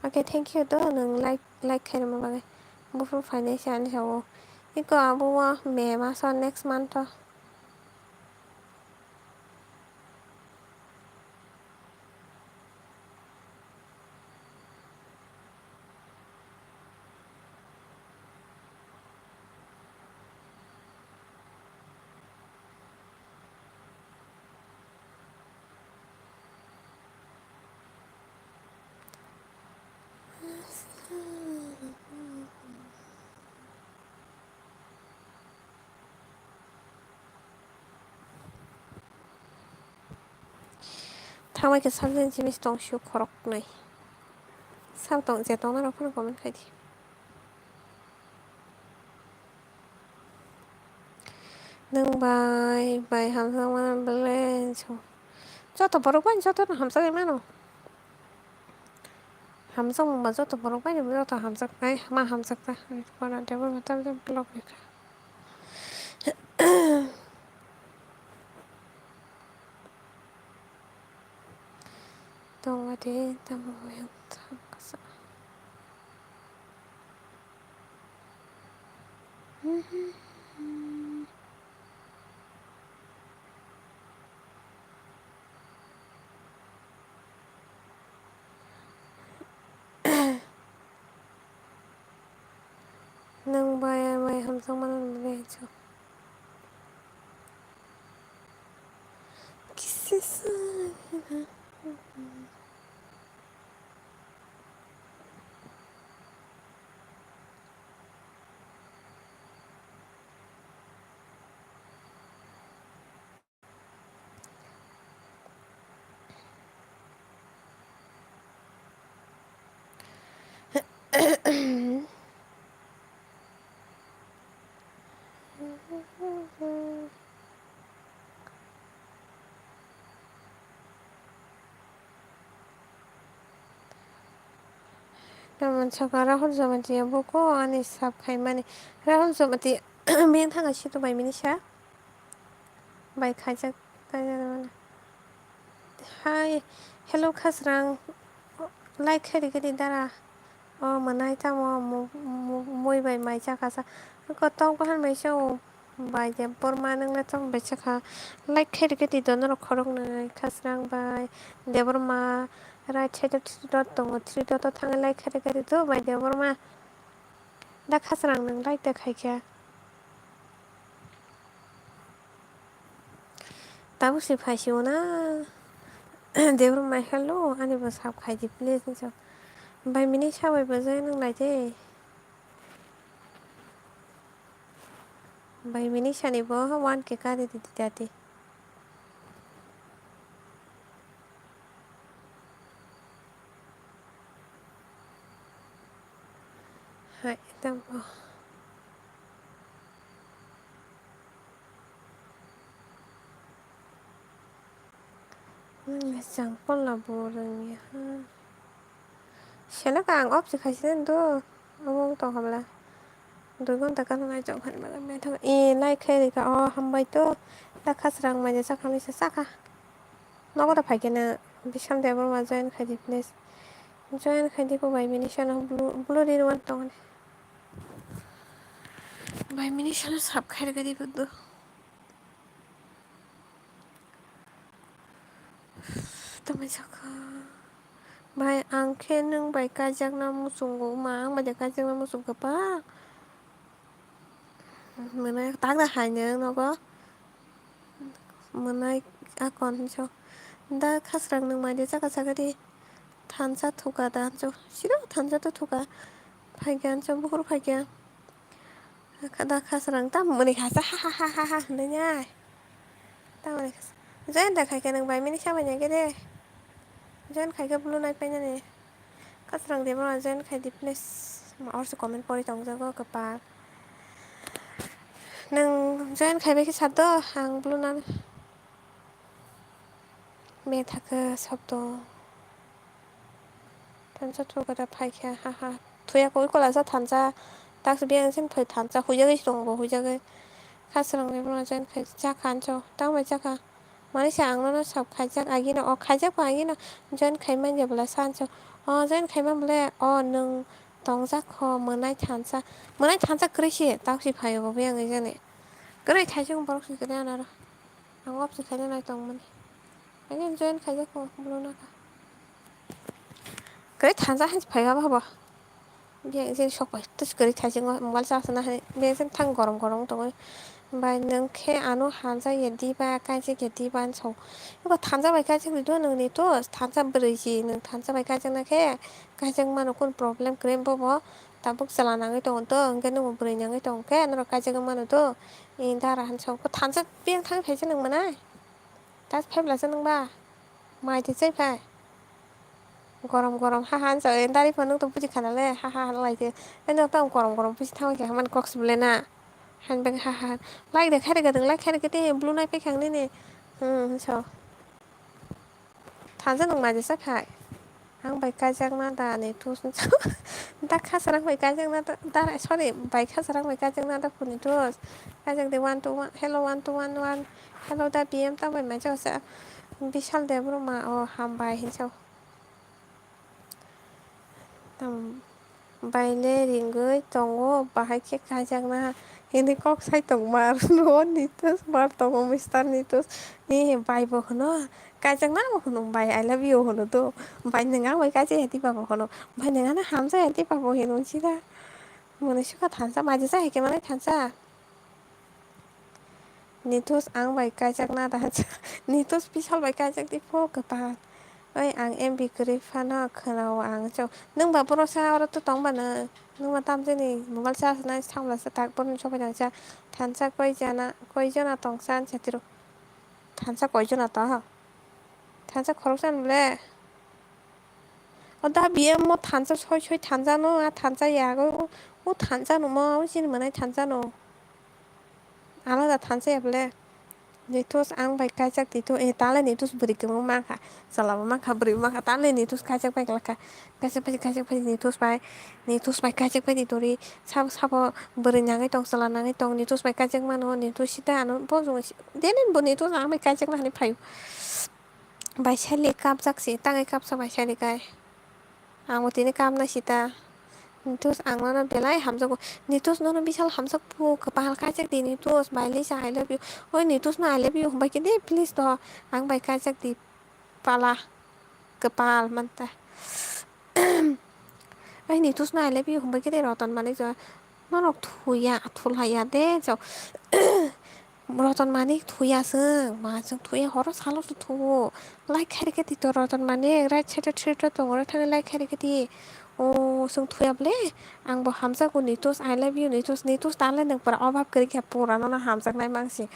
Okay, thank you do, nwng like, like khairokma bagwi. Buphuru phainai se ani sao. Eko abo o May maso, next month o. Thangbai khe subject jinis tong sio khoroknwi. Sabo tong, je tongnai rok phano comment khai di. Nwng bai, bai hamjakmano belai so. Joto borok bai jotono hamjagwi mano. Hamjakmung ba joto borok bai joto hamjaknai, ma hamjaknai. Tebol ba tabjak block rikha. Tongmani tamo yang thang kasa. Nwng bai bai hamjakmano belai cho. Kisa sa. Tamoni saka Rahul Jamatia buko ani sub khaimani. Rahul Jamatia bini thangkhe situ bai mini sa. Bai khaijak, khaijak mano. Hai, hello Khasrang, like khairikhe di dara. O mwnai tamo mu-, mu-, mui bai mai chakha sa. Kotok bahan bai se o bai Debbarma nwng le tamo bai chakha. Like khairikhe di do norok khoroknwi Khasrang bai Debbarma, right side o three dot tongo, three dot o thangwi like khairikhe di do bai Debbarma. Da Khasrang nwng like da khaikha. Tabuk se phai sio na. Debbarma hello, ani bo sub khai di please, hinwi sa. Bai mini sabai bo join wng lai de. Bai mini sani bo one K kari di di dati. Hai, tamo. Nwng le chang pola bo rwngya ha. Selek ang off se khaisani do. Omo wng tong kha bwla. Dui ghonta gana nai chok phan bwla methang. E, like khai rikha. O, hambai to. Da Khasrang mai de chakha misa chakha. Nogo da phaikhe na Bishal Debbarma join khai di please. Join khai di ko bai mini sano blue, blue ri wan tong ni. Bai mini sano sub khai rikha di budu. Tamai sakha. Bai ang khe nwng bai kaijakna muchungo ma, ang bai de kaijakna muchung kha ba. Mwnai tak da hai nwng nogo. Mwnai akon hinso. Da Khasrang nwng mai de chakha chakha di. Thansa thuka da hinso. Siro thansa to thuka. Phaikha hinso bukhur phaikha. Da Khasrang ta mwnwi kha sa ha ha ha ha ha hinwi nai. Tamoni join da khai khe nwng bai mini sabai nai khe de. Join khai khe blue nai painani. Kasrang de bono join khai di please. Ma orso comment pori tongjago kwpal. Nwng join khai bai khe sat do ang blue nani. Betha khe sabdo. Thansa thukada phaikha, ha ha. Thuya koi kola sa thansa. Taksa biyang sin phai thansa. Huijagwi tongo, huijagwi. Khasrang ni bono jen khai chakha ancho. Tang bai chakha. Mani se ang nono sab khaijak agino. O khaijak ba agino. Join khai manya bwla sa ancho. O join khai man bwle. O nwng tongjak kho mwnai thansa. Mwnai thansa kwrwi se. Taksi phaio bo biyang jani. Kwrwi thaijak borok se kwrwi anaro. Ang opsi khaina nai tongmani. Haikhe join khaijak kho, bono nakha. Kwrwi thansa hai phai haba habo. Biyang jeni sok bai tus kwrwi thaijak mobile charge na hai. Biyang jeni thang gorom gorom tongwi. Bai nwng khe ano hamjak ya diba, kaijak ya diba hinwi sao. Abo thansa bai kaijak di do nwngni tus, thansa bwrwi si nwng thansa bai kaijak na khe, kaijak mano kun problem kwrwi bobo. Tabuk chwla nangwi tongo to, hwnkhe nwngbo bwrwi nangwi tongo khe, norok kaijagwi mano to. Ee, dara hinwi sao. Thansa biyang thangwi phaisa nwng mwnai? Tei phaiblasa nwngba? Mai twi chai phai. Gorom gorom ha ha hinwi sao. Ee, dari phano nwng to buji khana le, ha ha hinwi lai khe. Ee, nwng tamo gorom gorom buji thangwi khe hamani kok se bwle na. Hain bang ha ha. Lai de khairikha nwng, lai khairikha tei blue nai paikha ang nini. Hmm, hinwi sao. Thansa nwng maijasa khai. Ang bai kaijakna da ni tus da khasarang bai kaijakna da, da, sorry, bai khasarang bai kaijakna da phone ni tus. Kaijak de one two one, hello one two one one, hello da B M tang bai maijak sa. Bishal Debbarma o hambai hinwi sao. Tam Baile ringwi tongo, bahai khe kaijakna hinwi kok sai tongma. Aro Nitus mar tongo, Mister Nitus. Ee, bai bo hwno, kaijakna bo hwno, bai I love you hwno do. Bai nwng ang bai kaijak ya diba bo hwno. Bai nwng ano hamjak ya diba bo hino sida. Mwnwi sukha thansa, maijasa hai khe mwnai thansa. Nitus ang bai kaijakna da. Nitus Bishal bai kaijak di pho kwpal. Oi, ang M B kwrwi phano khwnao ang chwng. Nwng ba bono sa oro to tong ba nwng? Nwng ma tamjani mobile charge nai thangla sa tak bono sobai nang cha. Thansa koi jana, koi jona tong sa ang chatiro. Thansa koi jona to? Thansa khoroksa ni le. O da B M mo thansa soi soi thansa no, a thansa yago, o thansa no mo, o chini mwnai thansa no. Alada thansa ya bole. Nitus ang bai kaijak di to, eh, tale Nitus bwrwi kwmwng mankha, chwla bo mankha, bwrwi bo mankha, tale Nitus kaijak bai kwlakha, kaijak bai, kaijak bai Nitus bai, Nitus bai kaijak bai di tori, sabo, sabo bwrwi nangwi tong, chwla nangwi tong, Nitus bai kaijak mano, Nitus sita ano bo jong si-, dene bo Nitus ang bai kaijak na hinwi phaio. Bai sali kapjak si, tangwi kapsa bai sali kai. Ang bo tini kapnai sita. Nitus ang nono belai hamjago. Nitus nono Bishal hamjak phu, kwpal kaijak di Nitus, bai Lisa I love you. Oi Nitus no I love you hwnbai khe di please do. Ang bai kaijak di pala. Kwpal manta. Ai Nitus no I love you hwnbai khe di Roton Manik jo. Norok thuya, thulhaya de jo. Roton Manik thuya chwng, ma chwng thuya horo salo se thuo. Like khairikhe di to Roton Manik, right side o three dot tongo, oro thangwi like khairikhe di. O chwng thuya bole, ang bo hamjago Nitus, I love you Nitus, Nitus tale nwng pura obab kwrwi khe pura nono hamjaknai mangsi.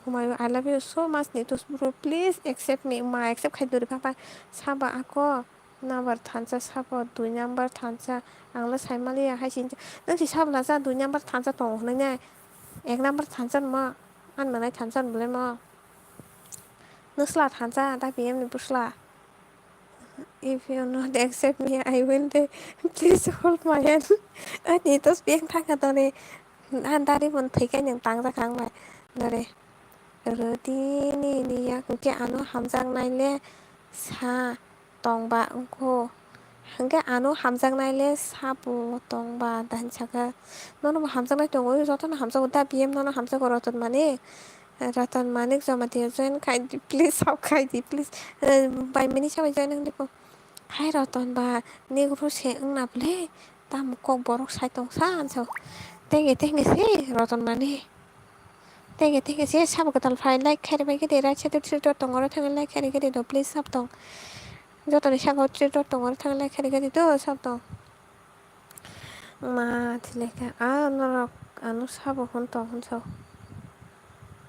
Humayo I love you so much Nitus bro, please accept me, ma accept khai duri pha pha saba ako. Number thansa sabo, dui number thansa, ang le sai maliya hai se, nwng se sabo na cha dui number thansa tongo hwnwi nai, ek number thansa mo, ani mwnai thansa bwle mo, nwsla thansa, da B M ni bwsla. If you not accept me, I will de, please hold my hand. Ani tos beng thangkha toni, ani dari mun thwikai nwng tangjak ang bai, dore. Rwdi nini yak hwnkhe ano hamjaknai le sa tongba wngkho, hwnkhe ano hamjaknai le sabo tongba da hinwi sakha. Nono bo hamjaknai tongo, jotono hamjago da, B M nono hamjago Roton Manik. Roton Manik Jamatia join khai di please, sub khai di please. Bai mini sabai join wng di bo. Hai Roton ba, negro se wngna bwle, tamo kok borok sai tong sa, hinwi sa. Tenge tenge se Roton Manik. Tenge tenge se sabo kwtal phai like khairi bai khe de, right side o three dot tongo, oro thangwi like khairi khe de do, please sub tong. Jotoni saka o three dot tongo, oro thangwi like khairi khe de do, sub tong. Ma thilekha, a norok ano sabo hwn tong hwn sa.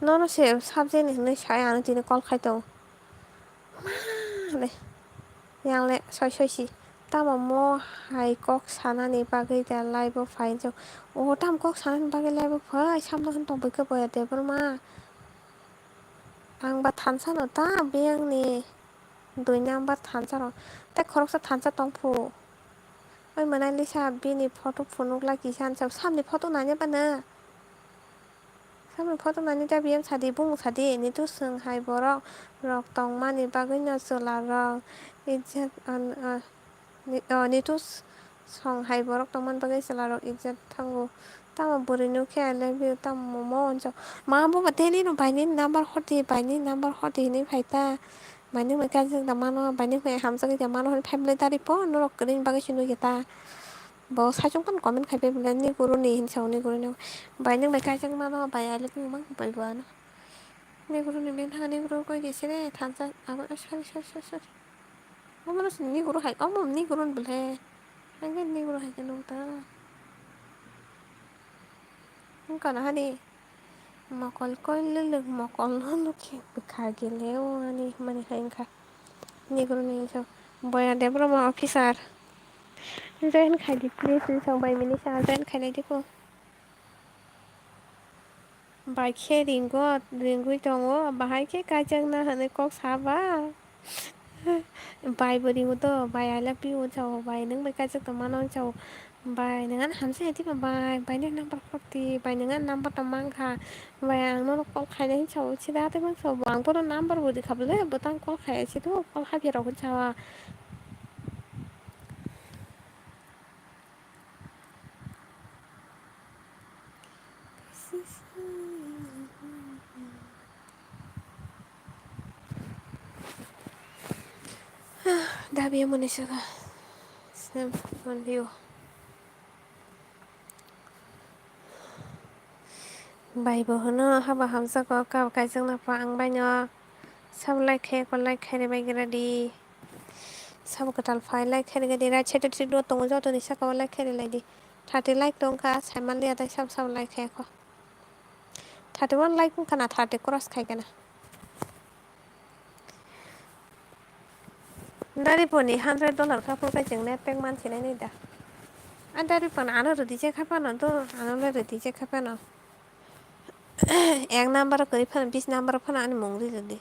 Nono se subject ni hinwi sai ano tini call khai tongo. Ma le, yang le soi soi si. Tamo mo hai kok sanani bagwi da live o phai jok. O tam kok sanani bagwi live o phai, samno hwn tong bwkha boya Debbarma. Ang ba thansa no ta biyang ni dui number thansa rok. Tei khoroksa thansa tong phu. Oi mwnai lisa bini photo phunuk lai kisa ansa. Samni photo nanya ba na? Samni photo nani da biyam sadi, bumung sadi, nitu swng hai borok rok tongmani bagwino chwla rok ijat, an, a, ni, o, nitu s-, song hai borok tongmani bagwi chwla rok ijat thango. Tamo bwrwi nukhe I love you, tamo momo hwnjak. Ma bo ba tei nini bai nini number hor di, bai nini number hor di hinwi phai ta. Bai nini bai kajak da mano, bai nini bai hamjagwi da mano hwnwi family dari po norok kwrwini bagwi se nukya ta. Bo saichung phano comment khai pai bwle, ni guruni hinwi sao, ni guruni. Bai nwng bai kaijakmano, bai I love you mang bai bo ano. Ni guruni bini thangni guru koi khe sere thansa abo, sorry, sorry, sorry, sorry. Omo no ni guru hai, omo ni guru ni bwle. Ang khe ni guru hai khe nukta. Wngkha na hani. Mokol koi lwlwk mokol no nukhe bwkha gele o ani hwnmani hai wngkha. Ni guru ni hinwi sao, boya Debbarma officer. Join khai di please, hinwi sao bai mini sa join khai lai di ko. Bai khe ringo, ringwi tongo, bahai khe kaijakna hinwi kok sa ba. Bai bo ringo do, bai I love you hinwi sao, bai nwng bai kaijak tongmano hinwi sao. Bai, nwng ani hamjakya tei ba bai, bai ni number hor di, bai nwng ani number tong mankha, bai ang nono call khainai hinwi sao, sida tei mang sao, bo ang bono number bo rikha bwle, bo tang call khaiya se do, call hapya rok hinwi sao. Dabi mani saka. Sem on view. Bai bo hwno haba hamjak o kab kaijakna pha ang bai no sabo like khe ko like khairi bai gra di. Sabo kwtal phai like khairi gra di, right side o three dot tongo joto ni saka o like khairi lai di. Thirty like tong kha sai man liya tai sabo sabo like khe ko. Thirty one like wng kha na, thirty cross khai khe na. Dari poni hundred dollar kha phuru khe chwng net pack man sinai nai da. A dari pon ano rwdi je kha phano do, ano le rwdi je kha phano. Ek number kwrwi phano, bis number phano ani mung ri rwdi.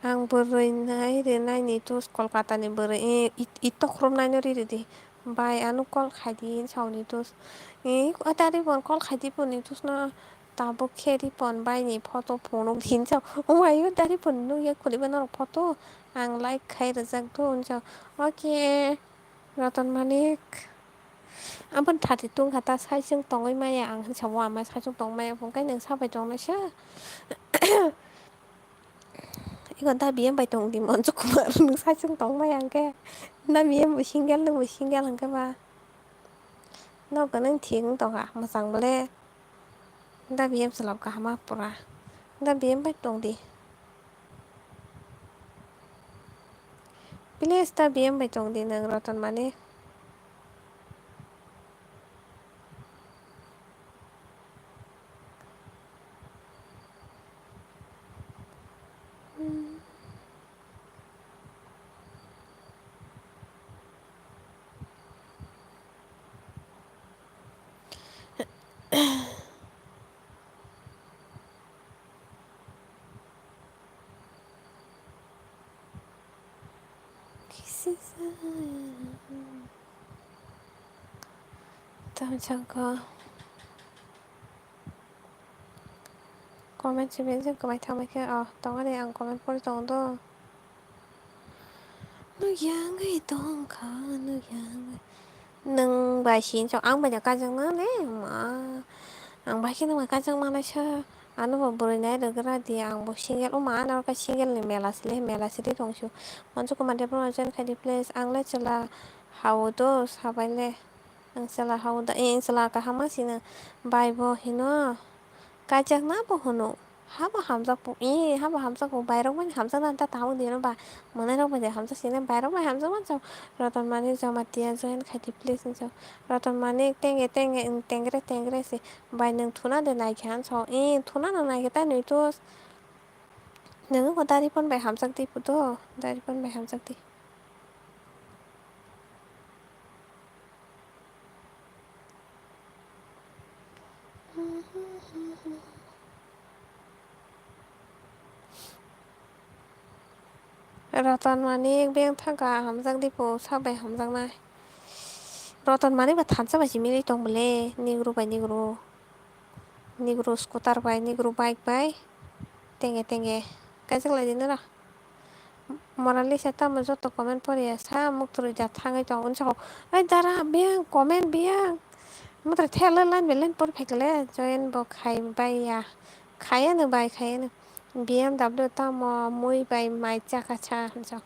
Ang bwrwi nai rwnai ni tus Kolkata ni bwrwi, i, i, i tokhrom nai no ri rwdi. Bai ano call khai di hinwi sao ni tus. I, a dari pon call khai di pon ni tus no. Tabuk khe Ripon bai ni photo phunuk di hinwi sao. O ayo da Ripon ni nukya kwlwi ba norok photo. Ang like khai rwjak do hinwi sao. Okay. Ratan Manik. Aboni thati tungkha ta saichung tongwi maya ang hinwi sao, ama saichung tongwi maya phunukhe nwng sabai tongnaisa. Iko da B M bai tong di Manju Kumar nwng saichung tongwi maya hwnkhe. Da B M bo single nwng bo single hwnkhe ba. Nogo nwng thik wng tongkha mwchang bole. Da B M chwla kaham ma pura. Da B M bai tong di. Please da B M bai tong di nwng Ratan Manik. Tamo changkha. Comment simi je kwbai thangbai khe, oh, tongo de, ang comment pori tongo do. Nukya wngwi tongkha, nukya wngwi. Nwng bai sinchok, ang bai no kaijakna le, ma. Ang bai khe nwng bai kaijakma naisa. Ano bo bwrwi nai rwgra di, ang bo single, o ma, ano khe single ni mela sile, mela sili tongsu. Manju Kumar Debbarma join khai di please, ang le chwla hao do, sabai le. Ang chwla hao da, eh, ang chwla kaham ma sino. Bai bo hino, kaijakna bo hwno. Habo hamjak po, ee, habo hamjak po, bairok bai hamjaknani ta tabuk dino ba, mwnai rok bai hamjak sini, bairok bai hamjak manchok. Roton Manik Jamatia join khaidi please hinchok. Roton Manik tenge tenge, tengre tengre se, bai nwng thuna de naikha hinchok, ee, thuna no naikhe ta nwi to, nwng bo Daripon bai hamjak di puto, Daripon bai hamjak di. Roton Manik beng thangka hamjak di po, sak bai hamjaknai. Roton Manik bai thansa bai si mili tong bole, nigru bai nigru. Nigru scooter bai, nigru bike bai. Tenge tenge. Kaijak lai di nora. Monalisa tamo joto comment poriya sa muktrwi da thangwi tong unsao. Ai dara biyang comment biyang. Muktrwi thela line by line pori phaikle join bo khai baiya. Khayanu bai khayanu. B M W tamo mui bai mai chaka cha hinso.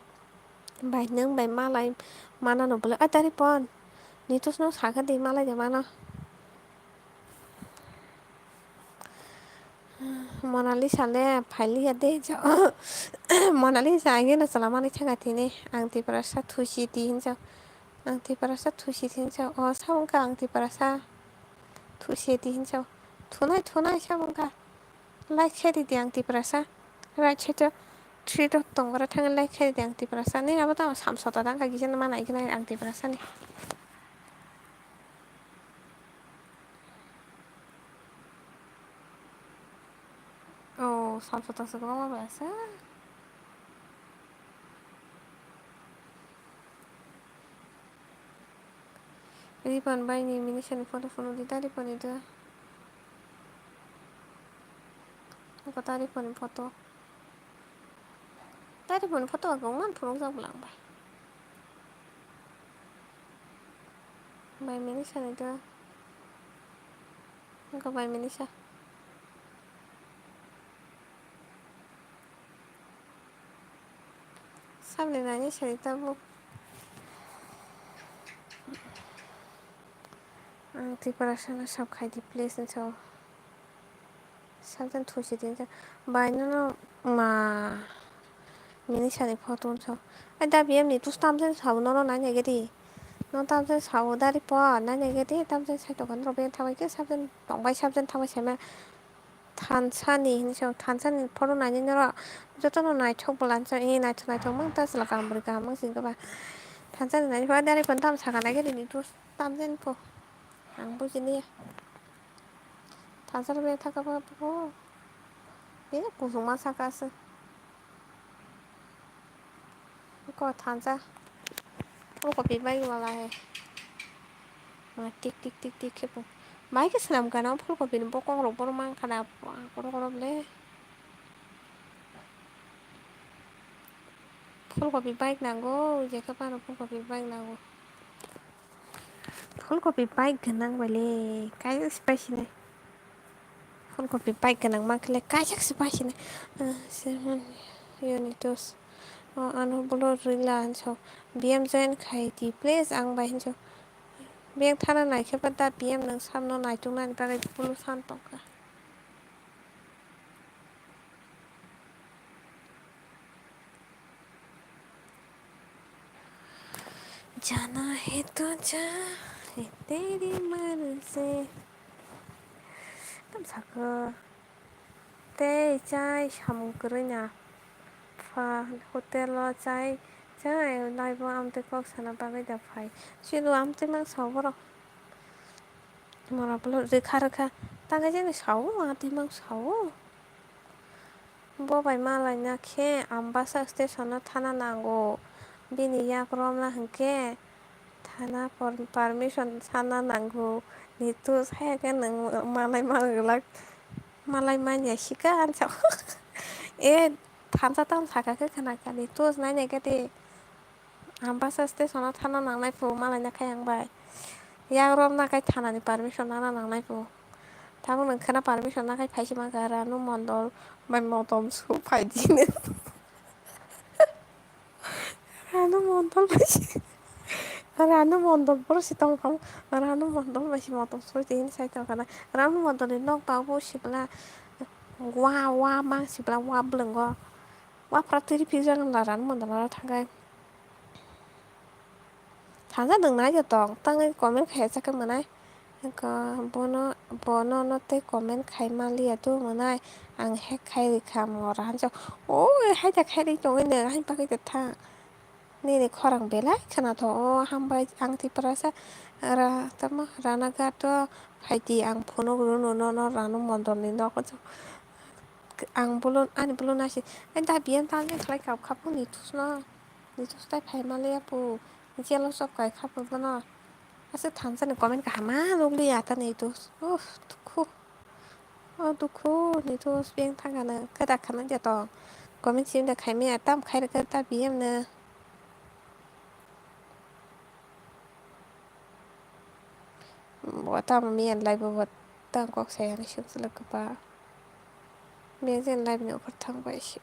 Bai nwng bai malai manano bole. Ai Daripon. Nitus no sakha di malai de mano. Monalisa le phailiya de jo. Monalisa ang no chwla manwi thangkha tini. Ang Tiprasa thusi di hinjak. Ang Tiprasa thusi di hinjak. O sa wngkha ang Tiprasa thusi di hinjak. Thunai thunai sa wngkha. Like khe di di ang Tiprasa. Right side o three dot tongo oro thangwi like khe di di ang Tiprasa. Nini abo tamo samsota tangkha kisa no ma nai khe nai ang Tiprasa ni. Oh, samsota se kwbangma bai asa. Ripan bai ni Minisha ni photo phunuk di ta, Ripan ni do. Nokha ta Ripan ni photo. Ta Ripan ni photo ang kwbangma phunukjak bwla ang bai. Bai Minisha ni do. Nokha bai Minisha. Sabni nani sari tabuk. Ang Tiprasa no sab khai di please hinso. Sabjani thusi di hinso. Bai nono ma Minisha ni photo hinso. Ai da B M ni tus tamjani sabo nono nai nai gedi. No tamjani sabo dari po nai nai gedi tamjani sai tongkha norok beng thabai khe sabjani tongbai sabjani thabai saima. Thansa ni hinwi sabo, thansa ni photo nainai norok jotono naithok bwla hinwi sabo, ee naithok naithok mang ta chwla kaham bwrwi kaham mang singkhe ba. Thansa ni naithok, ani phone tamo sakha naikhe nini tus tamjani po. Ang bujiliya. Thansa rok bethakha ba bo. Ee kuchukma sakha se. Ko thansa. Phulkopi bai wala he. Ma tik tik tik tik khe bo. Bai khe swnam gana phulkopi ni bokong rok bohrok mang kha da. Kotor kotor le. Phulkopi bai nango, je khe phano phulkopi bai nango. Phulkopi bai gwnang bai le, kaisa spicy nai. Phulkopi bai gwnang mankhe le kaisa se bai sini. Ah, se mani, yoni tos. Oh, ano bolo rila hinso. B M join khai di, please, ang bai hinso. Beng thana naikhe ba da B M nwng samno naituknani bagwi bolo san tongkha. Jana hai tu ja, ye teri marzi. Tam sakha. Tei chai samung kwrwi na. Pha hotel o chai, chai laibo amtwi kok sana bagwi da phai. Chwlo amtwi mang sao borok. Mora bolo rwkha rwkha. Tangwi jani sao, amtwi mang sao. Bo bai malaina khe Ambasa station o thana nango. Bini yak romna hinkhe thana por-, permission sana nango. Nitu saya khe nwng malai ma glak, malai manya sika ansa. E thansa tamo saka khe khna kha, nitu nai nai khe de. Ambasa station o thana nangnai phu malaina khai ang bai. Yak romna khai thanani permission nana nangnai phu. Tabuk nwng khwna permission nakhai phaisima kha Ranu Mondol bai Motom su phaidi hwnwi. Ranu Mondol bai si, Ranu Mondol boro si tongphang, Ranu Mondol bai si Motom su di hwnwi sai tongkha na. Ranu Mondol ni nok ba bo sibla Wa, wa, mang sibla, wa, bwlwngo. Wa, phra twi riphi jang la ran mondo la thangkhe. Thangja nwng nai de tong, tangwi comment khai chakhe mwnai. Eko bono, bono no tei comment khai maliya tu mwnai. Ang hack khai rikha mo rahan chok. O, hai da khai ri tongwi nwng, hai bagwi de thang. Nini khorang belai khwnathok o, hambai ang Tiprasa ra tamo Ranaghat o phaidi ang phunuk rwno nono Ranu Mondolni nogo. Ang bolon ani bolon nasi ai da biyan tangwi khlai kap khapo Nithusno. Nithus tai phai maliya pu jelo chop kai khapo bono. Aswk thansa ni comment kaham ma nukliya ta Nithus. Uff, dukhu. O dukhu ni to beng thangkha na khe da khana de tong. Comment sim da khaimaya tam khai rwkhe ta B M no. Bo tamo miyan live bo tang kok saya ni suk suk kapa. Miyan jen live ni offer thang bai si.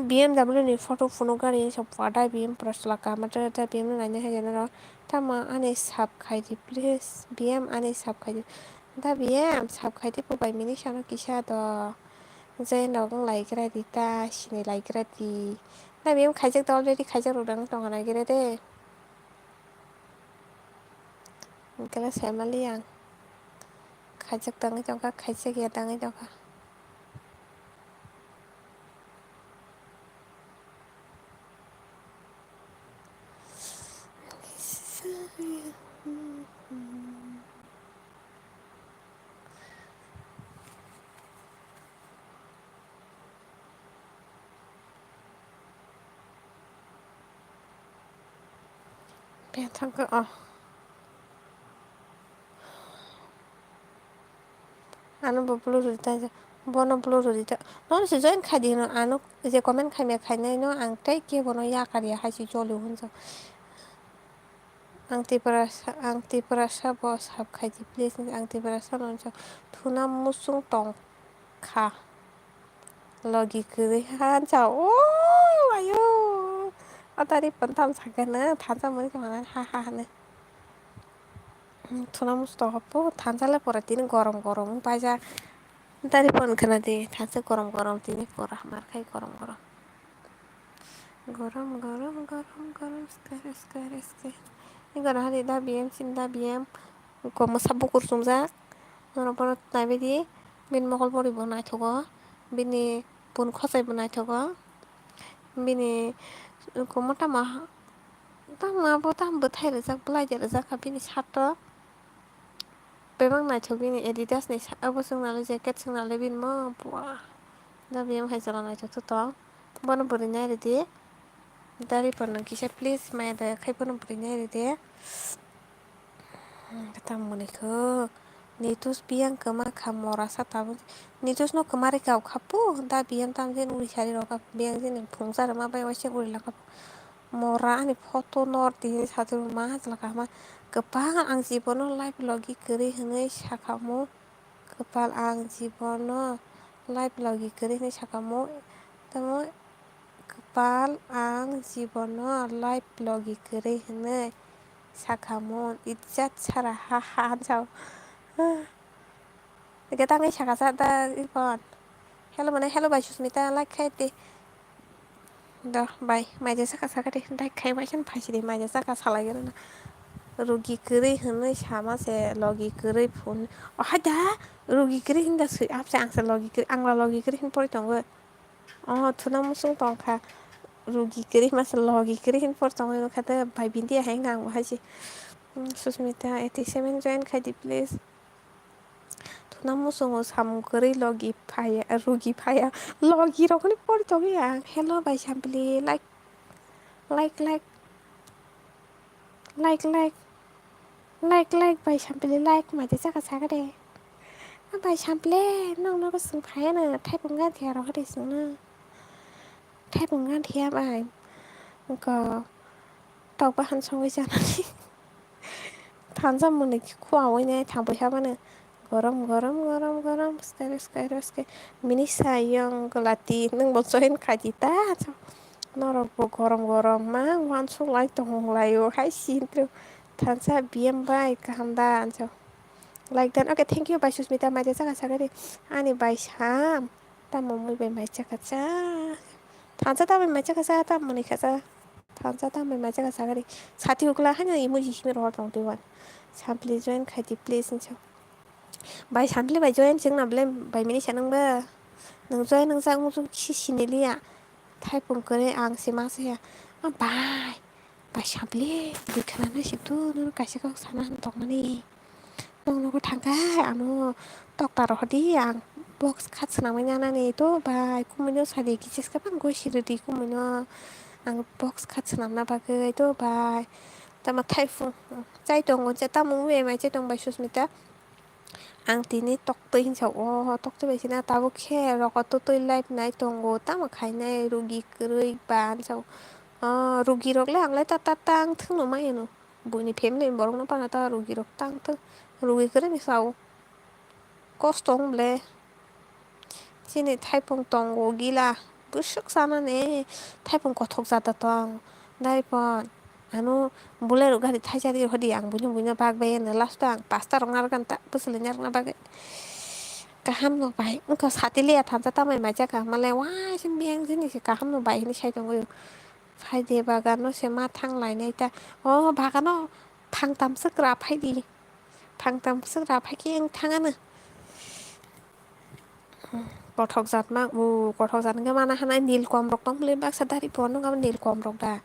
B M W ni photo phunuk gari sa pha da B M pura chwla kaham da B M no naina hai jana rw. Tamo ani sub khai di please. B M ani sub khai di. Da B M sub khai di po bai mini sano kisa do. Jai nog wng lai gra di ta sini lai gra di. Da B M khaijak da already khaijak rw dang tong nai gra de. Hwnkhe le sai maliya ang. Khaijak tangwi tongkha, khaijak ya tangwi tongkha. Bethang khe, oh. Ano bo blue rwdi ta, bono blue rwdi ta. Nono se join khai di hino, ano je comment khaimya khainai no ang tei kebono yakar ya hai se jolio hwnjak. Ang Tiprasa, ang Tiprasa bo sub khai di please, ang Tiprasa no hwnjak. Thuna musung tong kha. Logi kwrwi ha cha o ayo. Atari pantam sakhe na thansa mani khe manani ha ha hane. Thuna musto hapo thansa le pore tini gorom gorom paija. Atari pon khna di thansa gorom gorom tini pora mar khai gorom gorom. Gorom gorom gorom gorom skare skare skare. Ni gorom hari da B M sin da B M. Ko mwsa bukur chumjak. Norok bono naibaidi, bini mokol bwrwi bo naithogo, bini bun khosai bo naithogo, bini kwmwtama tamo abo tamo bwthai rijak, bwlai de rijak kha bini shirt o. Bebak naithok bini Adidas ni sa-, abo chwng nalai jacket chwng nalai bini mo, buah. Da biyang hai chwla naithok to tong. Bono bwrwi nai rwdi. Dari phano kisa please maya daya khai bono bwrwi nai rwdi. Hmm, khe tamo ni kho. Nitus biyang kwma kha mora sa tabuk. Nitus no kwma rwkha o kha pu. Da biyang tam jani uri sari rwkha. Biyang jani phungsa rwma bai waisa uri lakha pu. Mora ani photo nor tini sati rwma ha chwla kahma. Kwbang ang jibono live logi kwrwi hwnwi sakha mo. Kwpal ang jibono live logi kwrwi hwnwi sakha mo. Tamo kwpal ang jibono live logi kwrwi hwnwi sakha mo. Ijjat sara ha ha hanjao. Hwnkhe tangwi sakha sa da Irfan. Hello mane hello bai Susmita like khai di. Do bai maija saka saka di like khai bai san phaisi di maija saka salai gana. Rugi kwrwi hwnwi sama se logi kwrwi phone. O hai da rugi kwrwi hinda swi apse ang se logi kwrwi ang la logi kwrwi hin pori tongo. O thuna musung tongkha. Rugi kwrwi ma se logi kwrwi hin pori tongo kha de bai bindi hai nang bo hai se. Hmm, Susmita eighty seven join khai di please. Thuna muchungo samung kwrwi logi phaya, rugi phaya. Logi rokni pori tongwi ang. Hello bai Sampli, like, like, like, like, like, like, like bai Sampli, like maide chaka chaka de. A bai Sampli, nong nogo swng phaya na, thaipung gan thiya rokha de swngno. Thaipung gan thiya bai. Ko tok bahan songwi janani. Thansa mwnwi khe khua oi nai thang bwsa mano. Gorom, gorom, gorom, gorom, skare, skare, skare. Mini sayong gwlati, nwng bo join khai di ta. Norok bo gorom, gorom ma uansuk lai tong lai o hai si hwnwi. Thansa B M bai kaham da, ansa. Like dan. Okay, thank you, bai Susmita, mai chaka sakari. Ani bai Sam. Tamo mui bai mai chaka cha. Thansa tamo mai chaka cha, tamo ni kha cha. Thansa tamo mai chaka sakari. Sati ukla hanya emoji himi rohor tong twi wan. Sam please join khai di, please, ansa. Bai Sampli bai join chwng na ble bai mini sanang ba. Nang join nang jak muchung si siniliya. Thaipung kwrwi ang se ma saya. Ah, bai. Bai Sampli, bwkhana na sik tu, nang kaisa kok sana han tongmani. Nong nogo thangkha, ano tokta rohdi ang box khat swnamwi nanani to bai, kumui no sadi kichis ka bang goi siridi kumui no. Ang box khat swnamna bagwi to bai. Tama thaipung chai tongo, je tamo bai mai chai tong bai Susmita. Ang tini toktwi hinsa o, toktwi bai sina tabuk khe rogo twtwi live nai tongo, tamo khainai rugi kwrwi ba hinsa o. O, rugi rok le ang le ta, ta, tang thwngno maya no. Buini family ni borok no phano ta rugi rok tang thwng, rugi kwrwi ni sa o. Kosto wng ble. Chini thaipung tongo gila, bwswk chanani thaipung kothok jata tong. Daripon, ano Bolero gari thaisa ri hodi ang buino buino bag bai ano last o ang pasta rok narwkha ta bwswlwi narwkna bagwi. Kaham no bai wngkha sati liya thansa tamai mai jakha malai uaising biyang jani se kaham no bai hinwi sai tongwi. Phaide bagano se ma thang lainai ta. O bagano phang tamswk ra phaidi. Phang tamswk ra phaikhe ang thangano. Kothok jatma, o kothok jat hwnkhe mana hanai nil kom rok tong bwle baksa dari bo nw abo nil kom rok da.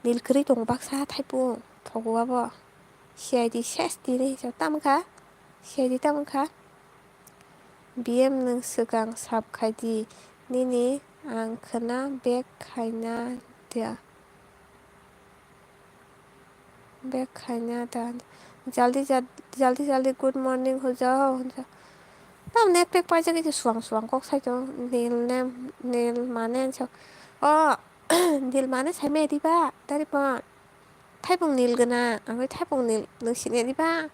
Nil kwrwi tongo baksa thaipo thogo abo. C I D ses tini se tamkha. C I D tamkha. B M nwng swkang sap khai di, nini ang khwna back khaina dia. Back khaina da. Jaldi jal-, jaldi jaldi good morning hojao, hojao. Tamni ek pek paijak, suang suang kok sai tongo. Nil ne, nil mane, so. O, nil mane sai me diba, dari pon. Thaipung nil gana, ang thaipung nil, nung sini diba.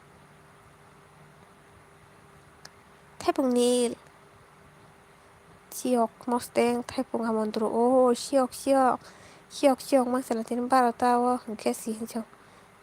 Thaipung nil. Siyok mosteng thaipung hamon duro. Oh, siyok, siyok. Siyok, siyok, mang sala tini barota o hwnkhe si hinso.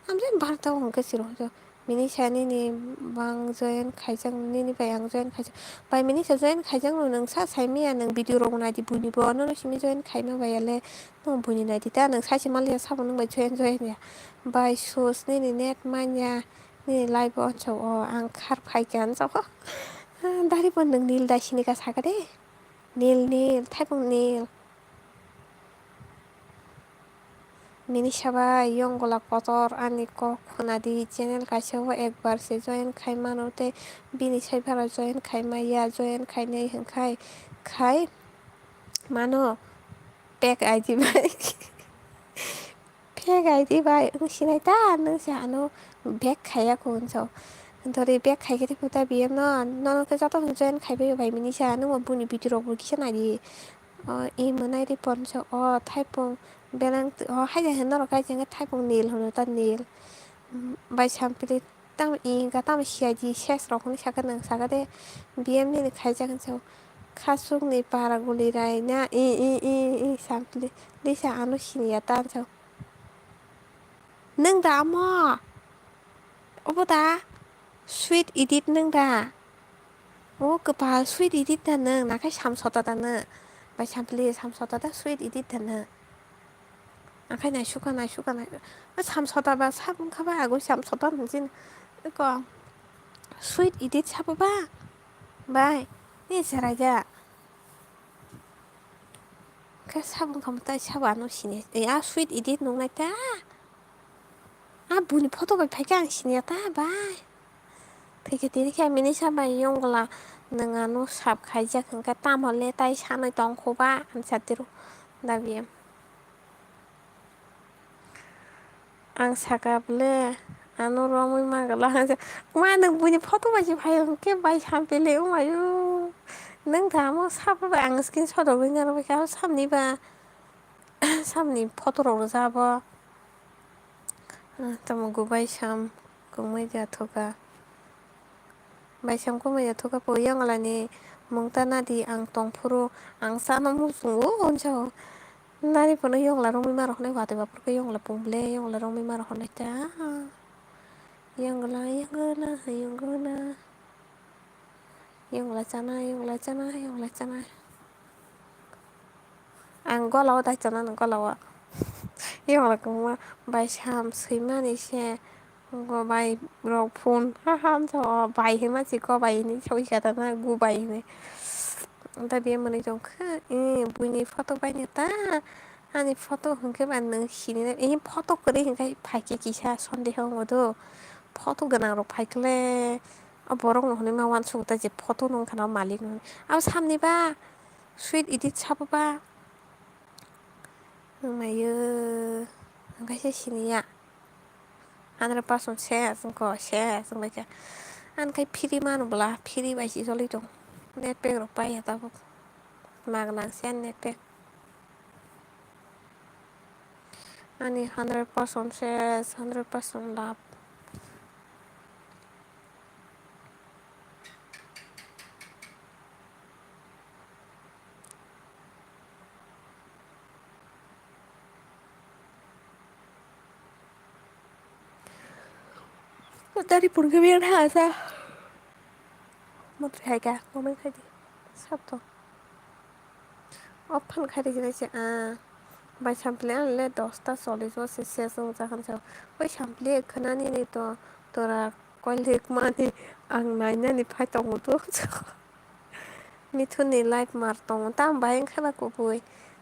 Amjani barota o hwnkhe si rw hinso. Mini sa nini bang join khaijak, nini bai ang join khaijak. Bai mini sa join khaijak no nwng sa sai maya nwng video rok nai di buini bo. Nono simi join khaima bai ale nwng buini nai di ta nwng sai se maliya sabo nwng bai join, join ya. Bai sus nini net manya. Nini live o ansok o ang khar phaikha ansok o. Dari bo nwng nil dai sini ka saka de. Nil, nil, thaipung nil. Mini sabai yong gola kotor ani kok khuna di channel kaisa o ekbar se join khai mano tei bini sai phano join khai maya join khainai hwnkhai khai mano pek I D bai. Pek I D bai wng sinai ta, nwng se ano back khaiya kho hinso. Dori back khaikhe tei puta B M no, nono khe joto no join khaibai bai mini sa, nwng bo buini video rok bo kisa naidi. O, i mwnai ri ponso, o, thaipung, belang, o, haida hwn norok kai jengkhe thaipung nil hwno ta nil. Bai sampili tamo i hwnka tamo C I D ses rok hwnwi sakhe nwng sakha de, B M nini khaijak hinso. Khasukni para guli rai na, i, i, i, i, sampili. Lisa ano siniya ta hinso. Nwng da omo? Obo da? Sweet edit nwng da? O kwpal sweet edit da nwng? Nakhai samsota da nwng? Bai sampli samsota da sweet edit da nwng? Nakhai naisukha, naisukha, naisukha. O samsota ba sab wngkha ba agoi samsota nung chini. Eko sweet edit sabo ba? Bai, ni chwrai da? Khe sabo wngkha tai sabo ano sini. E, a sweet edit nungnai ta? A buini photo bai phaikhe ang siniya ta bai. Phaikhe tini khe mini sa bai yongla nwng ano sap khaijak hwnkhe tamo le tai sanwi tongkho ba ang satiro dabi. Ang saka bole ano romwi mangala hwnsa. Ma nwng buini photo bai se phai hwnkhe bai sampili wngmai o. Nwng tamo sabo bai ang screenshot rogwi narwkha samni ba. Samni photo rok rwjak abo. Ah, tamo go bai sam kwmwi da thoka. Bai sam kwmwi da thoka po yongla ni mung ta nadi ang tong phuru ang chano muchungo hwnsa o. Nari phano yongla romwi ma rok nai watwi ba phuru khe yongla pung ble yongla romwi ma rok nai ta. Yongla, yongla, yongla. Yongla chana, yongla chana, yongla chana. Ang gola o dai chana nang gola o. Yongla kwbangma bai sam swimani se. Go bai rok phone ha ha wngsa o bai hinma si go bai hinwi sawi kha ta na gu bai hinwi. Anta biya mwnwi tong kha, eh, buini photo bai ni ta. Ani photo hwnkhe ba nwng sini na, eh, photo kwrwi hwnkhe phaikhe kisa sondeho wngo do. Photo gwnang rok phaikhe le, o borok no hwnwi ma uansukgo ta je photo no wngkha na o malik no. Abo samni ba, sweet edit sabo ba. Wngmaiyo, hwnkhe se siniya. Hundred percent se, chwngko se, chwngbaikha. Ani khai free mano bwla, free bai si choli tong. Net pack rok paiya tabuk. Magna se ani net pack. Ani hundred percent ses, hundred percent love. Dari pun ke biar ha sa. Mutri hai ka, comment khai di. Sab to. Off phan khai di hinai se, ah. Bai sampli ang le dosta chollish o se ses wng jakhan sa. Oi sampli khwnani ni to, tora koilik mani ang nainani phai tongo to. Mithun ni life mar tongo, tamo bahai wngkha ba kubui.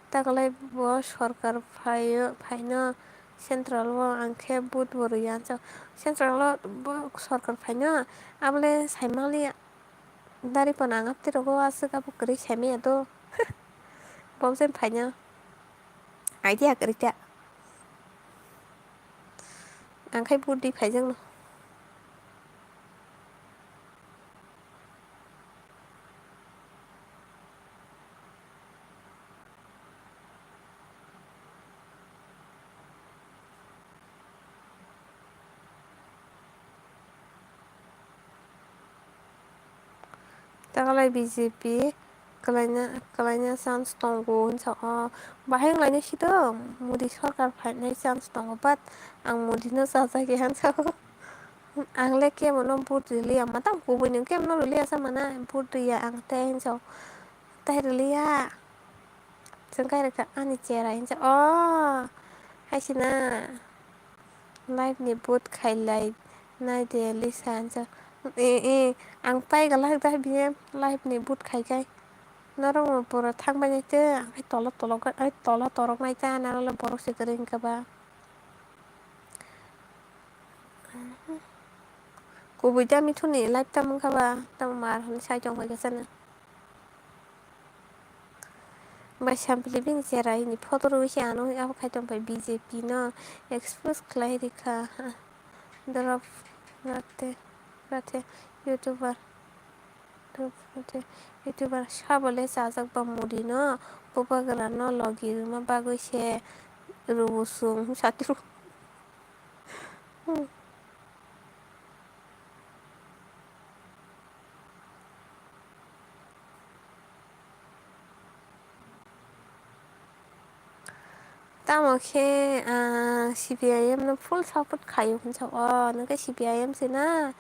Taklai bo sorkar phaio, phaino central o ang khe vote bo rwya. Central o bo sorkar phaino, abole saimaliya. Dari pano ang apti rogo aswk abo kwrwi saimaya do. Bo je phaino idea kwrwi ta. Ang khai vote di phaijakno. Takalai B J P kwlaina, kwlaina chance tongo hinsa o. Bahai wnglaina sito Modi sorkar phainai chance tongo, but ang Modi no chajak ya hinsa o. Ang le kebo no vote rwliya, matang kubui no kebo no rwliya sa mana vote rwya ang tei hinsa o. Tei rwliya. Chwng kai rwkha ani chera hinsa o. Hai sina. Live ni vote khai lai nai de Lisa hinsa. E, e, ang pai galak da B M live ni vote khai kai. Norok no pura thang bai nai te, ang hai tola tolok, ai tola torok nai ta, nang le borok se kwrwi hinka ba. Kubui da mithun ni live tamo wngkha ba, tamo mar hwnwi sai tong kha sana. Bai sampli bini chera ni photo rwui se ano abo khai tong pai B J P no expose khlai rikha. Drop rate, rate YouTuber. Drop rate YouTuber sabo le chajak ba Modi no, bubagra no logi rwma bagwi se rwo chwng satru. Tamo khe, ah, C P I M no full support khaio hinsa o, nokhe C P I M se na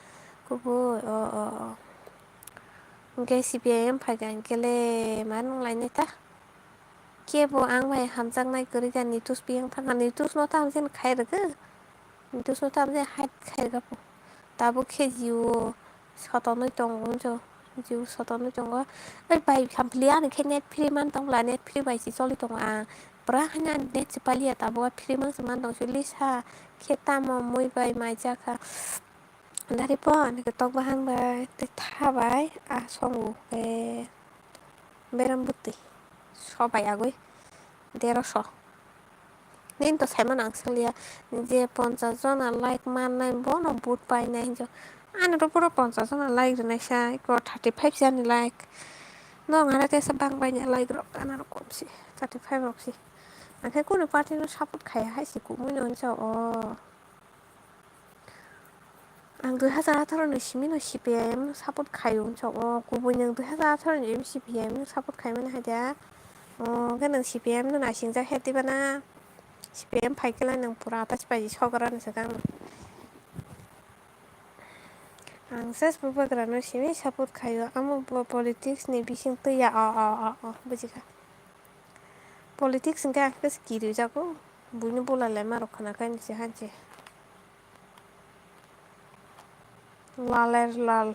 kubui, o, o, o. Hwnkhe C P I M phaikha hwnkhe le ma nung lainai ta. Kebo ang bai hamjaknai kwrwi kha, Nitish biyang thangkha, Nitish no tamo jani khai rwkhe, Nitish no tamo jani hide khai rwkha po. Tabuk khe Jio sotonwi tongo hinjo, Jio sotonwi tongo. Oi bai, sampli ani khe net free man tongla, net free bai se choli tongo ang. Pura haino ani net se paliya, tabuk free man se man tong sili sa khe tamo mui bai mai jakha. Dari po ani khe tok bahang bai tei tha bai a songo khe beram bwtwi so bai agwi deroso. Nini to saimano ang swngya je ponchas jona like mannai bono vote painai hinjo. Ani to pura ponchas jona like rwnaisa eko thirty five se ani like. Nong hara tesa bang baini like rok anaro komsi thirty five rok si. Ang khe kunu party no support khaiya hai se kubui no hinsa o. Ang dui hazar atharo ni simi no C P I M no support khaio hinsa o, kubui nwng dui hazar atharo ni simi C P I M no support khaimani hai da. O, hwnkhe nwng C P I M no naising jak he twiba na? C P I M phai khe lai nwng pura atas pai sogra ni swkang no. Ang just bubagrano simi support khaio, amo bo politics ni bising twi ya, o, o, o, o, bujikha. Politics hwnkhe ang khe se kiri jago, buino bula lai ma rok khna khe ani se hanse. Laler lal.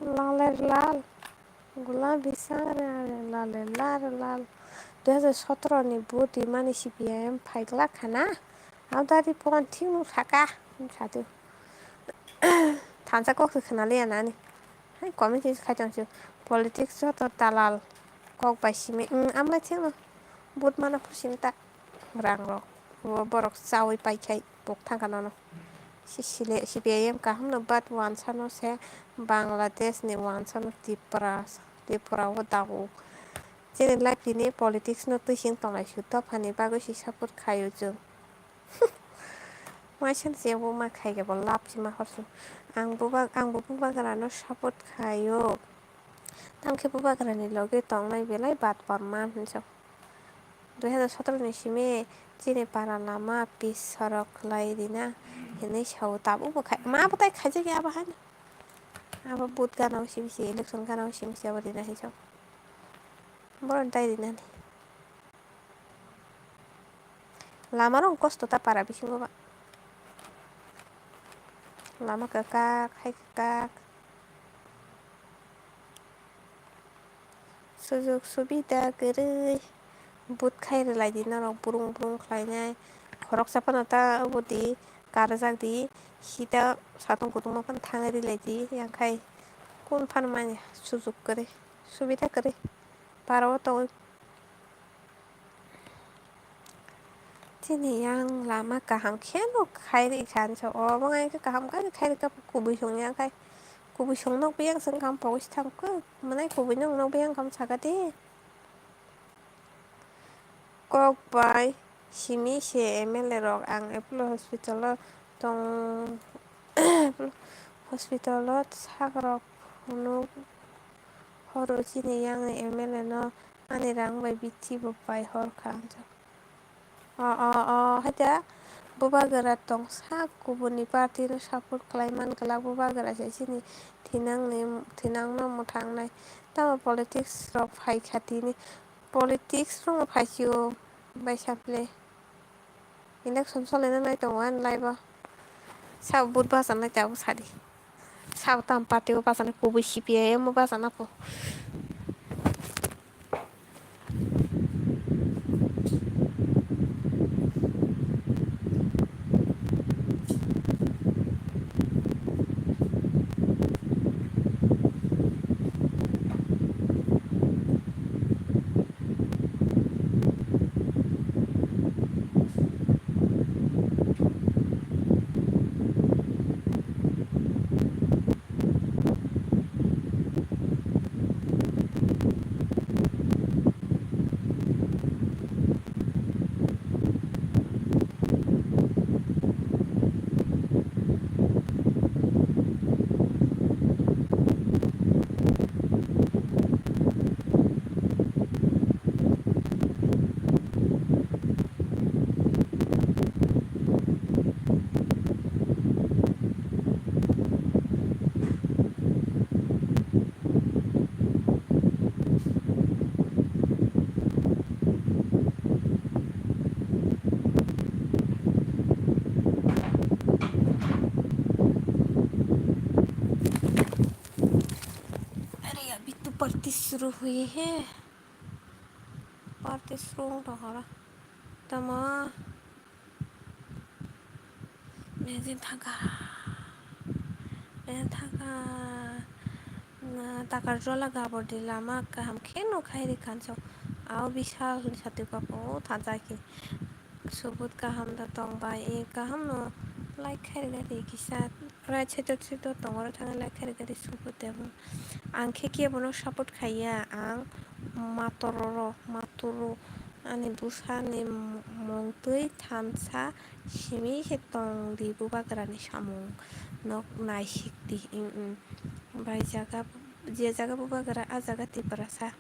Laler lal. Gulabi sare are lale lar lal. Dui hajar sotoro ni vote rimani C P I M phai glak kha na. Ang dari pon thik nuk saka. Sadu. Thansa kok se khna liya nani. Hai comment se khai tong su. Politics joto dalal. Kok bai simi. Ang amlai thik no. Vote mana phursing ta. Rang rok. Bo-, borok chawi pai khai. Pok thangkha nono. Si-, sile-, C P I M kaham no, but wansano se Bangladesh ni wansano Tripura, Tripura o dago. Chini life ni politics no twising tonglai su, dophani bagwi si support khaio chwng. Waisa se bo ma khai khe bo love si ma hor su. Ang buba-, ang bo bubagra no support khaio. Tamo khe bubagra ni loge tongnai belai bat por man hinso. Dui hajar sotoro ni simi chini para lama pis sorok khlai rina hinwi sao, tabuk bo khai, ma bwtai khaijak ya abo haino. Abo vote gana o simi se, election gana o simi se abo rina hinwi sao. Borok dai rina ni. Lama rok kosto ta para bisingo ba. Lama kwkak, hai kwkak. Sujug subida kwrwi vote khai rwlai di norok, brung brung khlainai. Khoroksa phano ta obo di karjak di, sita satung kutung ma phano thangwi rwlai di, yang khai kun phano manya sujug kwrwi, subida kwrwi para o tongwi. Chini yang lama kaham kheno khai rikha hinso, obo wng khe kaham khe khai rikha, kubui song yang khai, kubui song nok biyang song kaham pogwi si thang khe, mwnai kubui nok nok biyang kaham saka di. Kok bai simi se M L A rok ang Apollo hospital o tong, Apollo hospital o sak rok phunuk horo chini yang ni M L A no ani rang bai bithi bo pai hor kha. O, o, o, haida bubagra tong sak kubuni party no support khlai man glak, bubagra se chini thinang ni, thinang no mwthang nai. Tamo politics rok phai kha tini, politics rok no phai si o bai sa phle. Election solai na nai tongo ani life o. Sa vote bachana tabuk sadi. Sabo tamo party o bachana, kubui C P I M o bachana po. अरे, अभी तो परती शुरू हुई है, परती शुरू हो रहा। Tamo, mejin thangkha, mejin thangkha, na, Takarjala Gabordi lama kaham kheno khai rikha hinso, ao bisal hinwi satwi kok o thansa khe. Subut kaham da tong bai, e kaham no like khai rwgadi kisa, right side o side o tongo, oro thangwi like khai rwgadi subut tebo. Ang khe kebono support khaiya, ang matoro ro, matoro ani bwsani mung twi thansa simi khe tong di, bubagrani samung no naisik di, mm, mm. Bai jaga, je jaga bubagra, a jaga Tiprasa.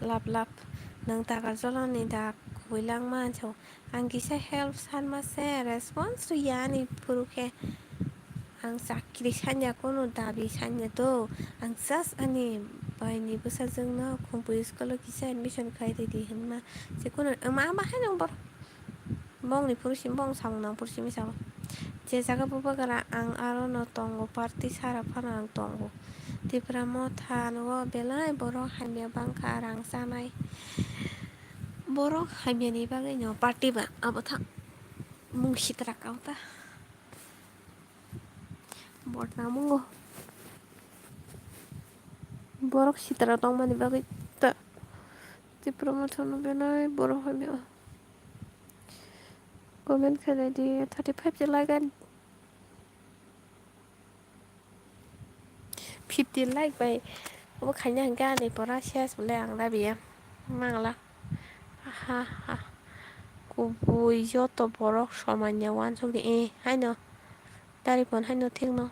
Lap lap Nwng takarjolani da kubui langma anso. Ang kisa help sanma se response rwya ani phuru khe. Ang chakri sanya, kono dabi sanya do. Ang just ani baini bwsajwkno Khumpui school o kisa admission khai ridi hwnma. Je kono ma, ma haino bor. Bongni phuru sim, bong samung nang phuru simi sao. Je jaga bubagra ang aro no tongo, party sara phano ang tongo. Tipra Motha no belai borok hamya bangkha rang chanai. Borok hamya ni bagwi no party ba abo tha mung sitra kau ta. Botna mungo. Borok sitra tongmani bagwi ta. Tipra Motha no belai borok hamya. Comment khailai di, thirty five je like and fifty like bai. Obo khaina hwnkhe ani pora ses bole ang dabi ya. Mangla. Ha ha. Kubui joto borok soman ya wansuk di. Eh, haino. Dari pon haino thik no.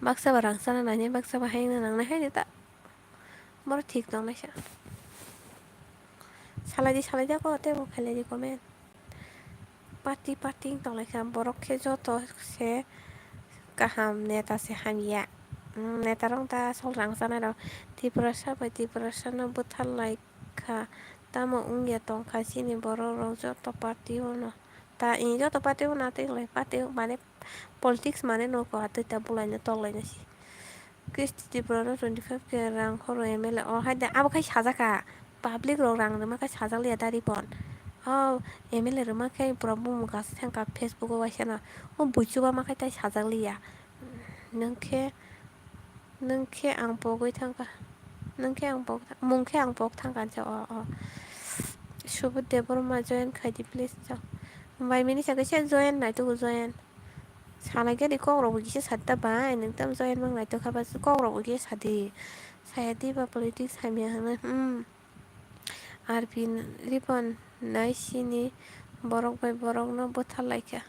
Baksa ba rang chana nai, baksa ba haino nang nai haino ta. Borok thik tong laisa. Salai di, salai di, ako tei bo khailai di comment. Party, party wng tong laisa, borok khe joto se kaham, neta se hamya. Mm, neta rok ta asol rang chanai rok. Tiprasa bai Tiprasa no bwthar lai kha. Tamo wngya tong kha chini borok rok joto party o no. Ta, i joto party o na tei lai party o mane politics mane no ko atwi ta bulai no tok lai na si. Kristi Tripura no twenty five K rang khoro M L A o hai de, abo khai sajak kha. Public rok rang rwma khai sajak liya dari pon. O M L A rwma khai pura bumung gas thang kha Facebook o waisa no. O buichuba ma khai tai sajak liya. Nwng khe, nwng khe ang pogwi thang kha. Nwng khe ang pok, mung khe ang pok thang kha o, o. Subudh Debbarma join khai di please. Bai mini sa khe se join nai tugu join. Salai gani kok rok bo kisa sadi ta bai, nwng tamo join mang nai tongkha ba kok rok bo kisa sadi. Saya di ba politics hamya hwnwi, hmm. R P Ripon nai sini borok bai borok no bwthar lai kha.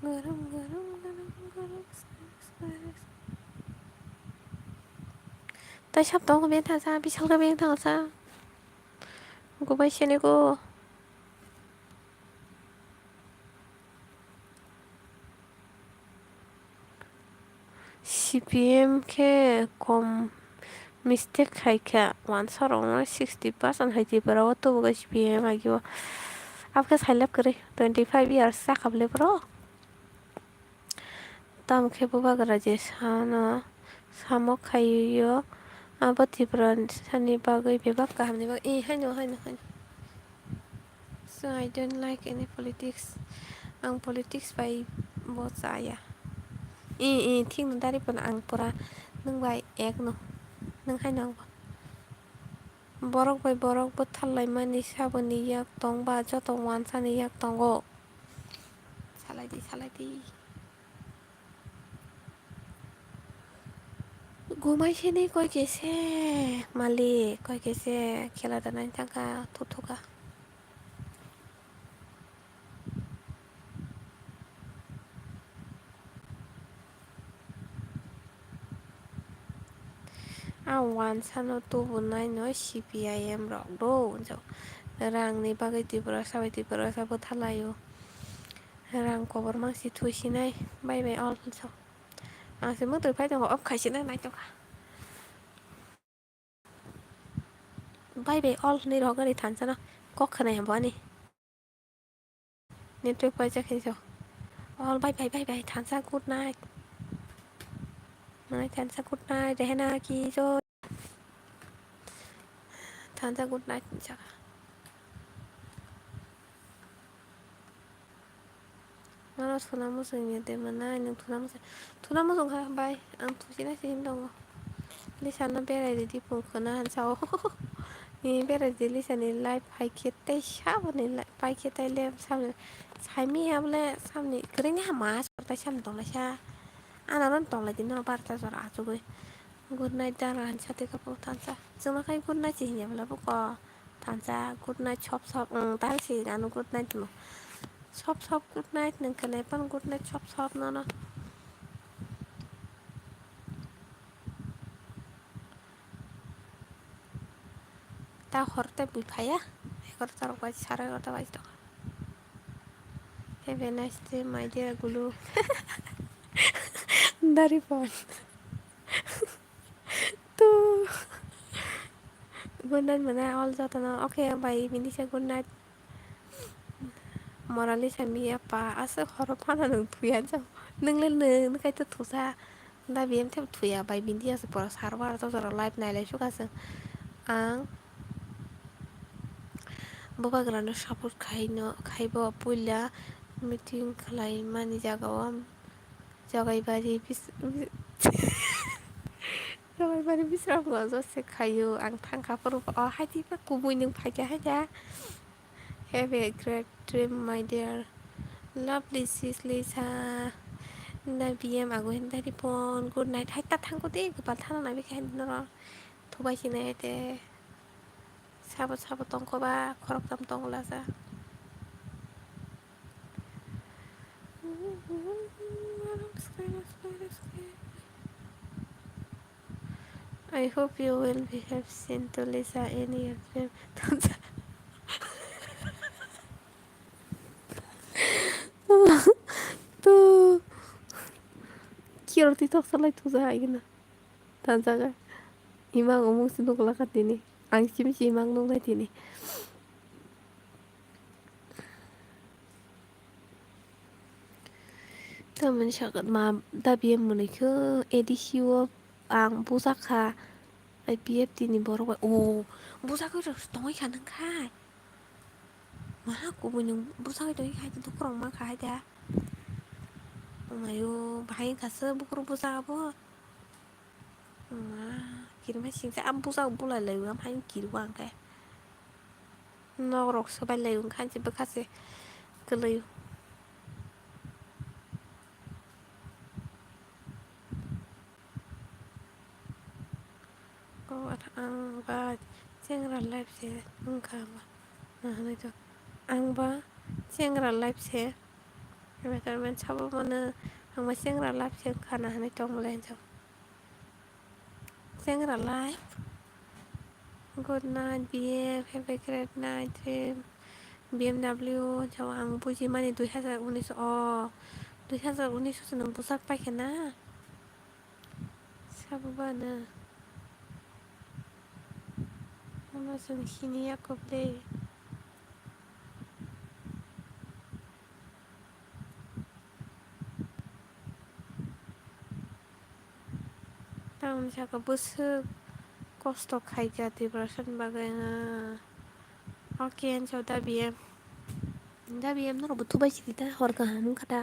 Gorom, gorom, gorom, gorom, gorom. Tai sab tongo beng thangsa, bisal khe beng thangsa. Gubai sini go. C P M khe kom mistake khai kha, wansa rok no sixty percent hai Tripura o tubugo C P M agio. Abo khe sailab kwrwi, twenty five years chakha bwle bro. Tamo khe bubagra je sano samok khai o, abo Tripura sani bagwi bebak kaham ni bagwi. Eh, haino, haino, haino. So I don't like any politics. Ang politics bai bo chaya. I, i, thik no dari pon ang pura nwng bai ek no. Nwng hai nang bo. Borok bai borok bwthar lai mani saboni yak tong ba joto wansa ni yak tongo. Salai di, salai di. Gumai sini koi kese malik, koi kese khela danai thangkha, thuthuka. A wansa no tubunai no C P I M rok do, rang ni bagwi Tiprasa bai Tiprasa bwtha lai o. Rang kobor mangsi thuisinai, bye bye all so. Ang se mwtwi phai tongo, off khaisina naitokha. Bye bye all hinwi rohorkha ni thansa no. Kok khwnai bo ani. Network paijak hinwi so. All bye bye bye bye thansa, good night. Nai thansa good night, rehena ki jo. Thansa good night hinwi saka. Mano thuna muchung ya de manai, nwng thuna muchung, thuna muchung kha bai, ang thuchina se hin tongo. Lisa no berai ridi pung khwna han sao. Ni berai di Lisa ni live hai khe tei sabo ni live pai khe tei le sabo ni sai mi ya bole sabo ni kwrwini hama sor tai sam tong lai sa. Ano ron tong lai di no barta jora achugwi. Good night dara han sa te kapo thansa. Chwngno khai good night se hin ya bole buko. Thansa, good night, sop sop, um, tal si ano good night mo. Sop sop, good night, nung kene pan good night, sop sop, no, no. Ta hor tei bui phaiya, egarota rok bai, sare egarota bai tongo. Have a nice day, my dear Gulu. Dari phone. Tu. Good night, mana all jotono. Okay, bye, bini se good night. Morali sami ya pa, aswk horo phano nwng thuya jao. Nwng le nwng, nwng kaitor thusa. Da biyam thep thuya bai bindi aswk pora sarwar to jora live nailai sukha se. Ang bubagrano support khaino, khaibo puila meeting khlai mani jagao. Jogaibari bis-, Jogaibari Bisramganj se khaio. Ang thangkha phuru o haiti ba kubui nwng phaikha haida. Have a great dream, my dear. Lovely sis Lisa. Na B M ago hindari pon. Good night. Hai ta thangko de, gopal thana nabi khe hindino ro. Thubai sine te. Sabo sabo tongko ba, khoroktham tongla sa. I hope you will behave soon to Lisa in your dream. To kiroti toksa lai tuja haigina. Tanjaga. Imang omong si nukla katini. Ang simi si imang nuknai tini. Tamoni sakha ma dabi em mwnwi khe A D C o ang bujak kha, I P F T ni borok bai. O bujak khe tongwi kha nang khai. Ma kubui nwng bujak khe tongwi kha, dukurok ma kha hai da. Omayo bahai wngkha se bukurok bujak abo. Ma kirima singsa a bujak bulai lai o, amhai kiru ang khe. Nok rok swbai lai o, wngkha se bwkha se kwlwi o. O ang ba chengra life se wngkha ba, na hinwi to ang ba chengra life se, ebe karmen sabo mano ang ba chengra life se wngkha na hinwi tong le hinjo. Chengra life. Good night, B M. Have a great night, dream. B M W, jao ang bujimani dui hazar unis o, dui hazar unis o se nwng bujak paikha na? Sabo ba na? Ama chwng sini ya kok de. Tamoni saka bwswk kosto khaikha Tiprasani bagwi wngkha. Okay, and so da B M, da B M norokbo thubai sidi ta, hor kaham wngkha ta.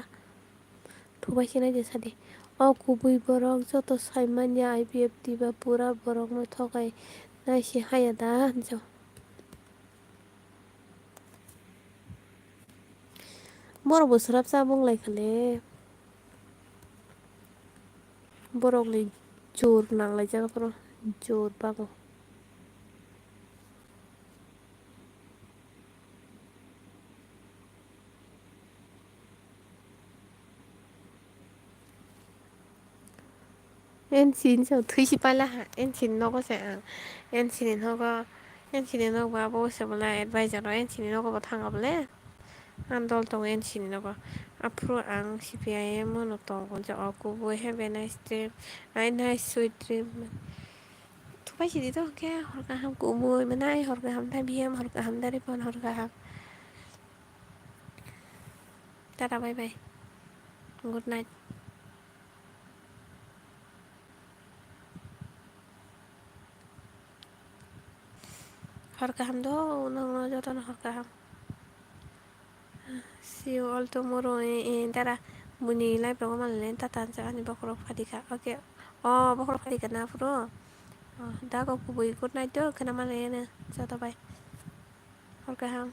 Thubai se naidi sadi. O kubui borok joto sai manya I P F T ba pura borokno thokai nai se haya da hinjo. Borok bo swrapsa bung lai khale. Borok ni jor nang lai jaga phano jor bago. N C ni chwng thwi si paila ha, N C ni nogo se ang, N C ni nogo, N C ni nogo abo se bwlai advisor o, N C ni nogo bo thang bwle, ang dol tongo N C ni nogo, aphuru ang C P I M o no tongo, je o kubui have a nice dream, I nice sweet dream. Thupai sidi to hwnkhe hor kaham kubui mwnai, hor kaham da B M, hor kaham da Ripon, hor kaham. Tata, bye bye. Good night. Hor kaham do, nokno jotono hor kaham. See you all tomorrow. Eh, eh, dara, buini live rogo malai tata hinjak ani bokhorok phaikha. Okay. Oh, bokhorok phaikha na phuru. Oh, dago kubui good night do, khena malai ano. Joto bye. Hor kaham.